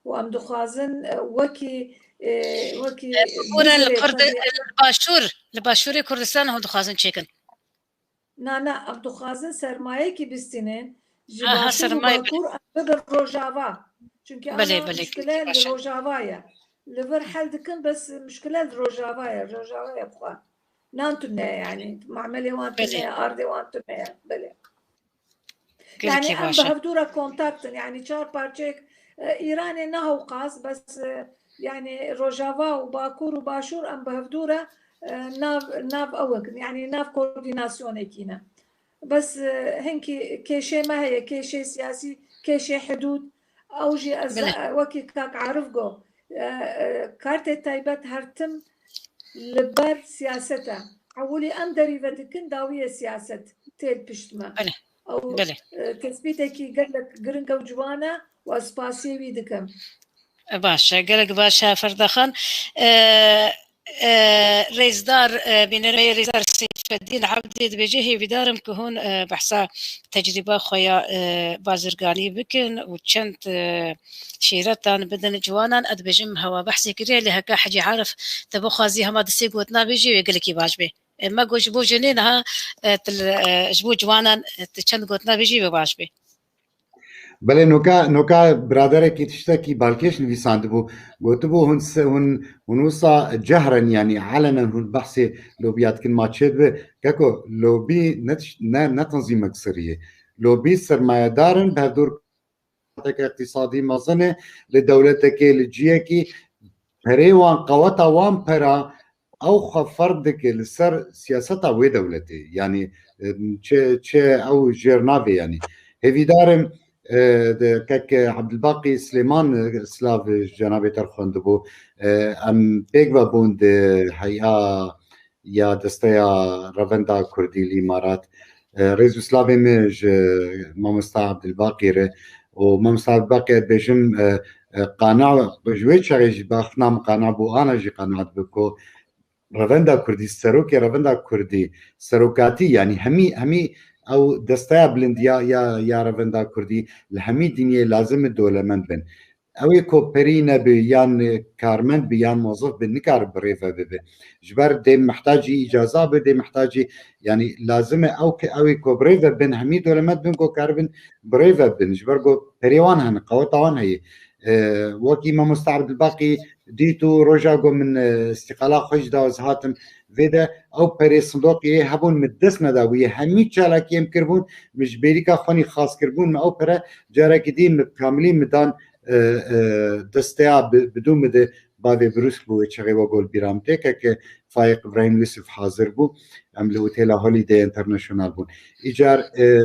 û em dixwazin, e, wekî, e, wekî Bûne li Dîzilê Kurdi-, xwedî li Başûr, li Başûrê Kurdistan hûn dixwazin çêkin? Na, na, em dixwazin sermayekî bistînin ji Aha, Başûr û sermaye, belê. Bakur em bibin Rojava. Çünkü Belê, ana belê, muşkile gelekî li baş e. Rojava ye. Li vir hel dikin, bes muşkile li Rojava ye. Rojava ye bi xwe. Nan tune ye yanî. Mamelê wan tune Belê. Ye, ardê wan tune ye. Belê. Gelekî Yanî em baş bi e. Hevdû re kontakt in. Yanî çar parçeyek, e, Îranê ne hewqas, bes, e, yanî Rojava û Bakur û Başûr em bi hevdû re, e, nav, nav ewek in. Yanî nav koordînasyonekî ne. Bes, e, hinkî kêşê me heye, kêşê siyasî, kêşê hidûd. Ew jî ez, Belê. E, wekî kak Arif got, e, e, kartê taybet her tim li ber siyaset e. Ewilî em derî ve dikin, dawiyê siyaset tê li pişt me. Belê. Ew, Belê. E, tespîtekî gelek giring û ciwan e û ez spasiyê wî dikim. Baş e, gelek baş e, Ferda Xan. E, e, rêzdar, e, bînerê me yê rêzdar Seyfeddîn Ebdî dibêje, hêvîdar im ku hûn, e, behsa tecrîba xwe ya, e, bazirganî bikin û çend, e, şîretan bidin ciwanan. Ez dibêjim hewa behsê kiriye, lê heke Hecî Arif te bixwazî hema di sê gotina bêjî, wê gelekî baş bê. E, me got ji bo jinê niha, e, tu li, e, ji bo ciwanan, e, tu çend gotina bêjî wê baş bê. Belê, noka, noka biraderekî tiştekî balkêş nivîsandibû. Gotibû, hûn se-, hûn, hûn wisa cehren, yanî elenen hûn behsê lobiya dikin, ma çê dibe? Keko, lobî ne tiş-, ne, ne tanzîmek sirrî ye. Lobî sermayedar in, bi hevdûr Dewleteke îqtîsadî mezin e, li dewletekê, li ciyekî perê wan, qeweta wan pera ew xwe ferz dike li ser siyaseta wê dewletê. Yanî, e, çi, çi ew jêr navê yanî. Hêvîdar im, e, de, kek Ebdilbaqî Silêman, e, silav ji cenabê te re xwendibû. E, em pêk ve bûn di heya ya Desteya Revenda Kurdî li Îmarat. E, rêz û slavê min ji Mamosta Ebdilbaqî re û Mamosta Ebdilbaqî ez dibêjim, e, e, qana, ji wê çaxê jî baxna min qana bû, ana jî qana dibe ku Revenda Kurdî, serokê Revenda Kurdî, serokatî, yanî hemî, hemî ew desteya bilind ya, ya, ya Revenda Kurdî li hemî dinyê lazim e dewlemend bin. Ew ê ku perî nebi yan karmend bi yan mozif bi nikare bi rê ve bibe. Ji ber dê mihtacî îcaza be, dê mihtacî, yanî lazim e ew ke, ew ê ku bi rê ve bin, hemî dewlemend bin ku karibin bi rê ve bin. Ji ber ku perê wan hene, qeweta wan heye. E, wekî Mamosta Ebdilbaqî dît û roja ku min, e, îstîqala xwe jî da ez hatim vê de, ew perê sindoqê hebûn min dest neda wî. Hemî çalakiyê min kiribûn, min ji Bêrîka xwenî xas kiribûn, min ew pere carekî dî min bi kamilî min dan, e, e, desteya bi, bi dû min de bavê Brûs bû, wê çaxê we gol bîra min tê, keke Faîq Îbrahîm Yûsif hazir bû. Em li Otela Holiday International bûn. Îcar, e,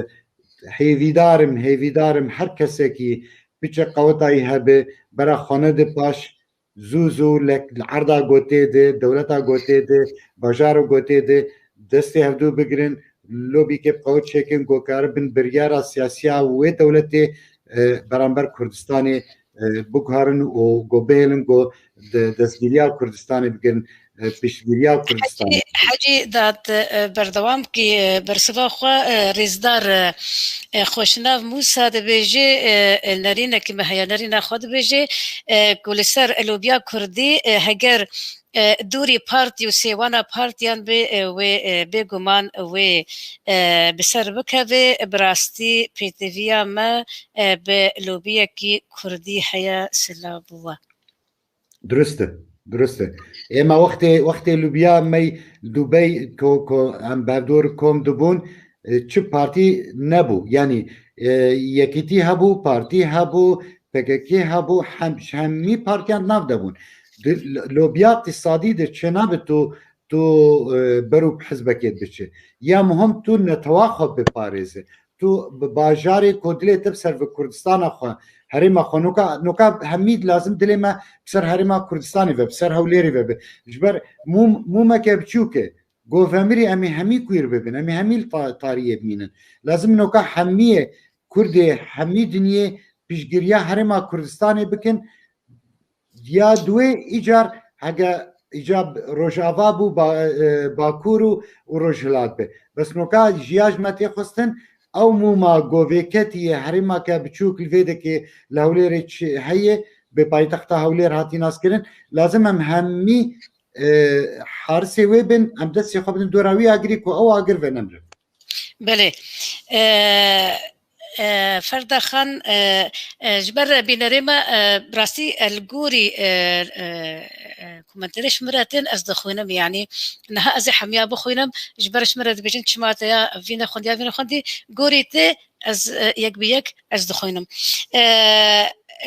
hêvîdar im, hêvîdar im her kesekî piçe qewetayî hebe, bera xwe nede paş, zû zû li, li erda gotê de, dewleta gotê de, bajaro gotê de destê hevdû bigirin, lobîkê bi qewet çêkin ku karibin biryara siyasiya wê dewletê, e, beramber Kurdistanê, e, biguherin û ku bihêlin ku de-, destgîriya Kurdistanê bigirin. e, piştgiriya Kurdistanê. Hecî, Hecî dat, e, berdewam kî, e, bersiva xwe, e, rêzdar, e, e, Xweşnav Mûsa dibêje, e, e, nerînekî me heye, nerîna xwe dibêje, e, ku li ser lobiya Kurdî, e, heger, e, dûrî partî û sêwana partiyan bê, e, wê, e, bêguman wê, e, bi ser bikeve. Bi rastî pêdiviya me, e, bi lobiyekî Kurdî heye, silav bû we. Dirust e, dirust e. Êma wextê, wextê lobiya me Dubey ko, ko em berdor kom dibûn, e, çi partî nebû. Yanî, e, Yekîtî hebû, partî hebû, P K K hebû, hem, hemî partiyan nav de bûn. Di, lobiya îqtisadî de çênabe tu, tu, e, ber û hizbekê biçi. Ya muhim tu netewa xwe biparêze. Tu bi bajarê ku dilê te bi ser ve Kurdistana xwe, herêma xwe, noka, noka hemî lazim dilê me bi ser herêma Kurdistanê ve, bi ser Hewlêrê ve be. Ji ber mûm-, mûmeke biçûk e. Govemirî em ê hemî kuîr bibin, em ê hemî li ta-, tariyê bimînin. Lazim noka hemiyê Kurdê, hemî dinyê piştgiriya herêma Kurdistanê bikin. Ya duê îcar hege îca Rojava bû, ba-, e, Bakur û, û Rojhilat be. Bes noka jiya ji me tê xwestin, ew mûma govêketiyê herêmake biçûk li vê dekê li Hewlêrê çi heye, bi paytexta Hewlêr hatî naskirin. Lazim em hemî, e, harisê wê bin, em destê xwe bidin dora wî agirî ku ew agir venemirin. Belê. E, e, Ferda Xan, e, e, ji ber bînerê me, e, bi rastî el gorî, e, e, e, komentarê ji min re tên ez dixwînim, yanî niha ez ê hemiya bixwînim, ji ber ji min re dibêjin çima te ya vî nexwendiya vî nexwendî, gorî te ez, e, yek bi yek ez dixwînim. E,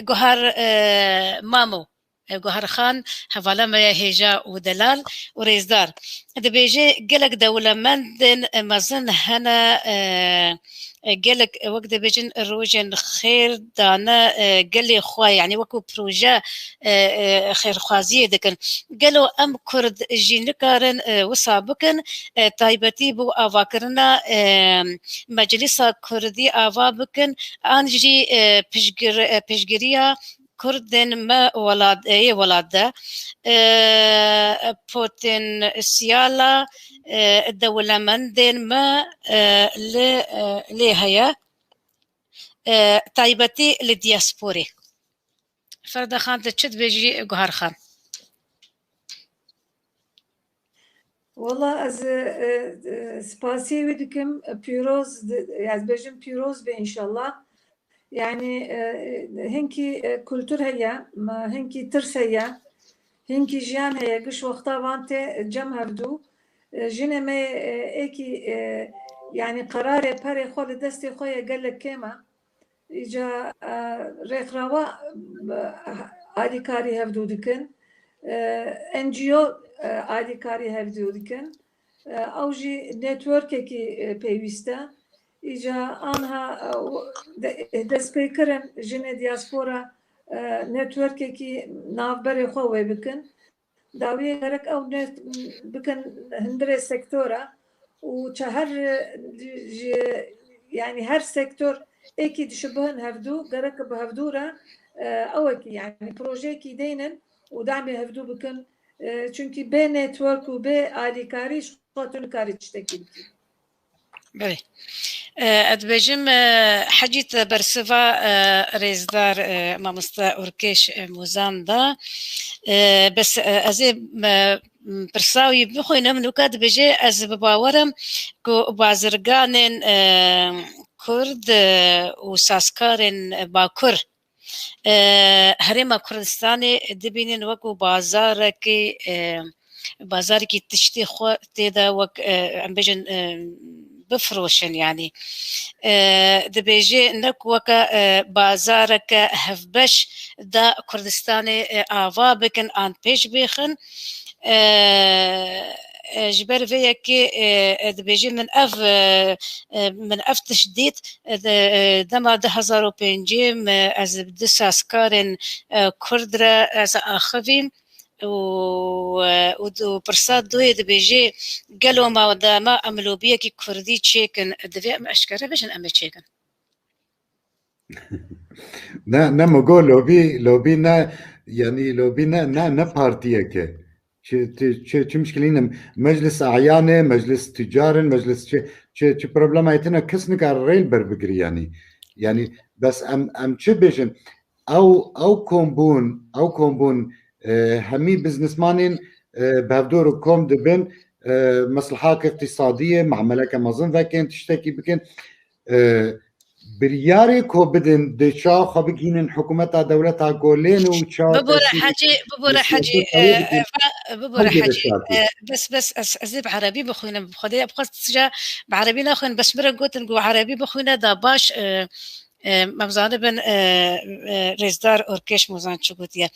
Guhar, e, Mamo, e, Guhar Xan, hevala me ye hêja û delal û rêzdar. Dibêje, gelek dewlemendên mezin hene, e, e, gelek, e, wek dibêjin, rojên xêr dane, e, gelê xwe, yanî wekû proje, e, e, xêrxwaziyê dikin. Gelo em Kurd jî nikarin, e, wisa bikin, e, taybetî bo avakirina, e, Meclisa Kurdî ava bikin, an jî, e, piştgir-, e, piştgiriya Kurdên me welat, yê welat de, e, potensiala, e, dewlemendên me, e, li, e, lê heye, e, taybetî li diasporê. Ferda Xan, tu çi dibêjî, Guhar Xan? Wela ez, e, e, spasiyê wî dikim, pîroz, di-, ez bêjim pîroz be înşallah. Yani, e, hinkî, e, kultur heye, m-, hinkî tirs heye, hinkî jiyan heye, giş wexta van tê cem hevdû. E, jinê me, e, êkî, e, yani qerarê perê xwe li destê xwe ye gelek kêm e. Îca, e, rêxrawa, e, alîkarî hevdû dikin. E, N G O, e, alîkarî hevdû dikin. E, ew jî networkekî, e, pêwîst e. Îca anha, e, w-, de-, destpêkirin jinê diaspora, e, networkekî navberê xwe wê bikin. Dawiyê gerek ew ne bikin hundirê sektora û çe her, e, ji, yani her sektor êkî dişibihin hevdû, gerek bi hevdû re, e, ewekî yani projeyekî deynin û damê hevdû bikin. E, çunkî bê network û bê alîkarî ji xwe tu nikarî tiştekî bikî. Belê. E, ez dibêjim, e, Hecî te bersiva, e, rêzdar, e, mamoste Urkêş, e, Mozan da. E, bes, e, ez ê, e, pirsa wî bixwînim, nûka dibêje, ez bi bawer im ku bazirganên, e, Kurd, e, û sazkarên Bakur e, Herêma Kurdistanê dibînin wekû bazarekî, e, bazarekî tiştê xwe tê de wek, e, em bêjin, e, bifiroşin, yanî. E, dibêje ne ku weke, e, bazareke hevbeş da Kurdistanê, e, ava bikin an pêş bêxin. E, e, ji ber vê yekê, e, e, dibêje min ev, e, e, min ev tişt dît, e, de, e, dema du hezar û pêncê me ez bi du sazkarên, e, Kurd re ez axivîm û, e, û du, pirsa duyê dibêje, gelo ma dema em lobiyekî Kurdî çêkin, divê em eşkere bêjin em ê çêkin? Ne, ne, min got lobî, lobî ne, yanî lobî ne, ne, ne partiyek e. Çi, çi, çi, çi mişkilî ne? Meclis ayan e, meclis tücar in, meclis çi, çi, çi problemayê tune kes nikare rê li ber bigirî yanî. Yanî bes em, em çi bêjin? Ew, ew kombûn, ew kombûn, e, hemî biznesmanên, e, bi hevdû re kom dibin, e, meslehak îqtîsadî ye, muameleke mezin vekin, tiştekî bikin. E, biryarê ku bidin, dê çawa xwe bigihînin hikûmeta dewleta golên û çawa Bibore tesîr Hecî, bibore bi Hecî, siyaseta wê e, dikin. e, va-, bibore Hewce Hecî, Reşatî. e, bes, bes, ez, ez ê bi erebî bixwînim, bi Xwedê, bi xwe tija bi erebî naxwînim, bes min re gotin ku erebî bixwîne, da baş, e, e, em zanibin, e, e, rêzdar Orkeş Mozan çi gotiye.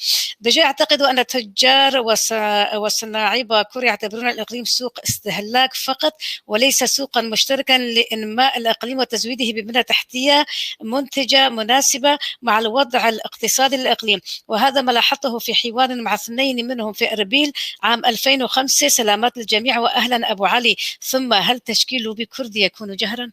Bêje, "أعتقد أن تجار وص-، وصناعي باكور يعتبرون الإقليم سوق استهلاك فقط وليس سوقا مشتركا لإنماء الإقليم وتزويده ببنى تحتية منتجة مناسبة مع الوضع الاقتصادي للإقليم، وهذا ما لاحظته في حوار مع اثنين منهم في إربيل عام ألفين وخمسة. سلامات للجميع وأهلا أبو علي. ثم هل تشكيل لوبي كردي يكون جهرا؟"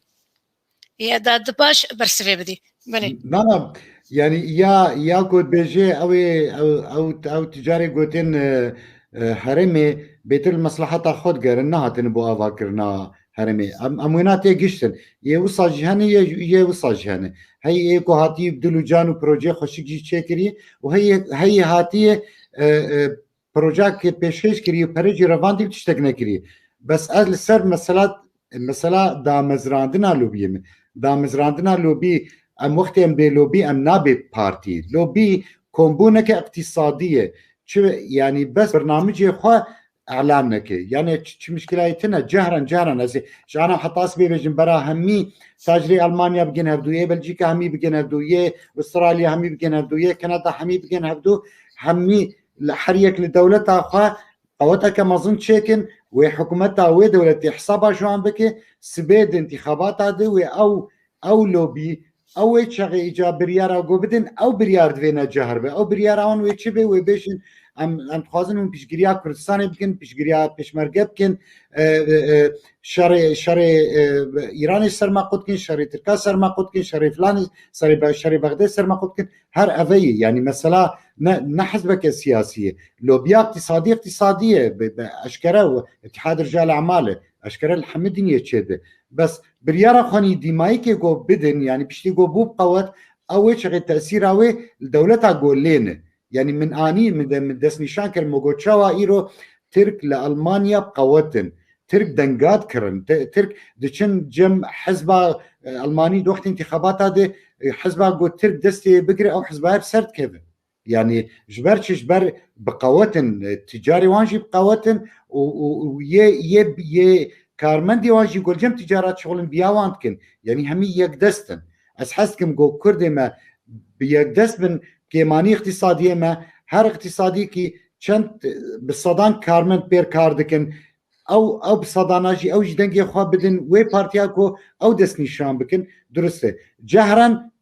Ya da di baş bersivê bidî. Belê. Na, na, yanî ya, ya ku dibêje ew ê, ew, ew, ew ticarê gotin, e, e, herêmê bêtir li mesleheta xwe digerin, nehatine bo avakirina herêmê. Em, em wêna tê giştin. Yê wisa jî hene, yê, yê wisa jî hene. Hey ê ku hatî dil û can û projeyê xweşik jî çêkirî û hey, hey hatiye, e, e, projeyek pêşkêş kirî û pere jî revandî û tiştek nekirî. Bes ez li ser mesela, mesela damezrandina lobiyê min. Damezrandina lobî, em wextê em bê lobî, em nabê partî. Lobî kombûneke îqtîsadî ye. Çi, yanî bes bernamicê xwe elan neke. Yanî çi, çi mişkilayê tune, cehran, cehran ez ê, ji ana heta ez bê bêjim, bera hemî tacirê Almanya bigên hevdû, yê Belcîka hemî bigên hevdû, yê Australya hemî bigên hevdû, yê Kanada hemî bigên hevdû, hemî li her yek li dewleta xwe qeweteke mezin çêkin, wê hikûmeta wê dewletê hesaba ji wan bike, sibê di întîxabata de wê ew, ew lobî, ew ê çaxê îca biryara ku bidin, ew biryar divê ne cahir be. Ew biryara wan wê çi be? Wê bêjin, em, em dixwazin hûn piştgiriya Kurdistanê bikin, piştgiriya pêşmerge bikin, e, e, e, şerê, şerê, e, Îranê ser me qut kin, şerê Tirka ser me qut kin, şerê filanê, serê Be-, şerê Bexdê ser me qut kin. Her eve ye. Yanî mesela ne, ne hizbeke siyasî ye. Lobiya îqtîsadî, îqtîsadî ye. Be, be, eşkere û Îtîhad Rical Emal e. Eşkere li hemî dinyê çêde. Bes biryara xwe nî dîmayîkê ku bidin, yanî piştî ku bû bi qewet, ew ê çaxê tesîra wê li dewleta ku lê ne. Yanî min anî, min de, min destnîşan kir, min got, çawa îro Tirk li Almanya bi qewet in? Tirk denga dikirin. Ti-, Tirk diçin cem hizba, e, Almanî di wextê întîxabata de, e, hizba ku Tirk destê bigire, ew hizba hep ser dikeve. Yanî ji ber çi? Ji ber bi qewet in, e, ticarê wan jî bi qewet in û, û, û yê, yê, yê karmendê wan jî ku li cem ticarat şixulin biya wan dikin. Yanî hemî yekdest in. Ez hez dikim ku Kurdê me bi yekdest bin, kêmanî îqtîsadiyê me, her îqtîsadiyekî çend, e, bi sedan karmend pêr kar dikin. Ew, ew bi sedana jî, ew jî dengê xwe bidin wê partiya ku ew destnîşan bikin. Durust e. Cehran,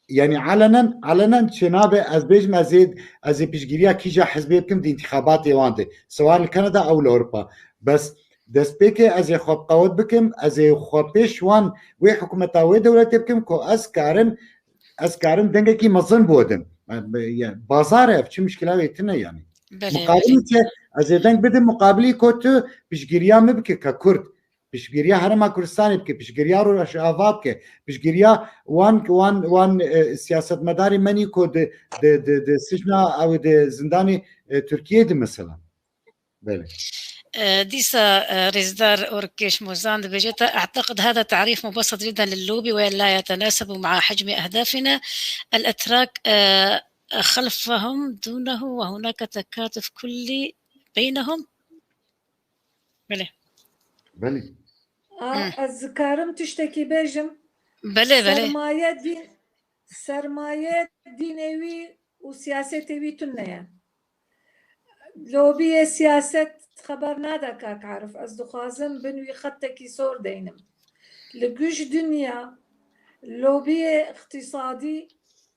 yanî alenen, alenen çênabe ez bêjim, ez ê, ez ê piştgiriya kîja hizbê bikim di întîxabatê wan de. Sewa li Kanada ew li Ewropa. Bes destpêkê ez ê xwe bi qewet bikim, ez ê xwe pêş wan wê hikûmeta wê dewletê bikim ku ez karim, ez karim dengekî mezin biwedim. Yanî bazar e ev, çi mişkila wê tune yanî. Belê, Muqabilî belê. Çi? Ez ê deng bidim muqabilî ku tu piştgiriya min bike ke Kurd. Piştgiriya Herêma Kurdistanê bike, piştgiriya Rojava bike, piştgiriya wan, wan, wan, e, siyasetmedarê menî ku di, di, di, di sicna ew di zindanê, e, Tirkiyeyê de mesela. Belê. آه، ديسا، آه، ريزدار أوركيش موزان دبيجيتا، أعتقد هذا تعريف مبسط جدا للوبي ولا يتناسب مع حجم أهدافنا. الأتراك، آه، خلفهم دونه وهناك تكاتف كلي بينهم. Belê. Belê. A, Hı. Ez dikarim tiştekî bêjim? Belê, belê. Sermaye dîn, sermaye dînê wî û siyasetê wî tune ye. Lobiyê siyaset xeber nade, kak Arif. Ez dixwazim bin wî xettekî sor deynim. Li giş dinya lobiyê îqtîsadî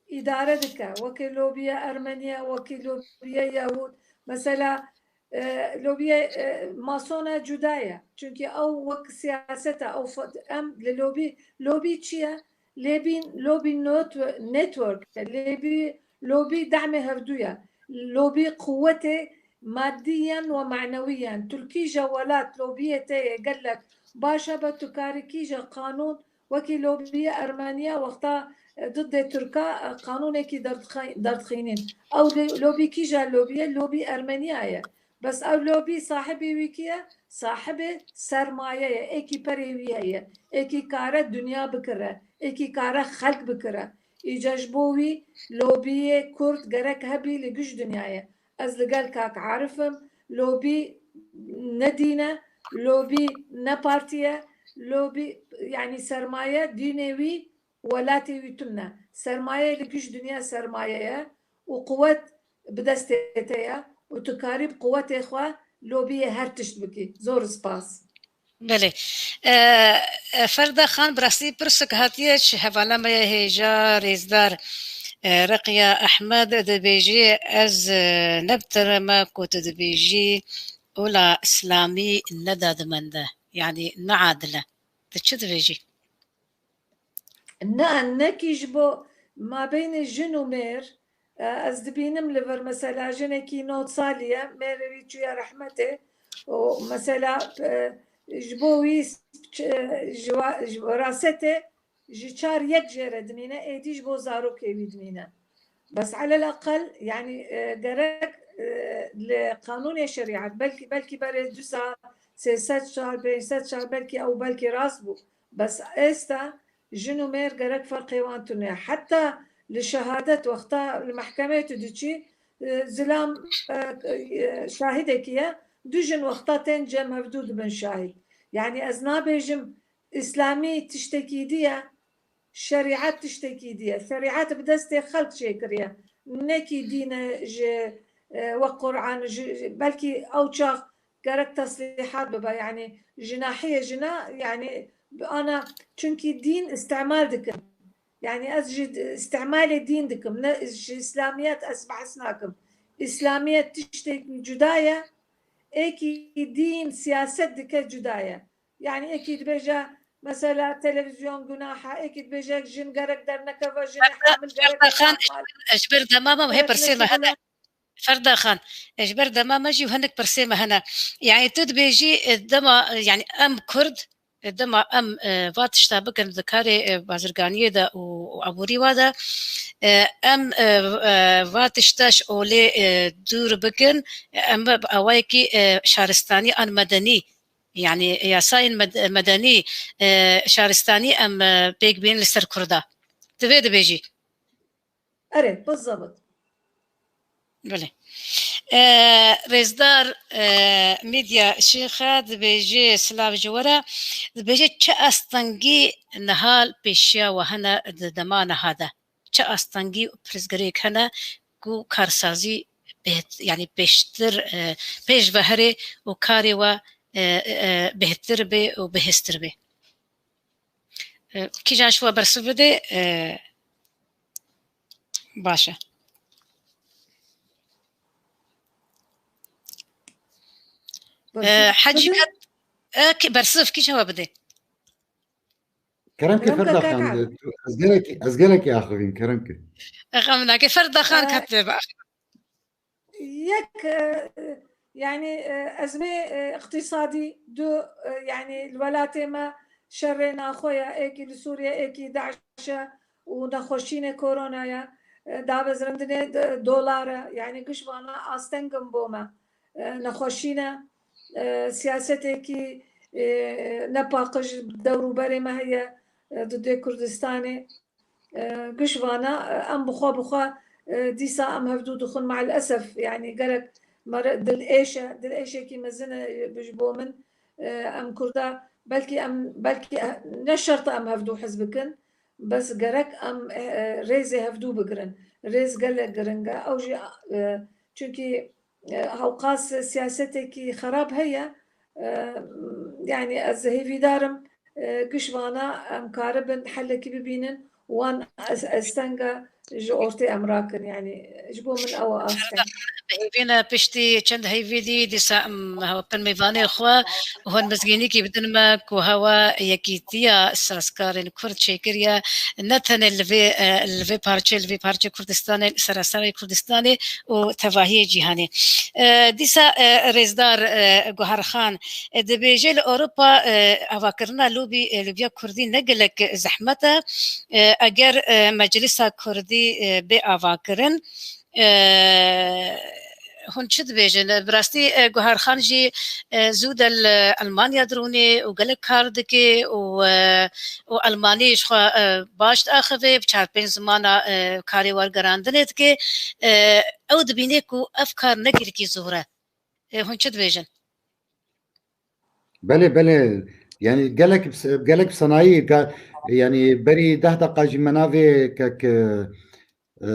îdare dike. Wekî lobiya Ermeniya, wekî lobiya Yahûd. Mesela, e, lobiya, e, masona cuda ye. Çunkî ew wek siyaset e, ew fa-, em li lobî, lobî çi ye? Lêbî, lobî not-, network e. Lêbî, lobî dehmê hevdû ye. Lobî quwetê maddiyen ve manewiyen. Tu li kîja welat lobiyê te yê gelek baş hebe, tu karî kîja qanûn wekî lobiyê Ermeniya wexta, e, didê Tirka, e, qanûnekî derdixî-, derdixînîn. Ew lê-, lobî kîja lobî ye? Lobî Ermeniya ye. Bes ew lobî sahibê wî kî ye? Sahibê sermaye ye. Êkî perê wî heye. Êkî kare dinya bikire. Êkî kare xelk bikire. Îca ji bo wî lobiyê Kurd gerek hebî li giş dinyayê. Ez li gel kak Arif im. Lobî ne dîn e, lobî ne partî ye, lobî, yanî sermaye dînê wî, welatê wî tune. Sermaye li giş dinya sermaye ye û quwet bi destê te ye û tu karî bi quwetê xwe lobiyê her tişt bikî. Zor spas. Belê. E, e, Ferda Xan, bi rastî pirsik hatiye ji hevala me ye hêja rêzdar, e, Reqiya Ehmed, dibêjî, ez, e, ne bi te re me ku tu dibêjî, ola Îslamî ne dadimend e, yanî ne adil e. Tu çi dibêjî? Na, nekî ji bo mabeynê jin û mêr, e, ez dibînim li vir, mesela, jinekî nod salî ye, mêrê wî çûye rehmetê û, mesela, e, ji bo wî ç-, ji wa-, ji werasetê ji çar yek jê re dimîne, êdî ji bo zarokê wî dimîne. Bes elel eqel, yanî, e, gerek, e, li qanûnê şerîet, belkî, belkî berê du sal, sê sed sal, pênc sed sal, belkî ew belkî rast bû. Bes êsta jin û mêr gerek ferqê wan tune. Heta li şehadet wexta li mehkemeyê tu diçî, e, zilam, e, e, şahidekî ye, du jin wexta tên cem hevdû dibin şahid. Yanî ez nabêjim Îslamî tiştekî dî ye, şerîet tiştekî dî ye. Şerîet bi destê xelk çêkiriye. Nekî dîne ji, e, wek Quran, ji, ji, belkî ew çax gerek teslîhat bibe. Yanî ji nahiyê jina, yanî ana, çunkî dîn îstemal dikin. Yanî ez ji îstemalê dîn dikim, ne ji îslamiyet ez behs nakim. Îslamiyet tiştek cuda ye, êkî dîn siyaset dike cuda ye. Yanî êkî dibêje, mesela, televîzyon gunah e, êkî dibêje jin gerek dernekeve, jinê Ferda, hamil gerek Ferda Xan, mal. Ji ber dema me hê pirsê me hene. Ferda Xan, ji ber dema me jî hinek pirsê me hene. Yanî tu dibêjî, e, dema, e, yanî em Kurd, e, dema em, e, va tişta bikin di karê, e, bazirganiyê de û, û aborî wa de, e, em, e, e, va tişta ji olê, e, dûr bikin, em bi awayekî, e, şaristanî an medenî, yanî yasayên med-, medenî, e, şaristanî em, e, pêk bînin li ser Kurda. Tu vê dibêjî? Erê, bizebit. Belê. E, rêzdar, e, Medya Şêxe dibêje, silav ji we re, dibêje, çi astengî niha pêşiya we hene di dema niha de? Çi astengî û pirsgirêk hene ku karsazî bêht-, yanî pêştir, e, pêş ve here û karê we, e, e, bêhtir bê û bihêztir bê? E, kîjan ji we bersiv bide, e, baş e. E, Bersiv Hecî bide? Ket, e, kî-, bersiv kîjan we bide? Kerem ke, Kerem ke, Ferda Xan, kaka. Tu, ez gelekî, ez gelekî axivîm, kerem ke. Xem nake, Ferda Xan, e, ket vê biaxivîm. Yek, e, yanî, e, ezmê, e, îqtîsadî, du, e, yanî li welatê me şerê naxwe ye, êkî li Sûriye, êkî DAIŞ e û nexweşînê korona ye, e, dabezrindinê d-, dolar e, yanî giş vana asteng in bo me. E, nexweşî ne, e, siyasetekî, e, nepaqij dewr û berê me heye, e, di dê Kurdistanê. E, giş vana, e, em bi xwe, bi xwe, e, dîsa em hevdû dixwin, me'el esef, yanî gerek mere-, dil êş e, dil êşekî mezin e, ji bo min, e, em Kurda, belkî em, belkî, e, ne şert e em hevdû hez bikin, bes gerek em, e, rêzê hevdû bigirin. Rêz gelek giring e. Ew jî, e, çunkî e, hewqas siyasetekî xerab heye. E, yanî ez hêvîdar im, e, giş vana em karibin helekî bibînin, wan es-, estenga ji ortê em rakin. Yanî ji bo min ew e asteng. Hêvî ne piştî çend heyvî dî, dîsa em hewa pir mêvanê xwe û hûn mizgînîkî bidin me ku hewa yekîtiya sazkarên Kurd çêkiriye, ne tenê li vê, e, li vê parçê, li vê parçê Kurdistanê, li seraserê Kurdistanê û tevahiyê cîhanê. E, dîsa, e, rêzdar, e, Guherxan, e, dibêje li Ewropa, e, avakirina lobî, e, lobiya Kurdî ne gelek zehmet e. E, eger, e, Meclisa Kurdî, e, bê avakirin, e, hûn çi dibêjin? Bi rastî, e, Guherxan jî, e, zû de li Elmanya dirûnê û gelek kar dike û, e, û Elmanî ji xwe, e, baş diaxive, bi çar pênc zimana, e, karê wergerandinê dike. E, ew dibîne ku ev kar ne gelekî zor e. E, hûn çi dibêjin? Belê, belê. Yani gelek, gelek sanayî, ga-, yani berî deh deqa jî me navê kek, e,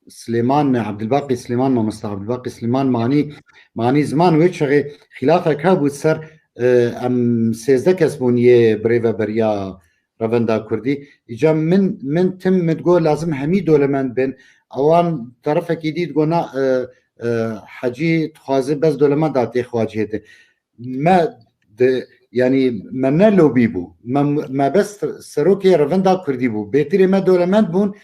Silêman, Abdulbaqî Silêman, mamosta Abdulbaqî Silêman manî, manî ziman wê çaxê xîlafek hebû ser, e, em sêzdeh kes bûn yê birêveberiya Revenda Kurdî. Îca min, min tim min digot lazim hemî dolemend bin. Ewan terefekî dî digot na, e, e, Hecî dixwaze bes dolemenda tê xwacihê de. Me de, yani me ne lobî bû. Me, me bes serokê Revenda Kurdî bû. Bêtirê me dolemend bûn.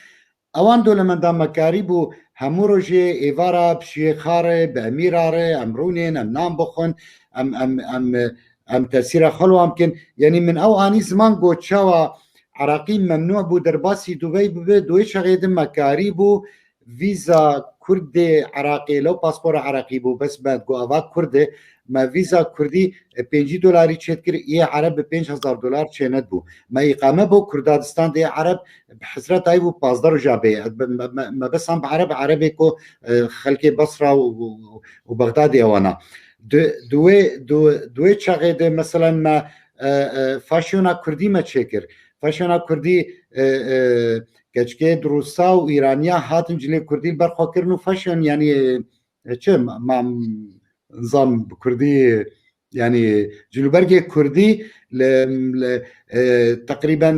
Ewan dolemenda me karî bû hemû rojê êvara bi şiyê xare, bi emîra re, em rûnên, em nan bixwin, em, em, em, em tesîra xwe li wan bikin. Yanî min ew anî ziman got çawa Iraqî memnû bû derbasî Dubey bibe, di wê çaxê de me karî bû vîza Kurdê Iraqê, lew paspora Iraqî bû, bes me got eva Kurd e, me vîza Kurdî, e, pêncî dolarî çêdikir, yê Ereb bi pênc hezar dolar çênedibû. Me îqame bo Kurdadistan dê Ereb bi hesret ayî bû pazdeh roja bê. Me, me, me besan bi Ereb, Erebê ku, e, xelkê Basra û, û, û Bexdadê ewana. Di, di wê, di, di wê çaxê de, meselen, me, e, e, faşiyona Kurdî me çêkir. Faşiyona Kurdî, e, e, keçikê di Rûsa û Îraniya hatin cilê Kurdî li ber xwe kirin û faşiyon, yanî, e, çi, ma, ma, nizam bi Kurdî, yanî cilûbergê Kurdî li, li, e, teqrîben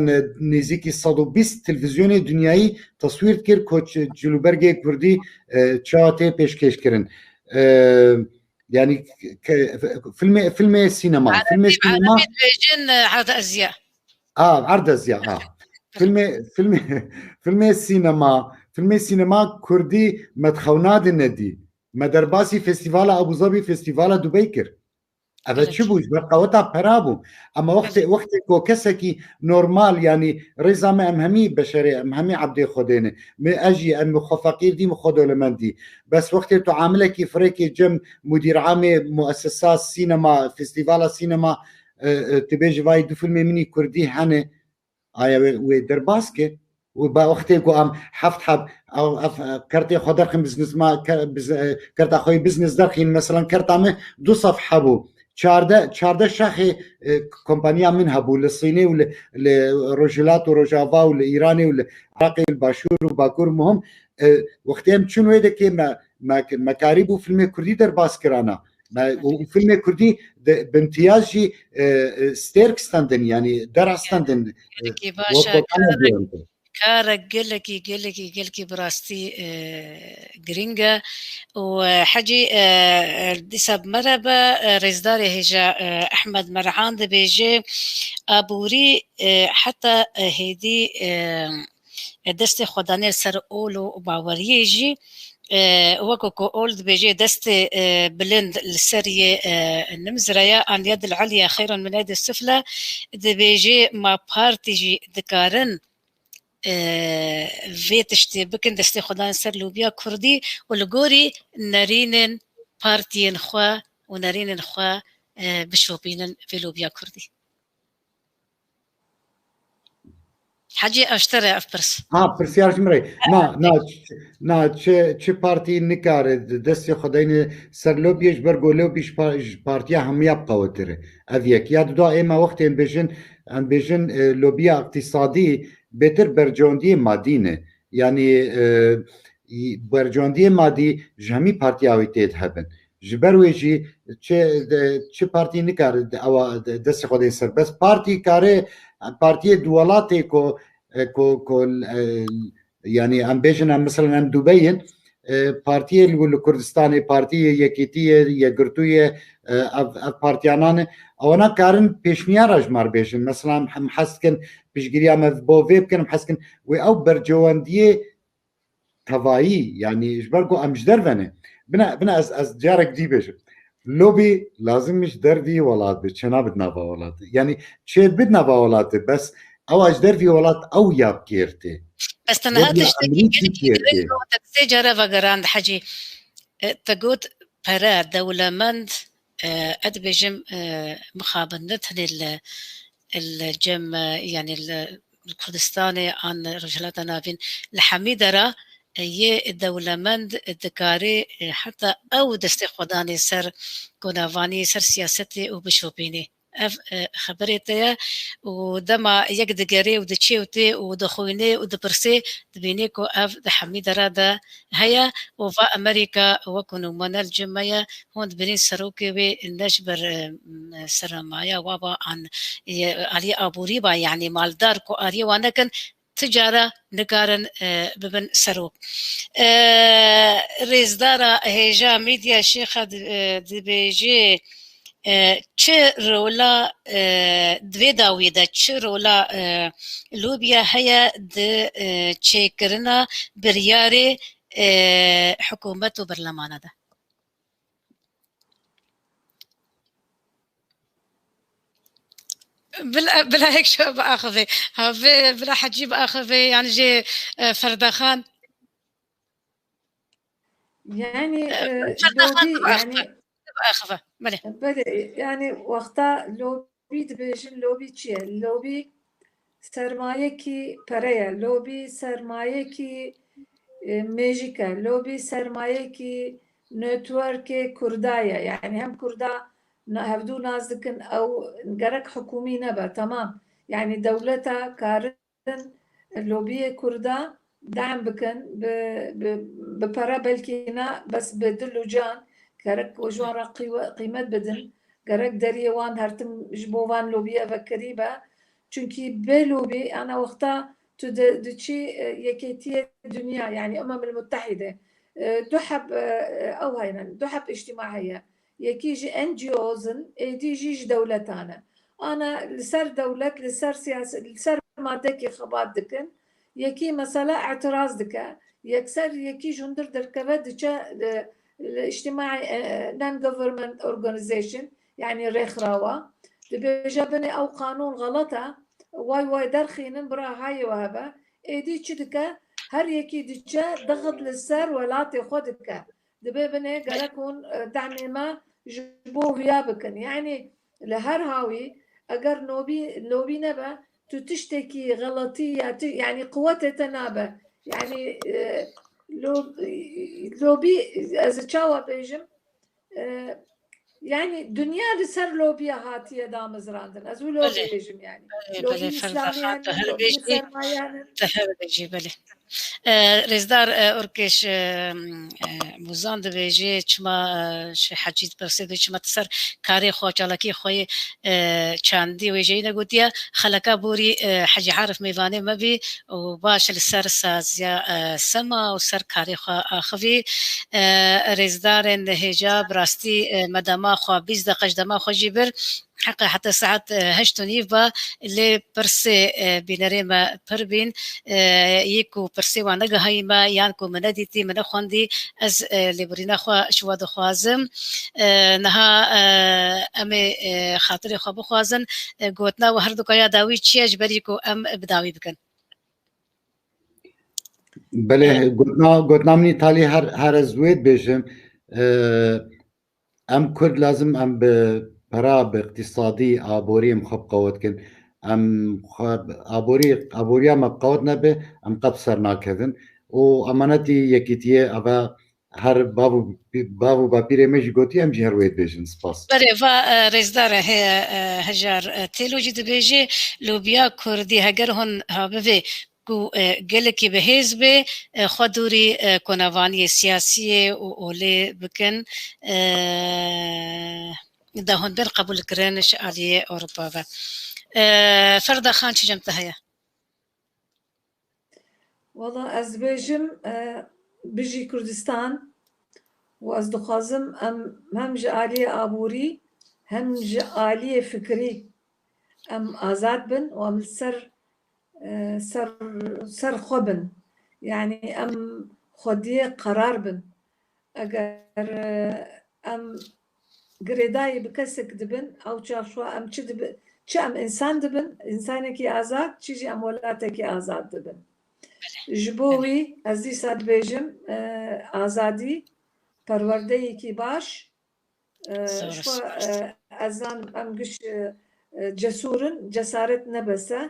nêzîkî sed û bîst televîzyonê dinyayî teswîr dikir ku çi-, cilûbergê Kurdî, e, çawa tê pêşkêşkirin. E, yanî ke-, filmê, filmê sînema, filmê Erebî, sînema. Erebî dibêjin, e, erd ezya. A, erd ezya, a. Filmê, filmê, filmê sînema, filmê sînema Kurdî me di xewnadê nedî. Me derbasî festîvala Abu Zabî, festîvala Dubey kir. Eve çi bû? Ji ber qeweta pera bû. Ama wextê, wextê ku kesekî normal, yanî rêza me em hemî beşerê, em hemî ebdê Xwedê ne. Me ez jî em xwe feqîr dî, min xwe dolemend dî. Bes wextê tu amilekî firêkê cem mudîr amê muessesa sînema, festîvala sînema, e, e, tu bêjî vay du filmê min î Kurdî hene, aya wê, wê derbas ke. Û ba wextê ku em heft heb, ev, ev, e, kertê xwe derxin biznesma, ke-, biz-, e, kerta xwe yê biznes derxîn, meselen, kerta me du sef hebû. Çardeh, çardeh şaxê, e, kompaniya min hebû li Sînê û li, li Rojhilat û Rojava û li Îranê û li Iraqê û li Başûr û Bakur muhim. E, wextê em çûn wê dekê me, me, me karî bû filmê Kurdî derbas kirana. Me, û, û filmê Kurdî de, bi imtiyaz jî, e, e, stêrk stendin, yanî dera stendin, e, Gelekî baş e, wek karek, karek gelekî, gelekî, gelekî bi rastî, e, girîng e. Û, e, Hecî, e, e, dîsa bi me re be, e, rêzdarê hêja, e, Ehmed Merhan dibêje, aborî, e, heta, e, hêdî, e, e, destê xwe danê li ser ol û baweriyê jî, e, wekî ku ol dibêje destê, e, bilind li ser yê, e, nimzire ye, an yed el-ulya xeyrun min yed es-sufla, dibêje ma partî jî dikarin, e, vê tiştê bikin, destê xwe dan ser lobiya Kurdî û li gorî nerînên partiyên xwe û nerînên xwe, e, bişopînin vê lobiya Kurdî. Hecî, ev ji te re ev pirs. Ha, pirsyar ji min re. Na, na, ç-, na, çi, çi partî nikare di destê xwe deyne ser lobiyê, ji ber ku lobî ji pa-, ji partiya hemiya bi qewetir e. Ev yek. Ya duda ê me wextê em bêjin, em bêjin, e, lobiya iqtîsadî bêtir bercewendiyê madî ne. Yanî, e, bercewendiyê madî ji hemî partiya wê tê dihebin. Ji ber wê jî çi, de, çi partî nikare de, ewa de, destê xwe dê ser. Bes partî kare, partiyê di welatê ku, e, ku, ku, e, yanî em bêjin em, mesela em Dubey in, e, partiyê li, li Kurdistanê, partiyê Yekîtiyê, Yekgirtûyê, e, ev, ev partiyanan e. Ewana karin pêşniyara ji me re bêjin. Mesela em, em hez dikin piştgiriya me bo vê bikin, em hez dikin wê ew bercewendiyê tevayî, yanî ji ber ku em ji derve ne. Bine, bine ez, ez carek dî bêjim. Lobî lazim ji dervî welat bi, çênabit nava welatê. Yanî çêdibit nava welatê, bes ewa ji dervî welat ew ya kêr tê. Bes te niha Derviya tiştekî Amerîkî gelekî kêr tê. Girîng got, te sê care vegerand Hecî. E, te got pere, dewlemend, e, ez dibêjim, e, mixabin ne tenê li, li cem, e, yanî li, li Kurdistanê an Rojhilata Navîn, li hemî dera, e, yê dewlemend dikarê, e, heta ew destê xwe danê ser konavanî, ser siyasetê û bişopînê. Ev, e, xeberê te ye û dema yek digerê û diçê û tê û dixwînê û dipirsê, dibînê ku ev di hemî dera de heye û va Amerîka wekû nimûne li cem me ye, hûn dibînin serokê wê ne ji ber, e, seremaya wa ba an, e, aliyê aborî ba, yanî maldar ku aliyê wan nekin, ti cara nikarin, e, bibin serok. E, rêzdara hêja Mîdya Şêxa di-, e, dibêjê, e, çi rola, e, di vê dawiyê de çi rola, e, lobiya heye di, e, çêkirina biryarê, e, hikûmet û berlemana de? Bila, bila yek şo biaxivê. Ha, vê, bila Hecî biaxivê, yani jê, e, Ferdaxan. Yani, E, e, Ferdaxan lobî, biaxive. Yani, Biaxive, belê. Belê, yani wexta lobî dibêjin, lobî çi ye? Lobî sermayekî pere ye, lobî sermayekî, e, mêjik e, lobî sermayekî networkê Kurda ye. Yani hem Kurda na-, hevdû nas dikin, ew gerek hikûmî nebe, temam. Yani dewleta karin lobiyê Kurda dem bikin, bi, bi, bi pere belkî ne, bes bi dil û can, gerek ji wan re qîwe-, qîmet bidin, gerek deriyê wan her tim ji bo van lobiyê vekerî be. Çunkî bê lobî, ana wexta tu di, diçî, e, Yekêtiyê Dinya, yani Umem el Muttehide, e, du heb, e, ew heyne, du heb îctîma heye. Yekî ji N G Os in, êdî jî ji dewletan e. Ana li ser dewlet, li ser siyaset, li ser madekî xebat dikin. Yekî mesela îtiraz dike. Yekser yekî ji hundir derkeve diçe, e, li îctîmaê, e, non-government organization, yani rêxirawa. Dibêje binê ew qanûn xelet e. Way way derxînin bira hayê we hebe. Êdî çi dike? Her yekî diçe dixit li ser welatê xwe dike. Dibê binê gerek hûn, e, demê me ji bo huya bikin. Yani li her hawî eger nobî, lobî nebe, tu tiştekî xeletî ya ti-, yani quwetê te nabe. Yani, e, lo-, lobî ez çawa bêjim? E, yani dinya li ser lobiya hatiye damizrandin. Ez wilo Belê. Bêjim yani. Belê, Lobî belê, Ferda Xan, îslamiyan tu in, her lobî bêjî, sermayan in. Tu her bêjî, belê. E, rêzdar, e, Urkeş, e, e, Muzan dibêje, çima, e, şi Hecî dipirsê dê çima tu ser karê xwe, çalakî xwe yê, e, çandî wê jeyî negotiye. Xeleka borî, e, Hecî Arif mêvanê me bî û baş li ser saziya, e, sema û ser karê xwe axivî. E, rêzdarên hêja bi rastî, e, me dema xwe bîst deqe ji dema xwe jî bir. Heqe heta saet, e, heşt û nîv ba, lê pirsê, e, bînerê me pir bîn, e, yê ku pirsê wan negihayî me, yan ku min nedîtî, min nexwendî, ez, e, lêborîna xwe ji we dixwazim. E, niha, e, em ê, e, xatirê xwe bixwazin. E, gotina we her du ka ya dawî çi ye, ji berî ku em bi dawî bikin? Belê, e, gotina, gotina min îtalî her, her ez wê dibêjim. E, Em Kurd lazim em bi pera, bi iqtîsadî, aborî em xwe bi qewet kin. Em xwe bi aborî, aboriya me bi qewet nebe, em qet ser nakevin. Û emanetî yekîtiyê eve her bav û, bav û bapîrê me jî gotiye, em jî her wê dibêjin. Spas. Berê va, e, rêzdar e, he, e, Hejar, e, Têlo jî dibêje, lobiya Kurdî heger hûn ha bivê ku, e, gelekî bi hêz bê, e, xwe dûrî, e, konavaniyê siyasiyê û olê bikin, e, da hûn bên qebûlkirin ji aliyê Ewropa ve. E, Ferda Xan, çi cem te heye? Wala ez dibêjim, e, bijî Kurdistan û ez dixwazim em hem ji aliyê aborî hem ji aliyê fikrî em azad bin û em li ser, e, ser, ser xwe bin. Yanî em xwediyê qerar bin. Eger, e, em girêdayî bi kesek dibin, ew çax xwe em çi dibi-, çi em însan dibin, însanekî azad, çi jî em welatekî azad dibin. Ji bo wî ez dîsa dibêjim, e, azadî, perwerdeyekî baş, e, Zor ji xwe, spas. e, ez zanim em giş, e, e, cesûr in, cesaret ne bes e.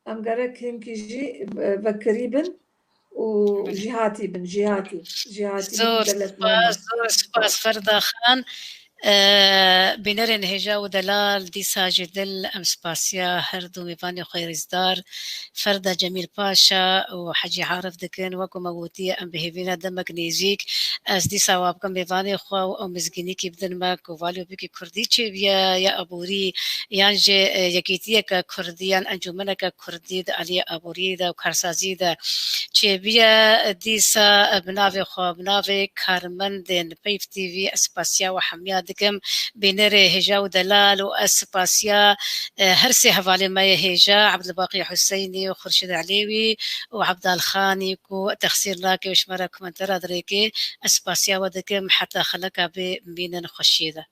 Em gerek hinkî jî, e, vekirî bin û Belê. jîhatî bin, jîhatî, jîhatî Zor delet spas, mema. Zor spas Ferda Xan. E, bînerên hêja û delal, dîsa ji dil em spasiya her du mêvanê xwe rêzdar Ferda Cemîl Paşa û Hecî Arif dikin. Wek ku me gotiye, em bi hêvî ne demek nêzîk ez dîsa wa bikim mêvanê xwe û ew mizgînîkî bidin me ku valî û bikî kurdî çêbiye ya aborî, yan jî, e, yekîtiyeke kurdî, yan encûmeneke kurdî di aliyê aboriyê de û karsaziyê de çêbiye. Dîsa, e, bi navê xwe, bi navê karmendên Peyv T V ez spasiya we hemiya dikim. Bînerê hêja û delal û ez spasiya, e, her sê hevalê me yê hêja, Ebdulbaqî Huseynî û Xurşîd Elêwî û Ebdal Xanî ku texsîr nake û ji me re komentera dirêkê, ez spasiya we dikim. Heta xeleka bê mînin xweşiyê de.